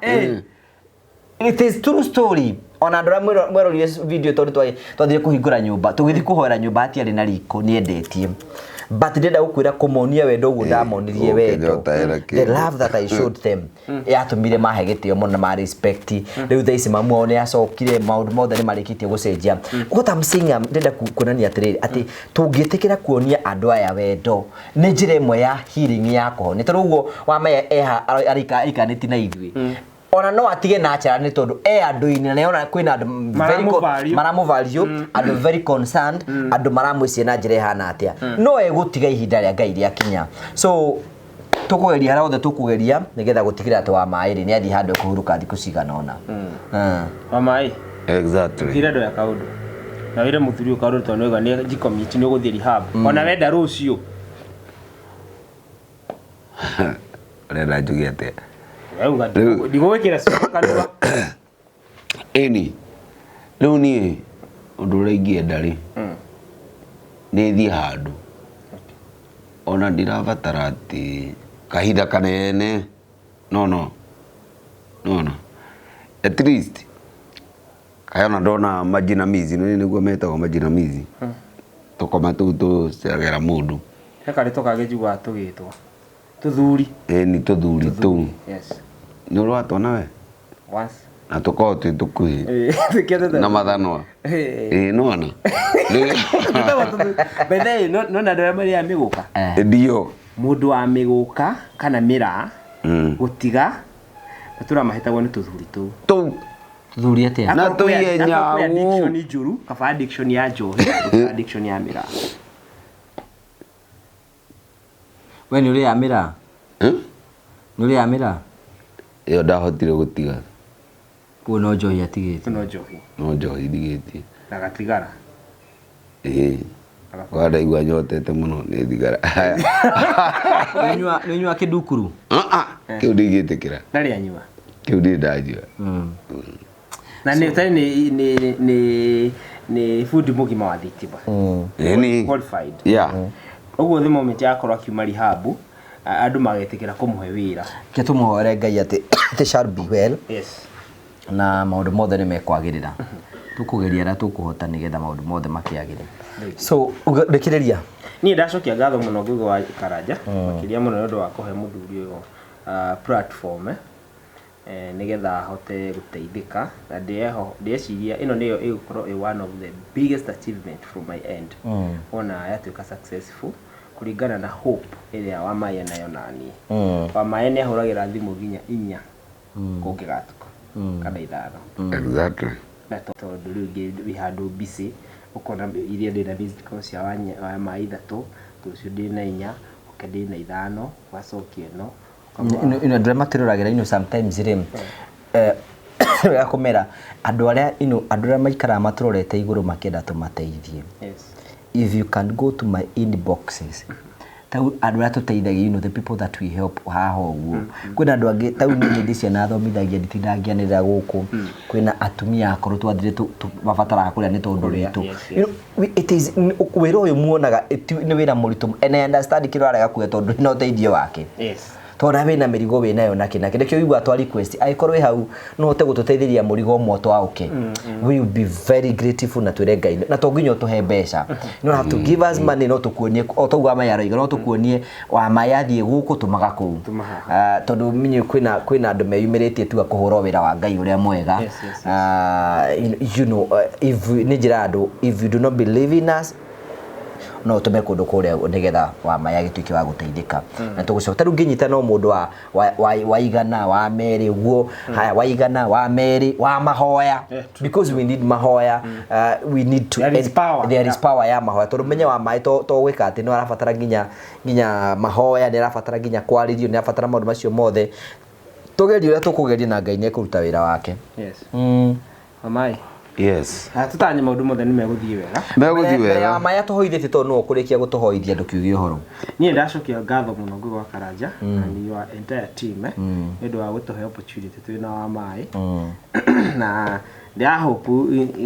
Speaker 3: It is true story. Ona andũ arĩa mwerorire video tondũ twathire kũhingũra nyũmba, tũgĩthiĩ kũhoera nyũmba hatiarĩ na riko, nĩendetie. But ndĩrenda gũkwĩra kũmonia wendo ũguo ndamonirie wendo.
Speaker 2: Ũkĩnyota hena
Speaker 3: The
Speaker 2: kĩndũ.
Speaker 3: love that I showed them yatũmire mahe gĩtĩo mũno na ma respect. Rĩu thaa ici mamu wao nĩ acokire, maũndũ mothe nĩ marĩkĩtie gũcenjia. What I'm saying, ndĩrenda kuonania atĩrĩrĩ, atĩ tũngĩtĩkĩra kuonia andũ aya wendo nĩ njĩra ĩmwe ya healing ya kũhonia. Tondũ ũguo Wamae eha aikanĩtie na ithuĩ. Ona no atige natural nĩ tondũ e andũ-inĩ na nĩona kwĩna andũ very
Speaker 1: Maramũ-value.
Speaker 3: maramũ-value, andũ very concerned, andũ maramwĩciria na njĩra ĩhana atĩa. No egũtiga ihinda rĩa Ngai rĩakinya. So tũkũgeria harĩa hothe tũkũgeria nĩgetha gũtigĩrĩra atĩ Wamaĩ rĩ nĩ athiĩ handũ ekũhurũka thikũ cigana ũna.
Speaker 1: Wa maĩ.
Speaker 2: Exactly.
Speaker 1: Thire ndoya kaũndũ. Na wĩre mũthuri ũyũ kaũndũ tondũ nĩwaigua nĩ njikomiti nĩ ũgũthiĩ rehab. Ona wenda rũciũ.
Speaker 2: Ũrenda njuge atĩa?
Speaker 1: Wauga ndigũgwĩkĩra cuka kanua.
Speaker 2: Ĩni. Rĩu niĩ ũndũ ũrĩa ingĩenda rĩ, nĩ thiĩ handũ. Ona ndirabatara atĩ kahinda kanene. No no. No no. At least kayona ndona majinamizi, nĩ nĩguo metagwo majinamizi. Tũkoma tũu tũceragĩra mũndũ.
Speaker 1: He karĩtwa kangĩ njiguaga tũgĩtwo. Tũthuri.
Speaker 2: Ĩni tũthuri tũu.
Speaker 1: Yes.
Speaker 2: Nĩ ũratwona we?
Speaker 1: Once.
Speaker 2: Na tũkoragwo twĩ tũkuhĩ.
Speaker 1: Tũkĩendete.
Speaker 2: Na mathanwa. Ĩĩ nĩwona.
Speaker 1: Tũtagwo tũthuri. By the way, no na andũ arĩa marĩaga mĩgũka.
Speaker 2: Ndio.
Speaker 1: Mũndũ wa mĩgũka kana mĩraa gũtiga matũra mahĩtagwo nĩ tũthuri tũu.
Speaker 2: Tũu.
Speaker 3: Tũthuri atĩa?
Speaker 2: Na
Speaker 1: Akorwo kwĩ
Speaker 2: tũiye
Speaker 1: akorwo kwĩ
Speaker 2: nyau.
Speaker 1: addiction njũru, kaba addiction ya njohi, gũkĩra addiction ya mĩraa.
Speaker 3: We nĩ ũrĩaga mĩraa? Nĩ ũrĩaga mĩraa?
Speaker 2: Ĩyo ndahotire gũtiga.
Speaker 3: Koguo no njohi atigĩte.
Speaker 1: No njohi.
Speaker 2: No njohi ndigĩtie.
Speaker 1: Na gatigara.
Speaker 2: Ĩĩ. Kwa ndaigua nyotete mũno nĩ thigara.
Speaker 3: Nĩ ũnyuaga kĩndukuru?
Speaker 2: Kĩu ndingĩtĩkĩra.
Speaker 1: Ndarĩ anyua.
Speaker 2: Kĩu ndirĩ ndanyua.
Speaker 1: Na nĩ ũtarĩ nĩ bundi mũgima wa thitima.
Speaker 2: Ĩni.
Speaker 1: Qualified.
Speaker 2: Yeah.
Speaker 1: Ũguo the moment yakorwo akiuma rehab, andũ magetĩkĩra kũmũhe wĩra.
Speaker 3: Reke tũmũhoere Ngai atĩ it shall be well.
Speaker 1: Yes.
Speaker 3: Na maũndũ mothe nĩ mekwagĩrĩra. Tũkũgeria ũrĩa tũkũhota nĩgetha maũndũ mothe makĩagĩre. So rĩkĩrĩria.
Speaker 1: Niĩ ndacokia ngatho mũno Ngugi wa Karanja, makĩria mũno nĩ ũndũ wa kũhe mũthuri ũyũ platform nĩgetha ahote gũteithĩka. Na ndĩreciria ĩno nĩyo ĩgũkorwo ĩ one of the biggest achievement from my end. Wona yatuĩka successful kũringana na hope ĩrĩa Wamaĩ enayo naniĩ. Wamaĩ nĩ ahũragĩra thimũ nginya inya kũngĩgatuka kana ithano.
Speaker 2: Exactly.
Speaker 1: Na tondũ rĩu ngĩ wĩ handũ busy ũkona iria ndĩna missed call cia wa maĩ ithatũ, rũciũ ndĩna inya, ũke ndĩna ithano, ũgacokia ĩno.
Speaker 3: Ino ino andũ arĩa matwĩroragĩra ino sometimes rĩ wega kũmera andũ arĩa ino andũ arĩa maikaraga matũrorete igũrũ makĩenda tũmateithie. If you can go to my inboxes, tau andũ arĩa tũteithagia, the people that we help haha ũguo, kwĩna andũ angĩ tau niĩ ndĩ ciana thomithagia, nditindaga ngĩanĩrĩra gũkũ. Kwĩna atumia akũrũ twathire mabataraga kũrĩa nĩ tondũ witũ. It is wĩra ũyũ muonaga nĩ wĩra mũritũ, and I understand kĩrĩa arega kuga tondũ nĩ ũteithio wake. Tondũ wĩna mĩrigo wĩnayo na kĩ na kĩ, nĩkĩo ũiguaga twa request angĩkorwo wĩ hau no ũhote gũtũteithĩria mũrigo ũmwe twaũke, we will be very grateful na twĩre Ngai, na to nginya ũtũhe mbeca, you don't have to give us money, no tũkuonie o toguo Wamaĩ aroiga, no tũkuonie Wamaĩ athiĩ gũkũ tũmaga kũu.
Speaker 1: Tũma haha.
Speaker 3: Ah, tondũ minye kwĩna andũ meyumĩrĩtie tu a kũhũra wĩra wa Ngai ũrĩa mwega. Ah, if nĩ njĩra andũ, if you do not believe in us, no ũtũme kũndũ kũrĩa nĩgetha Wamaĩ agĩtuĩke wa gũteithĩka na tũgũcoka. Ta rĩu ngĩnyita no mũndũ wa igana wa merĩ ũguo, haya wa igana wa merĩ wa mahoya, because we need mahoya, we need to
Speaker 1: There is power.
Speaker 3: There is power ya mahoya, tondũ menye Wamaĩ to gwĩka atĩ no arabatara nginya mahoya, nĩ arabatara nginya kwarĩrio, nĩ arabatara maũndũ macio mothe. Tũgerie ũrĩa tũkũgeria na Ngai nĩ ekũruta wĩra wake.
Speaker 1: Wamaĩ.
Speaker 2: Yes.
Speaker 1: Ah, tũtanye maũndũ mothe nĩ megũthiĩ wega.
Speaker 2: Megũthiĩ
Speaker 3: Mbere ya
Speaker 2: wega.
Speaker 3: Wamaĩ atũhoithĩtie, tondũ nĩwe ũkũrĩkia gũtũhoithia, ndũkiuge ũhoro.
Speaker 1: Niĩ ndacokia ngatho mũno Ngugi wa Karanja and your entire team, nĩ ũndũ wa gũtũhe opportunity twĩna Wamaĩ, na ndĩra hope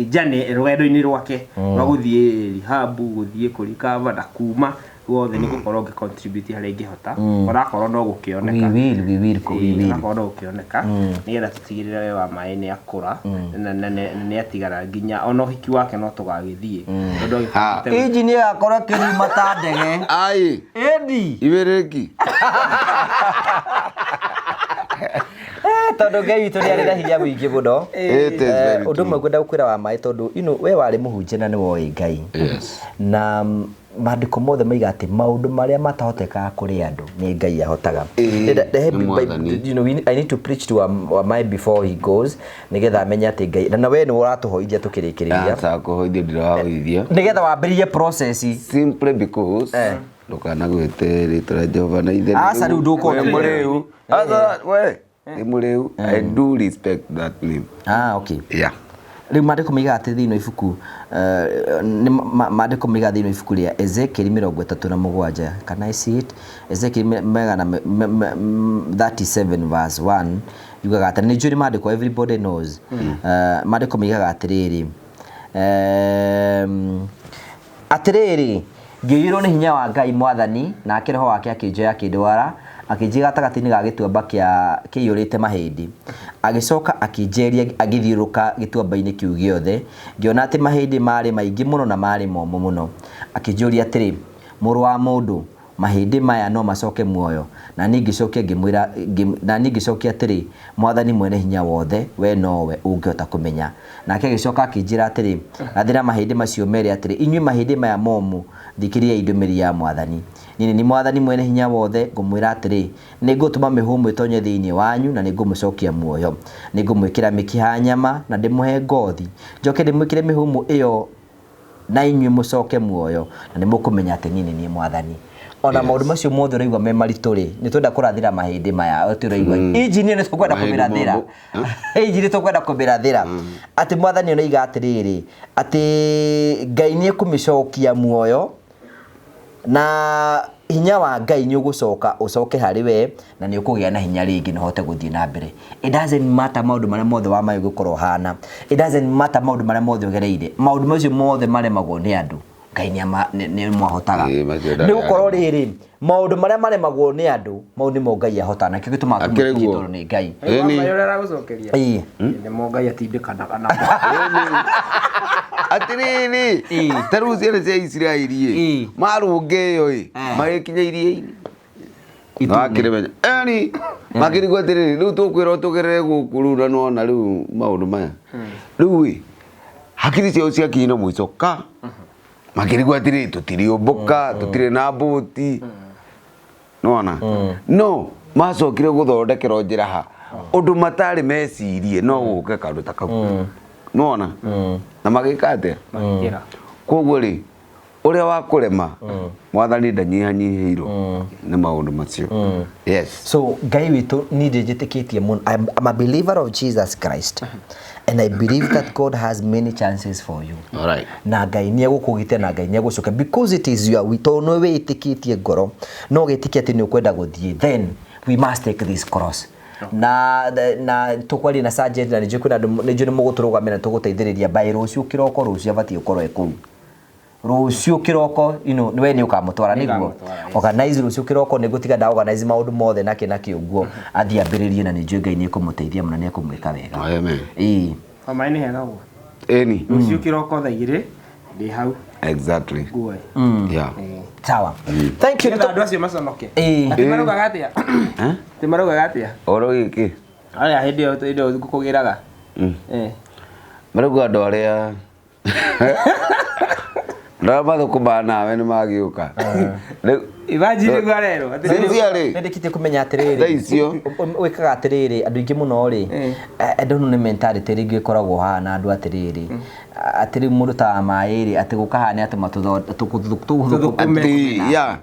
Speaker 1: journey rũgendo-inĩ rwake rwa gũthiĩ rehab, gũthiĩ kũrikava na kuma guothe nĩ gũkorwo ngĩ contribute harĩa ingĩhota, onakorwo no gũkĩoneka.
Speaker 3: We will, we will.
Speaker 1: Onakorwo no gũkĩoneka, nĩgetha tũtigĩrĩre we Wamaĩ nĩ akũra na nĩ atigara nginya ona ũhiki wake no tũgagĩthiĩ tondũ agĩbangĩte.
Speaker 3: Injini ĩgakorwo ĩkĩruma ta ndege.
Speaker 2: Ai,
Speaker 3: Ĩndi.
Speaker 2: Ibĩrĩki.
Speaker 3: Tondũ Ngai witũ nĩ arĩ na hinya mũingĩ mũno.
Speaker 2: It is very
Speaker 3: Ũndũ ũmwe
Speaker 2: true.
Speaker 3: ngwenda gũkwĩra Wamaĩ, tondũ we warĩ mũhunjia na nĩ woĩ Ngai. Na maandĩko mothe maiga atĩ maũndũ marĩa matahotekaga kũrĩ andũ nĩ Ngai ahotaga.
Speaker 2: Nĩ Mwathani.
Speaker 3: I need to preach to Wamaĩ before he goes, nĩgetha amenye atĩ Ngai na we nĩ ũratũhoithia tũkĩrĩkĩrĩria.
Speaker 2: Aca, kũhoithia ndirahoithia.
Speaker 3: Nĩgetha wambĩrĩrie process.
Speaker 2: Simply because ndũkanagwĩte rĩtwa rĩa Jehova na ithe.
Speaker 3: Aca, rĩu ndũkũhota.
Speaker 2: Wĩ mũrĩu. Aca, we nĩ mũrĩu. I do respect that name.
Speaker 3: Ah, okay.
Speaker 2: Yeah.
Speaker 3: Rĩu maandĩko maigaga atĩ thĩinĩ wa ibuku nĩ maandĩko maigaga thĩinĩ wa ibuku rĩa Ezekiel 37, can I see it? Ezekiel megana 37 verse 1 yugaga atĩ, nĩ njũĩ nĩ maandĩko everybody knows. Maandĩko maigaga atĩrĩrĩ, atĩrĩrĩ, ngĩiyũrwo nĩ hinya wa Ngai Mwathani, nake roho wake akĩnjoya akĩndwara akĩnjiga gatagatĩ-inĩ ga gĩtuamba kĩa kĩiyũrĩte mahĩndĩ, agĩcoka akĩnjeria agĩthiũrũrũka gĩtuamba-inĩ kĩu gĩothe, ngĩona atĩ mahĩndĩ marĩ maingĩ mũno na marĩ momũ mũno. Akĩnjũria atĩrĩ, mũrũ wa mũndũ, mahĩndĩ maya no macoke muoyo? Na niĩ ngĩcokia ngĩmwĩra na niĩ ngĩcokia atĩrĩ, Mwathani mwene hinya wothe, we nowe ũngĩhota kũmenya. Nake agĩcoka akĩnjĩra atĩrĩ, rathĩra mahĩndĩ macio mere atĩrĩ, inyuĩ mahĩndĩ maya momũ, thikĩrĩriai ndũmĩrĩri ya Mwathani. Niĩ nĩ Mwathani mwene hinya wothe, ngũmwĩra atĩrĩ, nĩ ngũtũma mĩhũmũ ĩtonye thĩinĩ wanyu na nĩ ngũmũcokia muoyo. Nĩ ngũmwĩkĩra mĩkiha nyama na ndĩmũhe ngothi, njoke ndĩmwĩkĩre mĩhũmũ ĩyo na inyuĩ mũcoke muoyo, na nĩ mũkũmenya atĩ niĩ nĩ niĩ Mwathani. Ona maũndũ macio mothe ũraigua me maritũ rĩ, nĩ twenda kũrathĩra mahĩndĩ maya atĩ ũraigua injini nĩ tũkwenda
Speaker 2: Mahĩndĩ
Speaker 3: kũmĩrathĩra.
Speaker 2: momũ.
Speaker 3: Injini tũkwenda kũmĩrathĩra atĩ Mwathani onoiga atĩrĩrĩ, atĩ Ngai nĩ ekũmĩcokia muoyo na hinya wa Ngai nĩ ũgũcoka ũcoke harĩ we, na nĩ ũkũgĩa na hinya rĩngĩ na ũhote gũthiĩ na mbere. It doesn't matter maũndũ marĩa mothe wa maĩ ũgũkorwo ũhana, it doesn't matter maũndũ marĩa mothe ũgereire, maũndũ macio mothe maremagwo nĩ andũ, Ngai nĩ mwahotaga.
Speaker 2: Ĩĩ, macio ndarĩ
Speaker 3: Nĩ gũkorwo
Speaker 2: aremwo.
Speaker 3: rĩrĩ, maũndũ marĩa maremagwo nĩ andũ, mau nĩmo Ngai ahotaga, nakĩo gĩtũmaga
Speaker 2: Akĩrĩ
Speaker 3: tũmwĩtĩkie
Speaker 2: guo.
Speaker 3: tondũ nĩ Ngai.
Speaker 2: Ĩni.
Speaker 1: Wamaĩ ũrĩa aragũcokeria. Nĩmo Ngai atindĩkanaga namo.
Speaker 2: Atĩrĩrĩ, ta rĩu ciana cia Isiraeli ĩ marũnga ĩyo ĩ magĩkinya iria-inĩ wakĩrĩmenya eni makĩrigwo atĩrĩrĩ, rĩu tũkwĩrwo tũgerere gũkũ rĩu, na nona rĩu maũndũ maya rĩu ĩ hakiri ciao ciakinyire mũico ka makĩrigwo atĩrĩrĩ, tũtiriũmbũka, tũtirĩ na mbũti nona no macokire gũthondekerwo njĩra ha ũndũ matarĩ mecirie no gũke kaũndũ ta kau. Nĩwona na magĩka atĩa?
Speaker 1: Magĩkĩra.
Speaker 2: Koguo rĩ, ũrĩa wa kũrema mwathani ndanyihanyihĩirwo nĩ maũndũ macio. Yes.
Speaker 3: So Ngai witũ niĩ ndĩnjĩtĩkĩtie mũno. I'm a believer of Jesus Christ and I believe that God has many chances for you.
Speaker 2: Alright.
Speaker 3: Na Ngai nĩ egũkũgitĩra na Ngai nĩ egũcoka because it is your will, tondũ nĩ wĩtĩkĩtie ngoro no ũgĩtĩkia atĩ nĩ ũkwenda gũthiĩ, then we must take this cross. Na tũkwaria na sergeant na nĩnjũĩ kwĩna andũ, nĩnjũĩ nĩ mũgũtũrũgamĩra na tũgũteithĩrĩria by rũciũ kĩroko. Rũciũ abatiĩ gũkorwo e kũu rũciũ kĩroko, we nĩ ũkamũtwara nĩguo?
Speaker 1: Nĩngamũtwara, yes.
Speaker 3: Organize rũciũ kĩroko, nĩ ngũtiga nda organize maũndũ mothe nakĩ nakĩ ũguo, athiĩ ambĩrĩrie, na nĩ njũĩ Ngai nĩ ekũmũteithia mũno, nĩ ekũmwĩka wega.
Speaker 2: Amen.
Speaker 3: Ĩĩ.
Speaker 1: Maĩ nĩ hega ũguo.
Speaker 2: Ĩni.
Speaker 1: Rũciũ kĩroko thaa 2 ndĩ hau.
Speaker 2: Exactly.
Speaker 1: Nguoe.
Speaker 2: Yeah.
Speaker 3: Sawa, thank you.
Speaker 1: Nĩgetha andũ acio maconoke.
Speaker 3: Ĩĩ.
Speaker 1: Atĩ maraugaga atĩa?
Speaker 2: Eh?
Speaker 1: Atĩ maraugaga atĩa?
Speaker 2: Ũhoro gĩkĩ.
Speaker 1: Arĩa hĩndĩ ĩyo ngũkũgĩraga. Eh.
Speaker 2: Marauga andũ arĩa mathũkũmaga nawe nĩ magĩũka. Rĩu
Speaker 1: Imagine nĩguo arerwo. Atĩ
Speaker 2: sincerely
Speaker 3: Nĩndĩkĩtie kũmenya atĩrĩrĩ,
Speaker 2: thaa icio
Speaker 3: wĩkaga atĩrĩrĩ, andũ aingĩ mũno rĩ, I don't know, nĩ mentality rĩngĩ ĩkoragwo haha na andũ atĩrĩrĩ, atĩ rĩu mũndũ ta maĩ rĩ, atĩ gũkahana atĩ
Speaker 1: Tũthũkũme.
Speaker 2: Atĩ yeah.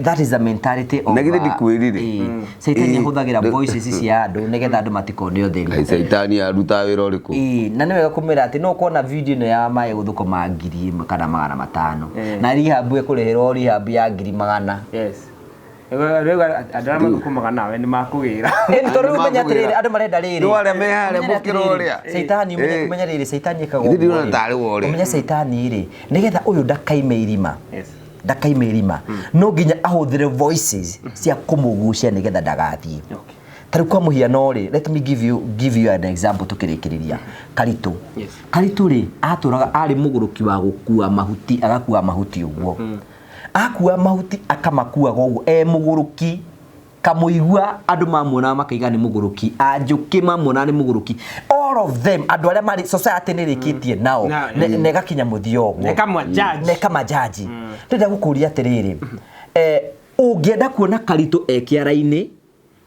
Speaker 3: That is the mentality of
Speaker 2: Na githĩ ndikwĩrire?
Speaker 3: Caitani
Speaker 2: Ĩĩ.
Speaker 3: ahũthagĩra voices cia andũ nĩgetha andũ matikone ũtheri.
Speaker 2: Ngai, caitani arutaga wĩra ũrĩkũ?
Speaker 3: Ĩĩ, na nĩ wega kũmwĩra atĩ no kuona video ĩno ya maĩ gũthũkũma 1000 kana 500 na rehab ĩkũrĩhĩrwo rehab ya 100,000.
Speaker 1: Yes. Rĩu andũ arĩa mathũkũmaga nawe nĩ makũgĩra.
Speaker 3: Ĩni tondũ rĩu menya
Speaker 2: Nĩmakũgĩra.
Speaker 3: atĩrĩrĩ, andũ marenda rĩrĩ.
Speaker 2: Nĩ arĩa me harĩa
Speaker 3: Ũmenye
Speaker 2: mũkĩra
Speaker 3: atĩrĩrĩ,
Speaker 2: ũrĩa.
Speaker 3: Caitani ũmenye
Speaker 2: Ĩĩ.
Speaker 3: ũmenye rĩrĩ, caitani ĩkaga
Speaker 2: Githĩ ndĩrona
Speaker 3: ũguo rĩ.
Speaker 2: tarĩ we ũrĩa.
Speaker 3: Ũmenye caitani rĩ, nĩgetha ũyũ ndakaime irima.
Speaker 1: Yes.
Speaker 3: Ndakaime irima. No nginya ahũthĩre voices cia kũmũgucia nĩgetha ndagathiĩ.
Speaker 1: Okay.
Speaker 3: Ta rĩu kwa mũhiano rĩ, let me give you an example tũkĩrĩkĩrĩria. Karitũ.
Speaker 1: Yes.
Speaker 3: Karitũ rĩ, atũraga arĩ mũgũrũki wa gũkua mahuti, agakua mahuti ũguo. Akua mahuti akamakuaga ũguo e mũgũrũki, kamũigua andũ mamuonaga makaiga nĩ mũgũrũki, anjũkĩ mamuonaga nĩ mũgũrũki, all of them, andũ arĩa marĩ society nĩ ĩrĩkĩtie nao na ĩgakinya mũthia ũguo.
Speaker 1: Na ĩkamajudge.
Speaker 3: Na ĩkamajaji. Ndĩrenda gũkũria atĩrĩrĩ, ũngĩenda kuona Karitũ e kĩara-inĩ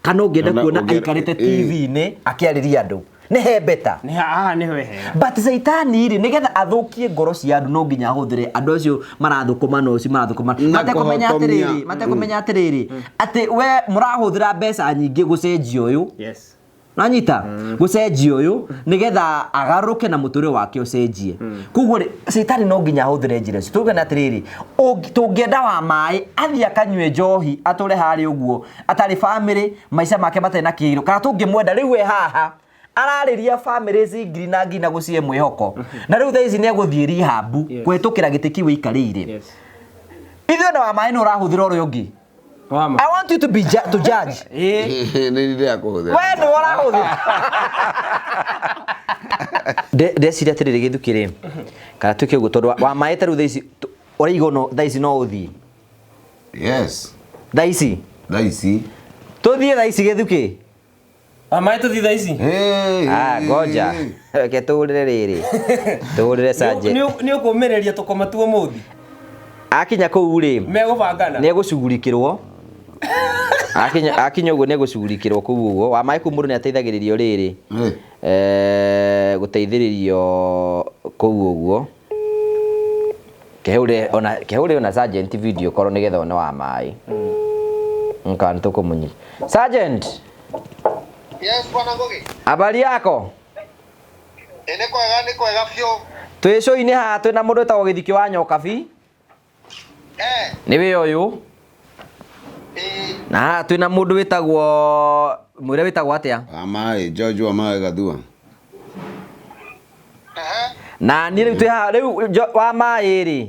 Speaker 3: kana ũngĩenda kuona aikarĩte TV-inĩ akĩarĩria andũ, nĩ he better?
Speaker 1: Nĩ haha nĩho hega.
Speaker 3: But caitani rĩ, nĩgetha athũkie ngoro cia andũ, no nginya ahũthĩre andũ acio marathũkũma na ũcio marathũkũma
Speaker 2: Na
Speaker 3: matekũmenya
Speaker 2: kũhotomia.
Speaker 3: atĩrĩrĩ, matekũmenya atĩrĩrĩ, atĩ we mũrahũthĩra mbeca nyingĩ gũcenjia ũyũ. Nanyita gũcenjia ũyũ nĩgetha agarũrũke na mũtũrĩre wake ũcenjie. Koguo rĩ, caitani no nginya ahũthĩre njĩra icio. Tũgane atĩrĩrĩ, tũngĩenda wa maĩ athiĩ akanyue njohi atũre harĩa ũguo atarĩ famĩlĩ, maica make matarĩ na kĩro, kana tũngĩmwenda rĩu we haha ararĩria famĩlĩ ngiri na ngiri na gũcihe mwĩhoko, na rĩu thaa ici nĩ egũthiĩ rehab kũhĩtũkĩra gĩtĩ kĩu ĩikarĩire. Ithuĩ na wa maĩ nĩ ũrahũthĩra ũrĩa ũngĩ.
Speaker 1: Wama.
Speaker 3: I want you to be to judge.
Speaker 1: Ĩĩ.
Speaker 2: Nĩ ndĩrĩa kũhũthĩra.
Speaker 3: We nĩ ũrahũthĩra. Ndeciria atĩrĩrĩ, gĩthukĩ rĩ, kana tuĩke ũguo tondũ wa maĩ ta rĩu thaa ici ũraigua no thaa ici no ũthiĩ?
Speaker 2: Yes.
Speaker 3: Thaa ici?
Speaker 2: Thaa ici.
Speaker 3: Tũthiĩ thaa ici, gĩthukĩ?
Speaker 1: Wa maĩ tũthiĩ thaa ici.
Speaker 2: Hey,
Speaker 3: Ah, ngoja, reke tũhũrĩre rĩrĩ, tũhũrĩre sanje.
Speaker 1: Nĩ ũkũmĩrĩria tũkoma tu ũmũthĩ.
Speaker 3: Akinya kũu rĩ,
Speaker 1: Megũbangana.
Speaker 3: nĩ egũcugurikĩrwo. Akinya ũguo nĩ egũcugurikĩrwo kũu ũguo wa maĩ kũu, mũndũ nĩ ateithagĩrĩrio rĩrĩ.
Speaker 2: Hey.
Speaker 3: Gũteithĩrĩrio kũu ũguo, kehũre ona sergeant video call nĩgetha one wa maĩ nka nĩ tũkũmũnyita. Sergeant.
Speaker 5: Yes, bwana Ngugi.
Speaker 3: Habari yako?
Speaker 5: Ĩ, nĩ kwega, nĩ kwega biũ.
Speaker 3: Twĩ show-inĩ haha, twĩna mũndũ wĩtagwo Gĩthikĩ wa Nyokabi. Nĩ wĩ ũyũ. Na haha twĩna mũndũ wĩtagwo, mwĩre wĩtagwo atĩa?
Speaker 2: Wa maĩ, George wa maĩ Gathua.
Speaker 3: Na niĩ rĩu twĩ haha rĩu wa maĩ rĩ,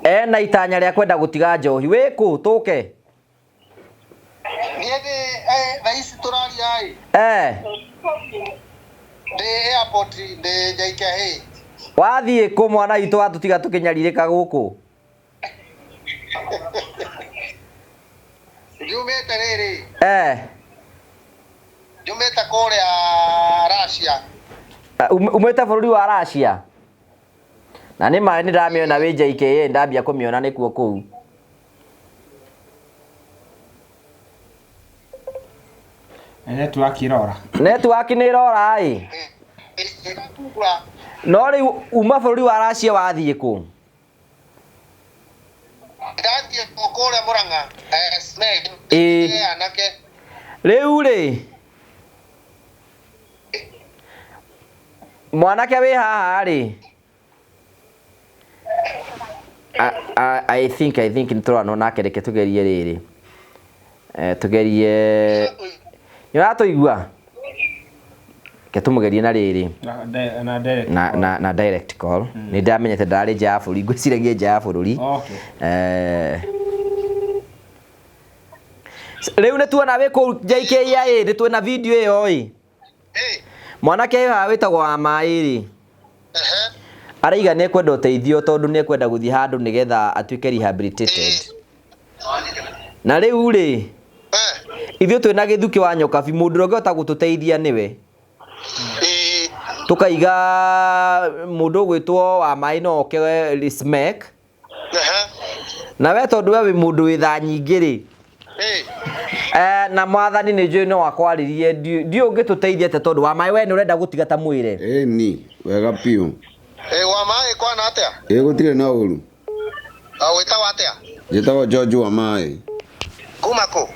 Speaker 3: ena itanya rĩa kwenda gũtiga njohi. Wĩkũ tũke?
Speaker 5: Niĩ ndĩ thaa ici tũraria ĩ, ndĩ airport, ndĩ JKIA.
Speaker 3: Wathiĩ kũ, mwana witũ, watũtiga tũkĩnyarirĩka gũkũ?
Speaker 5: Njumĩte rĩrĩ, njumĩte kũrĩa Russia.
Speaker 3: Umĩte bũrũri wa Russia? Na nĩ maĩ nĩ ndamĩona wĩ JKA, ndambia kũmĩona nĩkuo kũu.
Speaker 1: Network ĩrora.
Speaker 3: Network nĩ ĩrora ĩ. No rĩu uma bũrũri wa Russia wathiĩ kũ?
Speaker 5: Ndathiĩ kũrĩa Mũrang'a. Smek.
Speaker 3: Ĩĩ.
Speaker 5: Anake.
Speaker 3: Rĩu rĩ mwanake wĩ haha rĩ I think nĩ tũranwo nake reke tũgerie rĩrĩ. Tũgerie nĩ ũratũigua? Reke tũmũgerie na rĩrĩ
Speaker 1: Na direct.
Speaker 3: na direct call. Nĩ ndamenyete ndarĩ nja ya bũrũri, ngwĩciragia nja ya bũrũri.
Speaker 1: Okay.
Speaker 3: Rĩu nĩ tuona wĩ kũu JKIA, nĩ tuona video ĩyo ĩ. Mwanake ũyũ haha wĩtagwo wa maĩ rĩ araiga nĩ ekwenda ũteithio tondũ nĩ ekwenda gũthiĩ handũ nĩgetha atuĩke rehabilitated. Na rĩu rĩ ithuĩ twĩna gĩthukĩ wa nyokabi, mũndũ ũrĩa ũngĩhota gũtũteithia nĩwe. Tũkaiga mũndũ ũgwĩtwo wa maĩ no oke Smek. Na we tondũ we wĩ mũndũ wĩ thaa nyingĩ rĩ na mwathani nĩ njũĩ no akwarĩrie, ndiũ ũngĩtũteithia atĩa tondũ wa maĩ we nĩ ũrenda gũtiga ta mwĩre.
Speaker 2: Ĩni wega biũ.
Speaker 5: Wa maĩ kwana atĩa?
Speaker 2: Ĩ gũtirĩ na ũru.
Speaker 5: Wĩtagwo atĩa?
Speaker 2: Njĩtagwo George wa maĩ.
Speaker 5: Kuma kũ?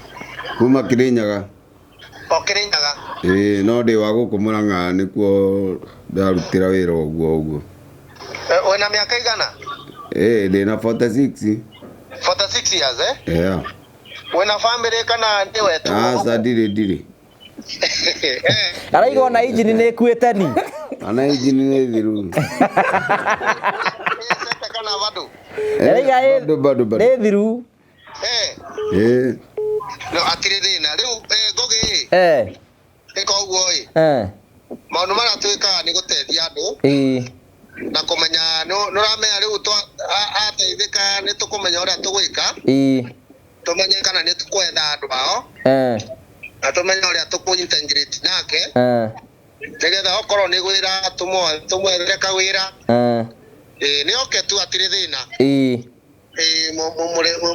Speaker 2: Kuma Kĩrĩnyaga.
Speaker 5: O Kĩrĩnyaga.
Speaker 2: Ĩĩ no ndĩ wa gũkũ Mũrang'a nĩkuo ndarutĩra wĩra ũguo ũguo.
Speaker 5: Wĩna mĩaka igana?
Speaker 2: Ĩĩ ndĩ na 46.
Speaker 5: 46 years eh?
Speaker 2: Yeah.
Speaker 5: Wĩna family kana nĩwe tu?
Speaker 2: Aca ndirĩ.
Speaker 3: Araiga ona injini nĩ ĩkuĩte ni.
Speaker 2: Ona injini nĩ thiru.
Speaker 5: Kana bado?
Speaker 3: Araiga
Speaker 2: Bado bado bado.
Speaker 3: nĩ thiru.
Speaker 2: Ĩĩ.
Speaker 5: No atirĩ thĩna. Rĩu Ngũgĩ ĩka ũguo ĩ. Maũndũ marĩa twĩkaga nĩ gũteithia andũ na kũmenya nĩ ũramenya rĩu ateithĩka nĩ tũkũmenya ũrĩa tũgwĩka. Tũmenye kana nĩ tũkwetha andũ ao na tũmenye ũrĩa tũkũ integrate nake nĩgetha okorwo nĩ wĩra tũmwethere kawĩra. Nĩ oke tu atirĩ thĩna.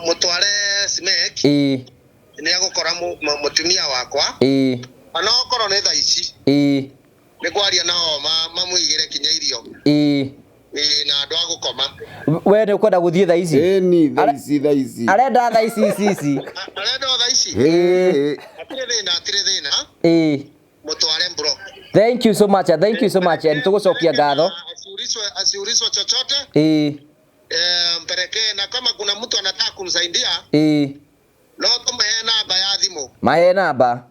Speaker 5: Mũtware Smek nĩ egũkora mũtumia wakwa ona okorwo nĩ thaa ici nĩ kwaria nao mamũigĩre kinya irio na andũ a gũkoma.
Speaker 3: We nĩ ũkwenda gũthiĩ thaa ici?
Speaker 2: Ĩni thaa ici thaa ici.
Speaker 3: Arenda thaa ici ici ici.
Speaker 5: Arenda o thaa ici?
Speaker 2: Ĩĩ.
Speaker 5: Hatirĩ thĩna, hatirĩ thĩna. Mũtware mbro.
Speaker 3: Thank you so much, thank you so much. Nĩ tũgũcokia ngatho.
Speaker 5: Asiulizwe chochote. Mpelekee, na kama kuna mtu anataka kumsaidia no tumuhe namba ya thimũ.
Speaker 3: Mahe namba.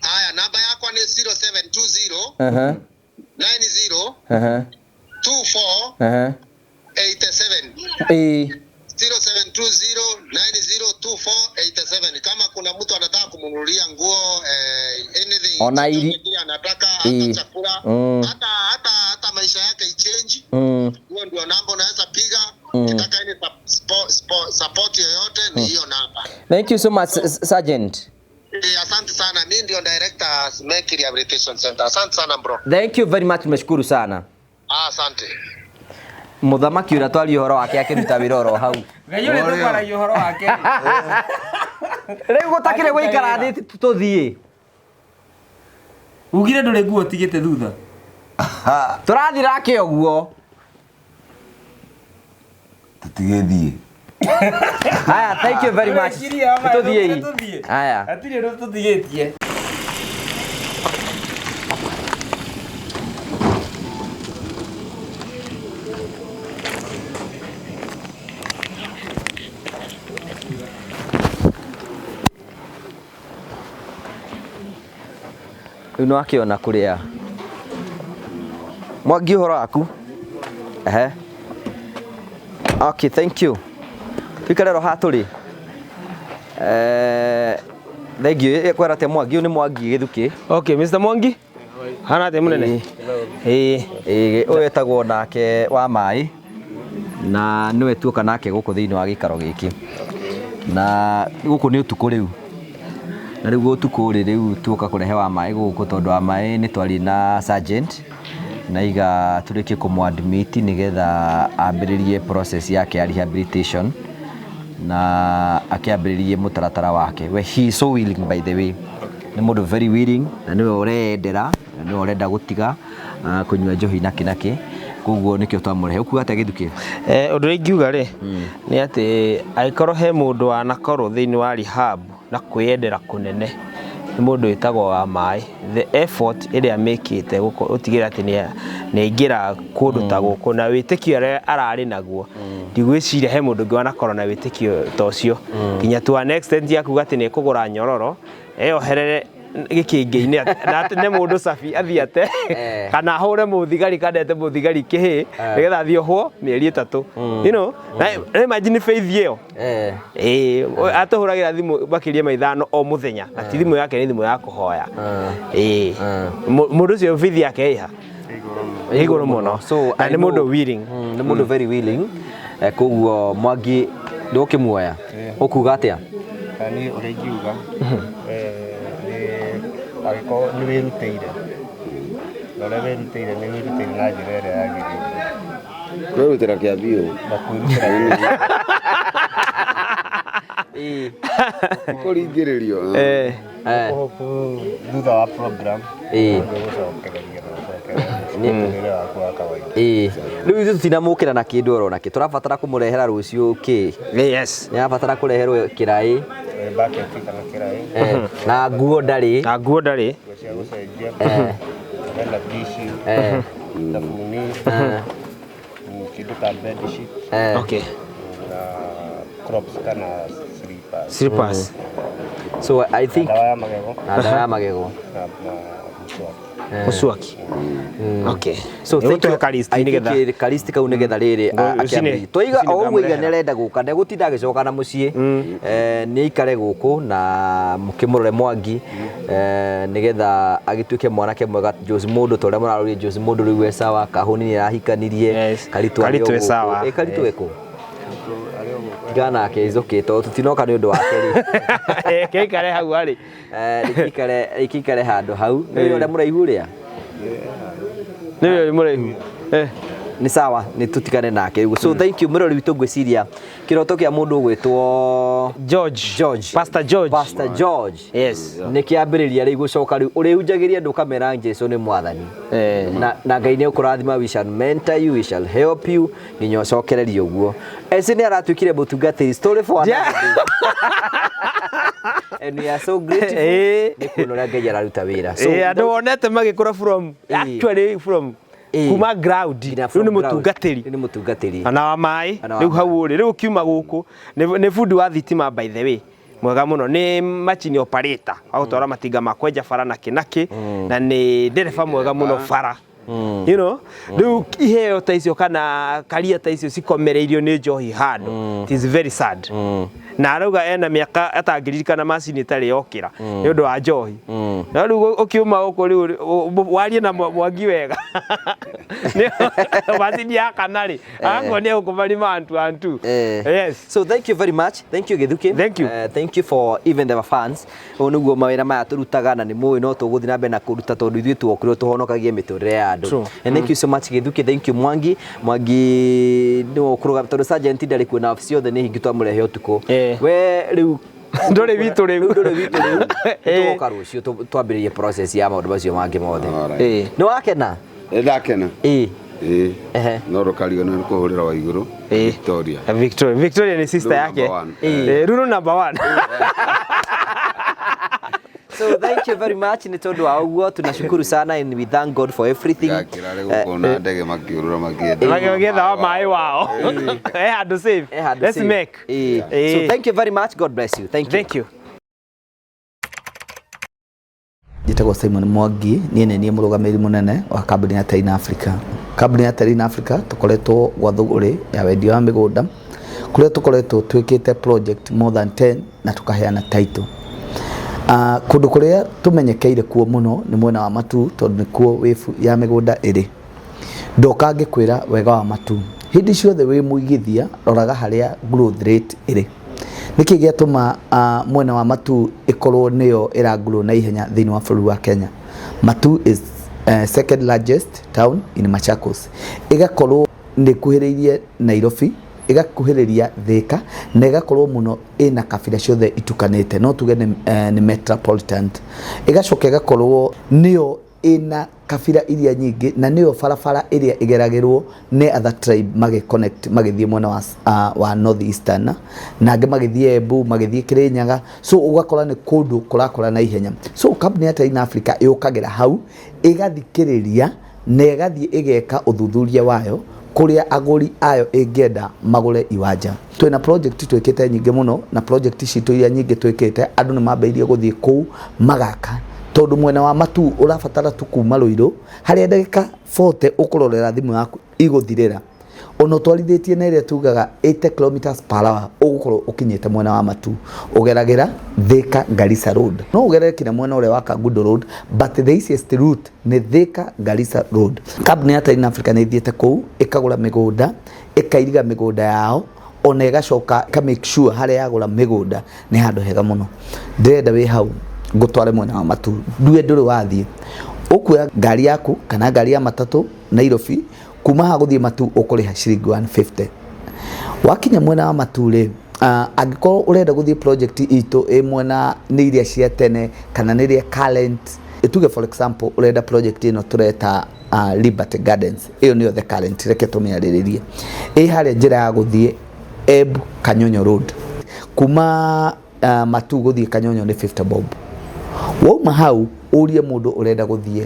Speaker 5: Aya, namba yakwa nĩ 0720 90 24 87. 0720 902487. Kama kuna mtu anataka kumnunulia nguo anything,
Speaker 3: Ona
Speaker 5: chochote kile anataka, hata chakula, hata maisha yake ichange. Hiyo ndio namba unaweza piga. Ukitaka any support yoyote ni hiyo namba.
Speaker 3: Thank you so much, Sergeant.
Speaker 5: Asante sana. Mimi ndio director Smek Rehabilitation Center. Asante sana bro.
Speaker 3: Thank you very much, nimeshukuru sana.
Speaker 5: Asante.
Speaker 3: Mũthamaki ũrĩa twaria ũhoro wake akĩruta wĩra oro hau.
Speaker 1: Ngai ũrĩa tũkwaragia ũhoro wake.
Speaker 3: Rĩu gũtakĩrĩ gũikara thĩ tũthiĩ.
Speaker 1: Ugire ndũrĩ nguo ũtigĩte thutha.
Speaker 3: Tũrathiĩ nake ũguo.
Speaker 2: Tũtigĩthiĩ.
Speaker 3: Aya, thank you very much. Tũthiĩi. Aya.
Speaker 1: Hatirĩ ũndũ tũtigĩtie.
Speaker 3: Rĩu nĩ wakĩona kũrĩa. Mwangi ũhoro waku? Ehe. Okay, thank you. Tuikare ro haha tũrĩ. Thank you. Kwĩra atĩa Mwangi? Ũyũ nĩ Mwangi Gĩthukĩ.
Speaker 1: Okay, Mr. Mwangi. Hana atĩa mũnene?
Speaker 3: Ĩĩ, ũyũ etagwo nake wa maĩ na nĩwe tuoka nake gũkũ thĩinĩ wa gĩikaro gĩkĩ. Na gũkũ nĩ ũtukũ rĩu. Na rĩu ũtukũ rĩ rĩu tuoka kũrehe wa maĩ gũkũ tondũ wa maĩ nĩ twarie na sergeant na iga tũrĩkie kũmũ admit nĩgetha ambĩrĩrie process yake ya rehabilitation na akĩambĩrĩrie mũtaratara wake. We he is so willing by the way. Nĩ mũndũ very willing na nĩwe ũreyendera na nĩwe ũrenda gũtiga kũnyua njohi nakĩ nakĩ, koguo nĩkĩo twamũrehe. Ũkuga atĩa Gĩthukĩ?
Speaker 1: Ũndũ ũrĩa ingiuga rĩ, nĩ atĩ angĩkorwo he mũndũ wanakorwo thĩinĩ wa rehab na kwĩyendera kũnene, nĩ mũndũ wĩtagwo wa maĩ. The effort ĩrĩa amĩkĩte gũtigĩrĩra atĩ nĩ aingĩra kũndũ ta gũkũ na wĩtĩkio ũrĩa ararĩ naguo, ndigwĩciria he mũndũ ũngĩ wanakorwo na wĩtĩkio ta ũcio nginya to an extent ya kuga atĩ nĩ ekũgũra nyororo eyoherere gĩkĩngĩ-inĩ na atĩ nĩ mũndũ cabi athiĩ ate kana ahũre mũthigari kana ete mũthigari kĩhĩ nĩgetha athiĩ ohwo mĩeri 3, you know, na imagine faith ĩyo. Ĩĩ, atũhũragĩra thimũ makĩria ma 5 o mũthenya, na ti thimũ yake, nĩ thimũ ya kũhoya. Ĩĩ, mũndũ ũcio faith yake ĩha igũrũ mũno.
Speaker 3: So,
Speaker 1: na
Speaker 3: I
Speaker 1: nĩ mũndũ willing.
Speaker 3: Nĩ mũndũ very willing. Koguo Mwangi ndũkĩmuoya, ũkuga atĩa?
Speaker 6: Niĩ ũrĩa ingiuga nĩ angĩkorwo nĩ wĩrutĩire, na ũrĩa wĩrutĩire nĩ wĩrutĩire na njĩra ĩrĩa yagĩrĩire.
Speaker 2: Kwĩrutĩra kĩa biũ.
Speaker 6: Na kwĩrutĩra kĩa
Speaker 2: Kũringĩrĩrio.
Speaker 6: Thutha wa program gũcokereria na gũcokereria mũtũrĩre waku wa kawaida.
Speaker 3: Rĩu ithuĩ tũtinamũkĩra na kĩndũ oro nakĩ, tũrabatara kũmũrehera rũciũ kĩ?
Speaker 1: Yes.
Speaker 3: Nĩ arabatara kũreherwo kĩraĩ.
Speaker 6: Bucket kana kĩraĩ.
Speaker 3: Na nguo ndarĩ.
Speaker 1: Na nguo ndarĩ.
Speaker 6: Nguo cia gũcenjia. Hena tissue. Thabuni. Kĩndũ ta bed sheet.
Speaker 1: Okay.
Speaker 6: Na crops kana slippers.
Speaker 1: Slippers.
Speaker 3: So I think
Speaker 6: dawa ya magego.
Speaker 3: Na dawa ya magego.
Speaker 6: Na mũcwaki.
Speaker 1: Mũcwaki. Okay.
Speaker 3: So thank you.
Speaker 1: Karisti
Speaker 3: I
Speaker 1: nĩgetha.
Speaker 3: think karisti kau nĩgetha rĩrĩ akĩambĩrĩrie. Twaiga o ũguo iga nĩarenda gũka, ndegũtinda agĩcoka na mũciĩ. Nĩ aikare gũkũ na mũkĩmũrore Mwangi nĩgetha agĩtuĩke mwanake mwega. Jose Mũndũ ta ũrĩa mũrarorire Jose Mũndũ rĩu e sawa, Kahũni nĩ arahikanirie, Karitũ arĩ
Speaker 1: Karitũ
Speaker 3: o
Speaker 1: e sawa.
Speaker 3: gũkũ. Karitũ ekũ? Tigana nake, it's okay, tondũ tũtinoka nĩ ũndũ wake rĩ.
Speaker 1: Kĩikare hau arĩ.
Speaker 3: Rĩkĩikare handũ hau. Nĩ ũrĩa mũraihu ũrĩa?
Speaker 1: Nĩ ũrĩa mũraihu.
Speaker 3: Nĩ sawa, nĩ tũtigane nake. So thank you mũrori witũ, ngwĩciria kĩroto kĩa mũndũ ũgwĩtwo
Speaker 1: George.
Speaker 3: George.
Speaker 1: Pastor George.
Speaker 3: Pastor George.
Speaker 1: Yes.
Speaker 3: Nĩ kĩambĩrĩria rĩu gũcoka rĩu ũrĩhunjagĩria andũ ũkamera Jesu nĩ mwathani. Na Ngai nĩ ũkũrathima, we shall mentor you, we shall help you nginya ũcokererie ũguo. Eci nĩ aratuĩkire mũtungatĩri, story for another day. And we are so grateful nĩ kuona ũrĩa Ngai araruta wĩra. So
Speaker 1: Andũ wonete magĩkũra from actually from kuma ground rĩu nĩ mũtungatĩri.
Speaker 3: Rĩu nĩ mũtungatĩri.
Speaker 1: Na wa maĩ rĩu hau ũrĩ rĩu ũkiuma gũkũ nĩ bundi wa thitima, by the way, mwega mũno, nĩ machine operator wa gũtwara matinga ma kwenja bara na kĩ na nĩ ndereba mwega mũno bara. You know, rĩu iheo ta icio kana karia ta icio cikomereirio nĩ njohi handũ, it is very sad. Na arauga ena mĩaka atangĩririkana macini ĩtarĩ yokĩra nĩ ũndũ wa njohi. No rĩu ũkiuma gũkũ rĩu warie na Mwangi wega, macini ya kana rĩ agakuonia gũkũ marima antu antu. Yes.
Speaker 3: So thank you very much. Thank you Githuki.
Speaker 1: Thank you.
Speaker 3: Thank you for even the fans. Ũũ nĩguo mawĩra maya tũrutaga na nĩ mũĩ no tũgũthiĩ na mbere na kũruta tondũ ithuĩ tuokire tũhonokagie mĩtũrĩre ya andũ. And thank you so much Githuki, thank you Mwangi. Mwangi nĩwe ũkũrũgama tondũ sergeant ndarĩ kuo na ofici yothe nĩ hingi twamũrehe ũtukũ. We rĩu
Speaker 1: ndũrĩ witũ rĩu.
Speaker 3: Ndũrĩ witũ rĩu. Tũgoka rũciũ twambĩrĩrie process ya maũndũ macio mangĩ mothe. Nĩ wakena?
Speaker 2: Ndakena. No rũkario nĩ kũhũrĩra wa igũrũ. Victoria.
Speaker 1: Victoria. Victoria ni sister yake. Ruru number 1.
Speaker 3: So thank you very much nĩ tondũ wa ũguo, tunashukuru sana and we thank God for everything.
Speaker 2: Gakĩra rĩ gũkũ ndege makĩũrũra makĩenda.
Speaker 1: Magĩetha wa maĩ wao. Handũ safe. Let's make.
Speaker 3: So thank you very much. God bless you. Thank you.
Speaker 1: Thank you.
Speaker 7: Njĩtagwo Simon Mwangi, niĩ nĩ niĩ mũrũgamĩrĩri mũnene wa kambuni ya Terina Africa. Kambuni ya Terina Africa tũkoretwo gwa thũgũrĩ ya wendia wa mĩgũnda kũrĩa tũkoretwo twĩkĩte project more than 10 na tũkaheana title. Kũndũ kũrĩa tũmenyekeire kuo mũno nĩ mwena wa Matuu tondũ nĩkuo wĩbu ya mĩgũnda ĩrĩ. Ndoka ngĩkwĩra wega wa Matuu, hĩndĩ ciothe wĩ mũigithia roraga harĩa growth rate ĩrĩ. Nĩkĩ gĩatũma mwena wa Matuu ĩkorwo nĩyo ĩra grow na ihenya thĩinĩ wa bũrũri wa Kenya? Matuu is second largest town in Machakos. Ĩgakorwo nĩ ĩkuhĩrĩirie Nairobi Ĩgakuhĩrĩria Thĩka na ĩgakorwo mũno ĩna kabira ciothe itukanĩte, no tuge nĩ metropolitan. Ĩgacoka ĩgakorwo nĩyo ĩna kabira iria nyingĩ na nĩyo barabara ĩrĩa ĩgeragĩrwo nĩ other tribe magĩ connect magĩthiĩ mwena wa North Eastern, na angĩ magĩthiĩ Embu, magĩthiĩ Kĩrĩnyaga. So ũgakora nĩ kũndũ kũrakũra na ihenya. So kambuni ya Terrain Africa yũkagĩra hau, ĩgathikĩrĩria na ĩgathiĩ ĩgeka ũthuthuria wayo kũrĩa agũri ayo ĩngĩenda magũre iwanja. Twĩna project twĩkĩte nyingĩ mũno, na project citũ iria nyingĩ twĩkĩte, andũ nĩ mambĩrĩirie gũthiĩ kũu magaka, tondũ mwena wa Matuu ũrabatara tu kuma Rũirũ harĩa ndagĩka 40 ũkũrorera thimũ yaku igũthirĩra, ona ũtwarithĩtie na ĩrĩa tugaga 80 kilometers per hour, ũgũkorwo ũkinyĩte mwena wa Matuu. Ũgeragĩra Thika Garissa Road, no ũgerere kinya mwena ũrĩa wa Kangundo Road, but the easiest route nĩ Thika Garissa Road. Kambuni ya Terrain Africa nĩ ĩthiĩte kũu ĩkagũra mĩgũnda, ĩkairiga mĩgũnda yao, ona ĩgacoka ĩka make sure harĩa yagũra mĩgũnda nĩ handũ hega mũno. Ndĩrenda wĩ hau ngũtware mwena wa Matuu, ndue ndũrĩ wathiĩ. Ũkuoya ngari yaku kana ngari ya matatũ Nairobi, kuma haha gũthiĩ Matuu ũkũrĩha ciringi 150. Wakinya mwena wa Matuu rĩ, angĩkorwo ũrenda gũthiĩ project itũ ĩ mwena nĩ iria cia tene kana nĩ iria current, tuge for example ũrenda project ĩno tũreta Liberty Gardens, ĩyo nĩyo the current, reke tũmĩarĩrĩrie. Ĩ harĩa njĩra ya gũthiĩ Embu Kanyonyo Road, kuma Matuu gũthiĩ Kanyonyo nĩ 50 bob. Wauma hau ũrie mũndũ ũrenda gũthiĩ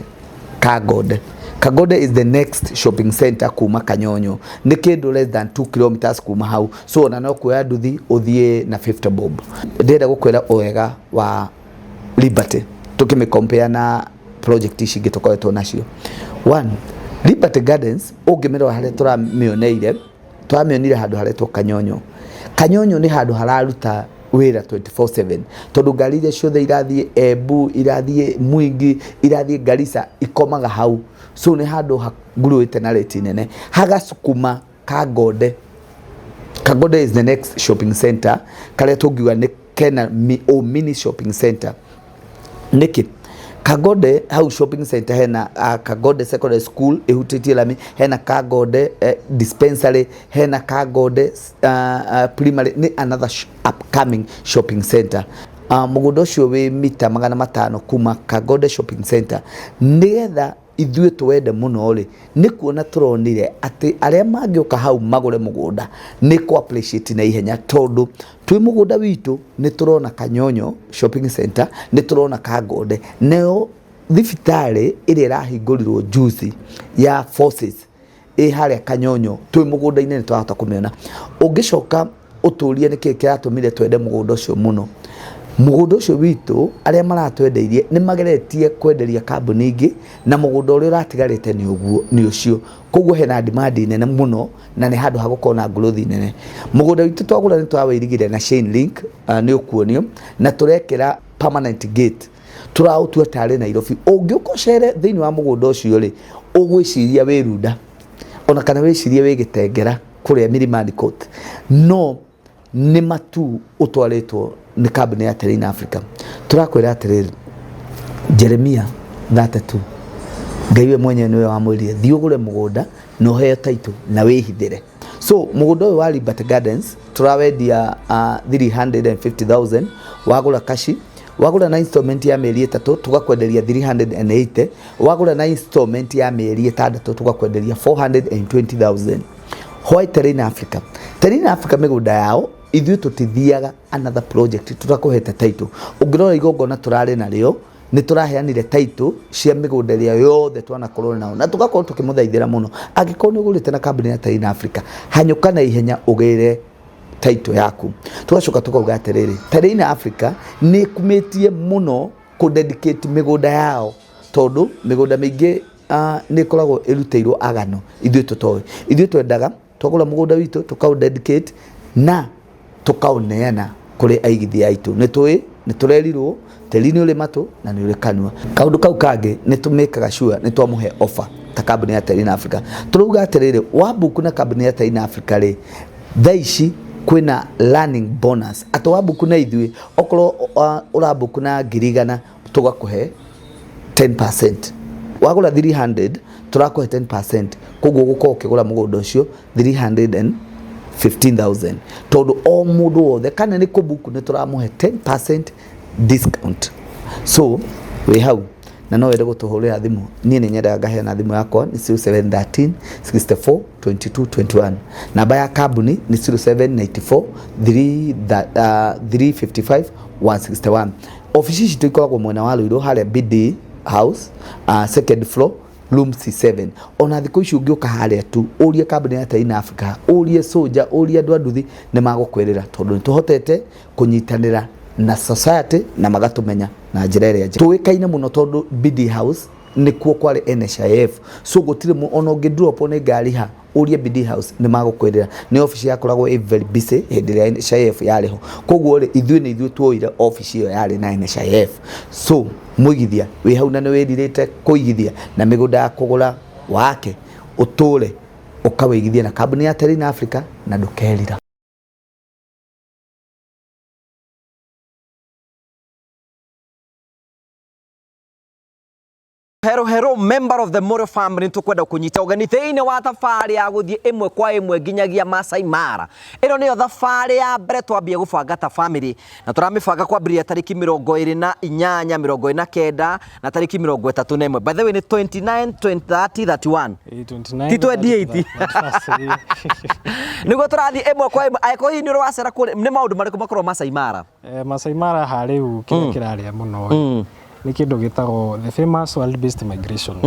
Speaker 7: Kangonde. Kangonde is the next shopping center kuma Kanyonyo, nĩ kĩndũ less than 2 kilometers kuma hau. So ona no kuoya nduthi ũthiĩ na 50 bob. Ndĩrenda gũkwĩra wega wa Liberty tũkĩmĩ compare na project ici ingĩ tũkoretwo nacio. One, Liberty Gardens ũngĩmĩrora harĩa tũramĩoneire, tũramĩonire handũ haretwo Kanyonyo. Kanyonyo nĩ handũ hararuta wĩra 24/7, tondũ ngari iria ciothe irathiĩ Embu, irathiĩ Mwingi, irathiĩ Garissa ikomaga hau. So nĩ handũ haguruĩte na rate nene. Hagasukuma Kangonde. Kangonde is the next shopping center karĩa tũngiuga nĩ kena o mini shopping center. Nĩkĩ? Kangonde hau shopping center hena Kangonde Secondary School ĩhutĩtie lami, hena Kangonde dispensary, hena Kangonde primary, nĩ another upcoming shopping center. Mũgũnda ũcio wĩ mita 500 kuma Kangonde shopping center. Nĩgetha ithuĩ tũwende mũno rĩ, nĩ kuona tũronire atĩ arĩa mangĩũka hau magũre mũgũnda nĩ kũ appreciate na ihenya, tondũ twĩ mũgũnda witũ nĩ tũrona Kanyonyo shopping center, nĩ tũrona Kangonde, nayo thibitarĩ ĩrĩa ĩrahingũrirwo juzi ya Forces ĩ harĩa Kanyonyo, twĩ mũgũnda-inĩ nĩ twahota kũmĩona. Ũngĩcoka ũtũrie nĩkĩ kĩratũmire twende mũgũnda ũcio mũno, mũgũnda ũcio witũ arĩa maratwendeirie nĩ mageretie kwenderia kambuni ingĩ, na mũgũnda ũrĩa ũratigarĩte nĩ ũguo nĩ ũcio. Koguo hena demand nene mũno na nĩ handũ hagũkorwo na growth nene. Mũgũnda witũ twagũra nĩ twawĩirigire na chain link, nĩ ũkuonio, na tũrekĩra permanent gate, tũraũtua tarĩ Nairobi. Ũngĩũka ũcere thĩinĩ wa mũgũnda ũcio rĩ, ũgwĩciria wĩ Runda ona kana wĩcirie wĩ Gĩtengera kũrĩa Milimani Court, no nĩ Matuu ũtwarĩtwo nĩ kambuni ya Terrain Africa. Tũrakwĩra atĩrĩrĩ, Jeremia 32, Ngai we mwenyewe nĩwe wamwĩrire thiĩ ũgũre mũgũnda na ũheo title na wĩhithĩre. So mũgũnda ũyũ wa Liberty Gardens tũrawendia 350,000 wagũra kashi, wagũra na installment ya mĩeri 3 tũgakwenderia 380, wagũra na installment ya mĩeri 6 tũgakwenderia 420,000. Why Terrain Africa? Terrain Africa mĩgũnda yao ithuĩ tũtithiaga another project tũtakũhete title. Ũngĩrora igongona tũrarĩ narĩo, nĩ tũraheanire title cia mĩgũnda ĩrĩa yothe twanakorwo nao na tũgakorwo tũkĩmũthaithĩra mũno. Angĩkorwo nĩ ũgũrĩte na kambuni ya Terrain Africa, hanyũka na ihenya ũgĩre title yaku. Tũgacoka tũkauga atĩrĩrĩ, Terrain Africa nĩ ĩkumĩtie mũno kũ dedicate mĩgũnda yao, tondũ mĩgũnda mĩingĩ nĩ ĩkoragwo ĩrutĩirwo agano ithuĩ tũtoĩ. Ithuĩ twendaga twagũra mũgũnda witũ tũkaũ dedicate na tũkaũneana kũrĩ aigithia aitũ. Nĩ tũĩ nĩ tũrerirwo tĩri nĩ ũrĩ matũ na nĩ ũrĩ kanua. Kaũndũ kau kangĩ nĩ tũmĩkaga sure nĩ twamũhe offer ta kambuni ya Terrain Africa. Tũrauga atĩrĩrĩ, wabuku na kambuni ya Terrain Africa rĩ, thaa ici kwĩna learning bonus, atĩ wabuku na ithuĩ okorwo ũrabuku na 100,000 tũgakũhe 10%, wagũra 300 tũrakũhe 10%, koguo ũgũkorwo ũkĩgũra mũgũnda ũcio 15,000 tondũ o mũndũ wothe kana nĩ kũbuku nĩ tũramũhe 10% discount. So wĩ hau na no wende gũtũhũrĩra thimũ, niĩ nĩ nyendaga ngaheana thimũ yakwa nĩ 0713 64 22 21. Namba ya kambuni nĩ 0794 355 161. Obici citũ ikoragwo mwena wa Ruiru harĩa BD House, second floor, room C7. Ona thikũ ici ũngĩũka harĩa tu ũrie kambuni ya Terrain Africa, ũrie Soja, ũrie andũ a nduthi, nĩ magũkwĩrĩra tondũ nĩ tũhotete kũnyitanĩra na society na magatũmenya na njĩra ĩrĩa njega. Tũĩkaine mũno tondũ BD House nĩkuo kwarĩ NHIF, so gũtirĩ ona ũngĩ drop nĩ ngari ha ũrie BD House nĩ magũkwĩrĩra. Nĩ obici yakoragwo ĩ very busy hĩndĩ ĩrĩa NHIF yarĩ ho, koguo rĩ ithuĩ nĩ ithuĩ tuoire obici ĩyo yarĩ na NHIF. So mũigithia wĩ hau na nĩ wĩrirĩte kũigithia na mĩgũnda ya kũgũra wake ũtũre ũkawĩigithia na kambuni ya Terrain Africa na ndũkerira.
Speaker 3: Hello, hello, member of the Moro family, tukwenda kunyita ũgeni thĩinĩ wa thabarĩ ya gũthiĩ ĩmwe kwa ĩmwe nginyagia Masai Mara. Ĩno nĩyo thabarĩ ya mbere twambia gũbanga ta family, na tũramĩbanga kwambĩrĩria tarĩki 28, 29 na tarĩki 31. By the way, nĩ 29, 20, 30, 31.
Speaker 4: 29.
Speaker 3: Ti 28. Nĩguo tũrathiĩ ĩmwe kwa ĩmwe. Angĩkorwo hihi nĩ ũrĩ wacera kũrĩa, nĩ maũndũ marĩkũ makoragwo Masai Mara?
Speaker 4: Masai Mara harĩu kĩrĩa kĩrarĩa mũno nĩ kĩndũ gĩtagwo the famous wildebeest migration.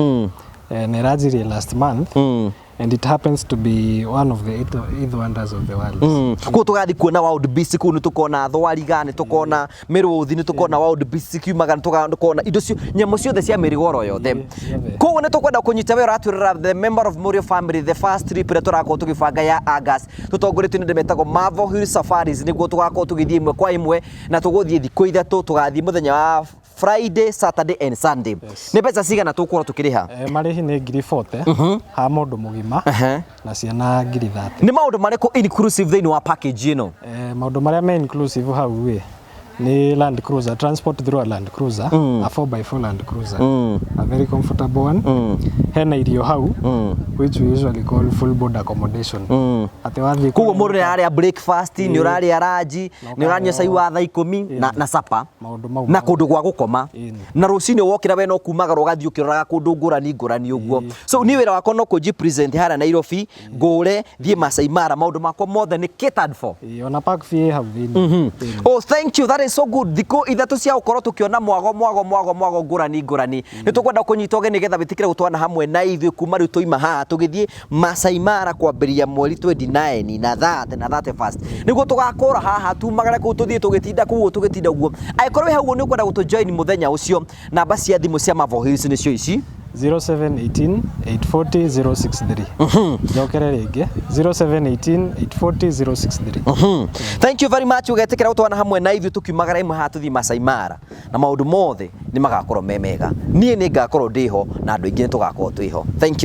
Speaker 4: Na ĩranjirie last month and it happens to be one of the eight wonders of the world.
Speaker 3: Kũu tũgathiĩ kuona wild beast, kũu nĩ tũkona thwariga, nĩ tũkona mĩrũthi, nĩ tũkona wild beast kiumaga, nĩ tũkona indo cio, nyamũ ciothe cia mĩrigoro yothe.
Speaker 4: Ciothe.
Speaker 3: Koguo nĩ tũkwenda kũnyita we ũratwĩrora the member of Morio family, the first trip ĩrĩa tũrakorwo tũgĩbanga ya August, tũtongoretio nĩ andũ metagwo Marvel Hill Safaris, nĩguo tũgakorwo tũgĩthiĩ ĩmwe kwa ĩmwe na tũgũthiĩ thikũ ithatũ, tũgathiĩ mũthenya wa Friday, Saturday and Sunday.
Speaker 4: Yes.
Speaker 3: Nĩ mbeca cigana tũgũkorwo tũkĩrĩha?
Speaker 4: Marĩhi nĩ 40,000 ha mũndũ mũgima na ciana 30,000.
Speaker 3: Nĩ maũndũ marĩkũ inclusive thĩinĩ wa package ĩno?
Speaker 4: Maũndũ marĩa me inclusive hau ĩ nĩ Land Cruiser, transport through a Land Cruiser, a 4x4 Land Cruiser, a very comfortable one. Hena irio hau, which we usually call full board accommodation, atĩ wathiĩ
Speaker 3: Koguo
Speaker 4: kũrĩa
Speaker 3: mũndũ nĩ ararĩa breakfast, nĩ ũrarĩa lunch, nĩ ũranyua cai wa thaa 10 na supper
Speaker 4: maũndũ mau
Speaker 3: na kũndũ gwa gũkoma.
Speaker 4: Ĩni.
Speaker 3: Na rũcinĩ wokĩra we no kumagara ũgathiĩ ũkĩroraga kũndũ ngũrani ngũrani ũguo. So niĩ wĩra wakwa no kũnji present harĩa Nairobi, ngũre thiĩ Masai Mara, maũndũ makwa mothe nĩ catered for.
Speaker 4: Ĩĩ, ona park fee ĩ hau thĩinĩ. Ĩni.
Speaker 3: Oh, thank you. That is so good. Thikũ ithatũ cia gũkorwo tũkĩona mwago mwago mwago mwago ngũrani ngũrani. Nĩ tũkwenda kũnyita ũgeni nĩgetha wĩtĩkĩre gũtwana hamwe na ithuĩ kuma rĩu tũima haha tũgĩthiĩ Masai Mara kwambĩrĩria mweri 29 na 30 na 31. Nĩguo tũgakũra haha tumagare kũu tũthiĩ tũgĩtinda kũu tũgĩtinda ũguo. Angĩkorwo wĩ hau ũguo nĩ ũkwenda gũtũ join mũthenya ũcio, namba cia thimũ cia Marvel Hills nĩcio ici.
Speaker 4: 0718 840 063. Njokere rĩngĩ, 0718 840 063.
Speaker 3: Thank you very much. Ũgetĩkĩra gũtwana hamwe na ithuĩ tũkiumagara ĩmwe haha tũthiĩ Masai Mara na maũndũ mothe nĩ magakorwo me mega. Niĩ nĩ ngakorwo ndĩho na andũ aingĩ nĩ tũgakorwo twĩho. Thank you.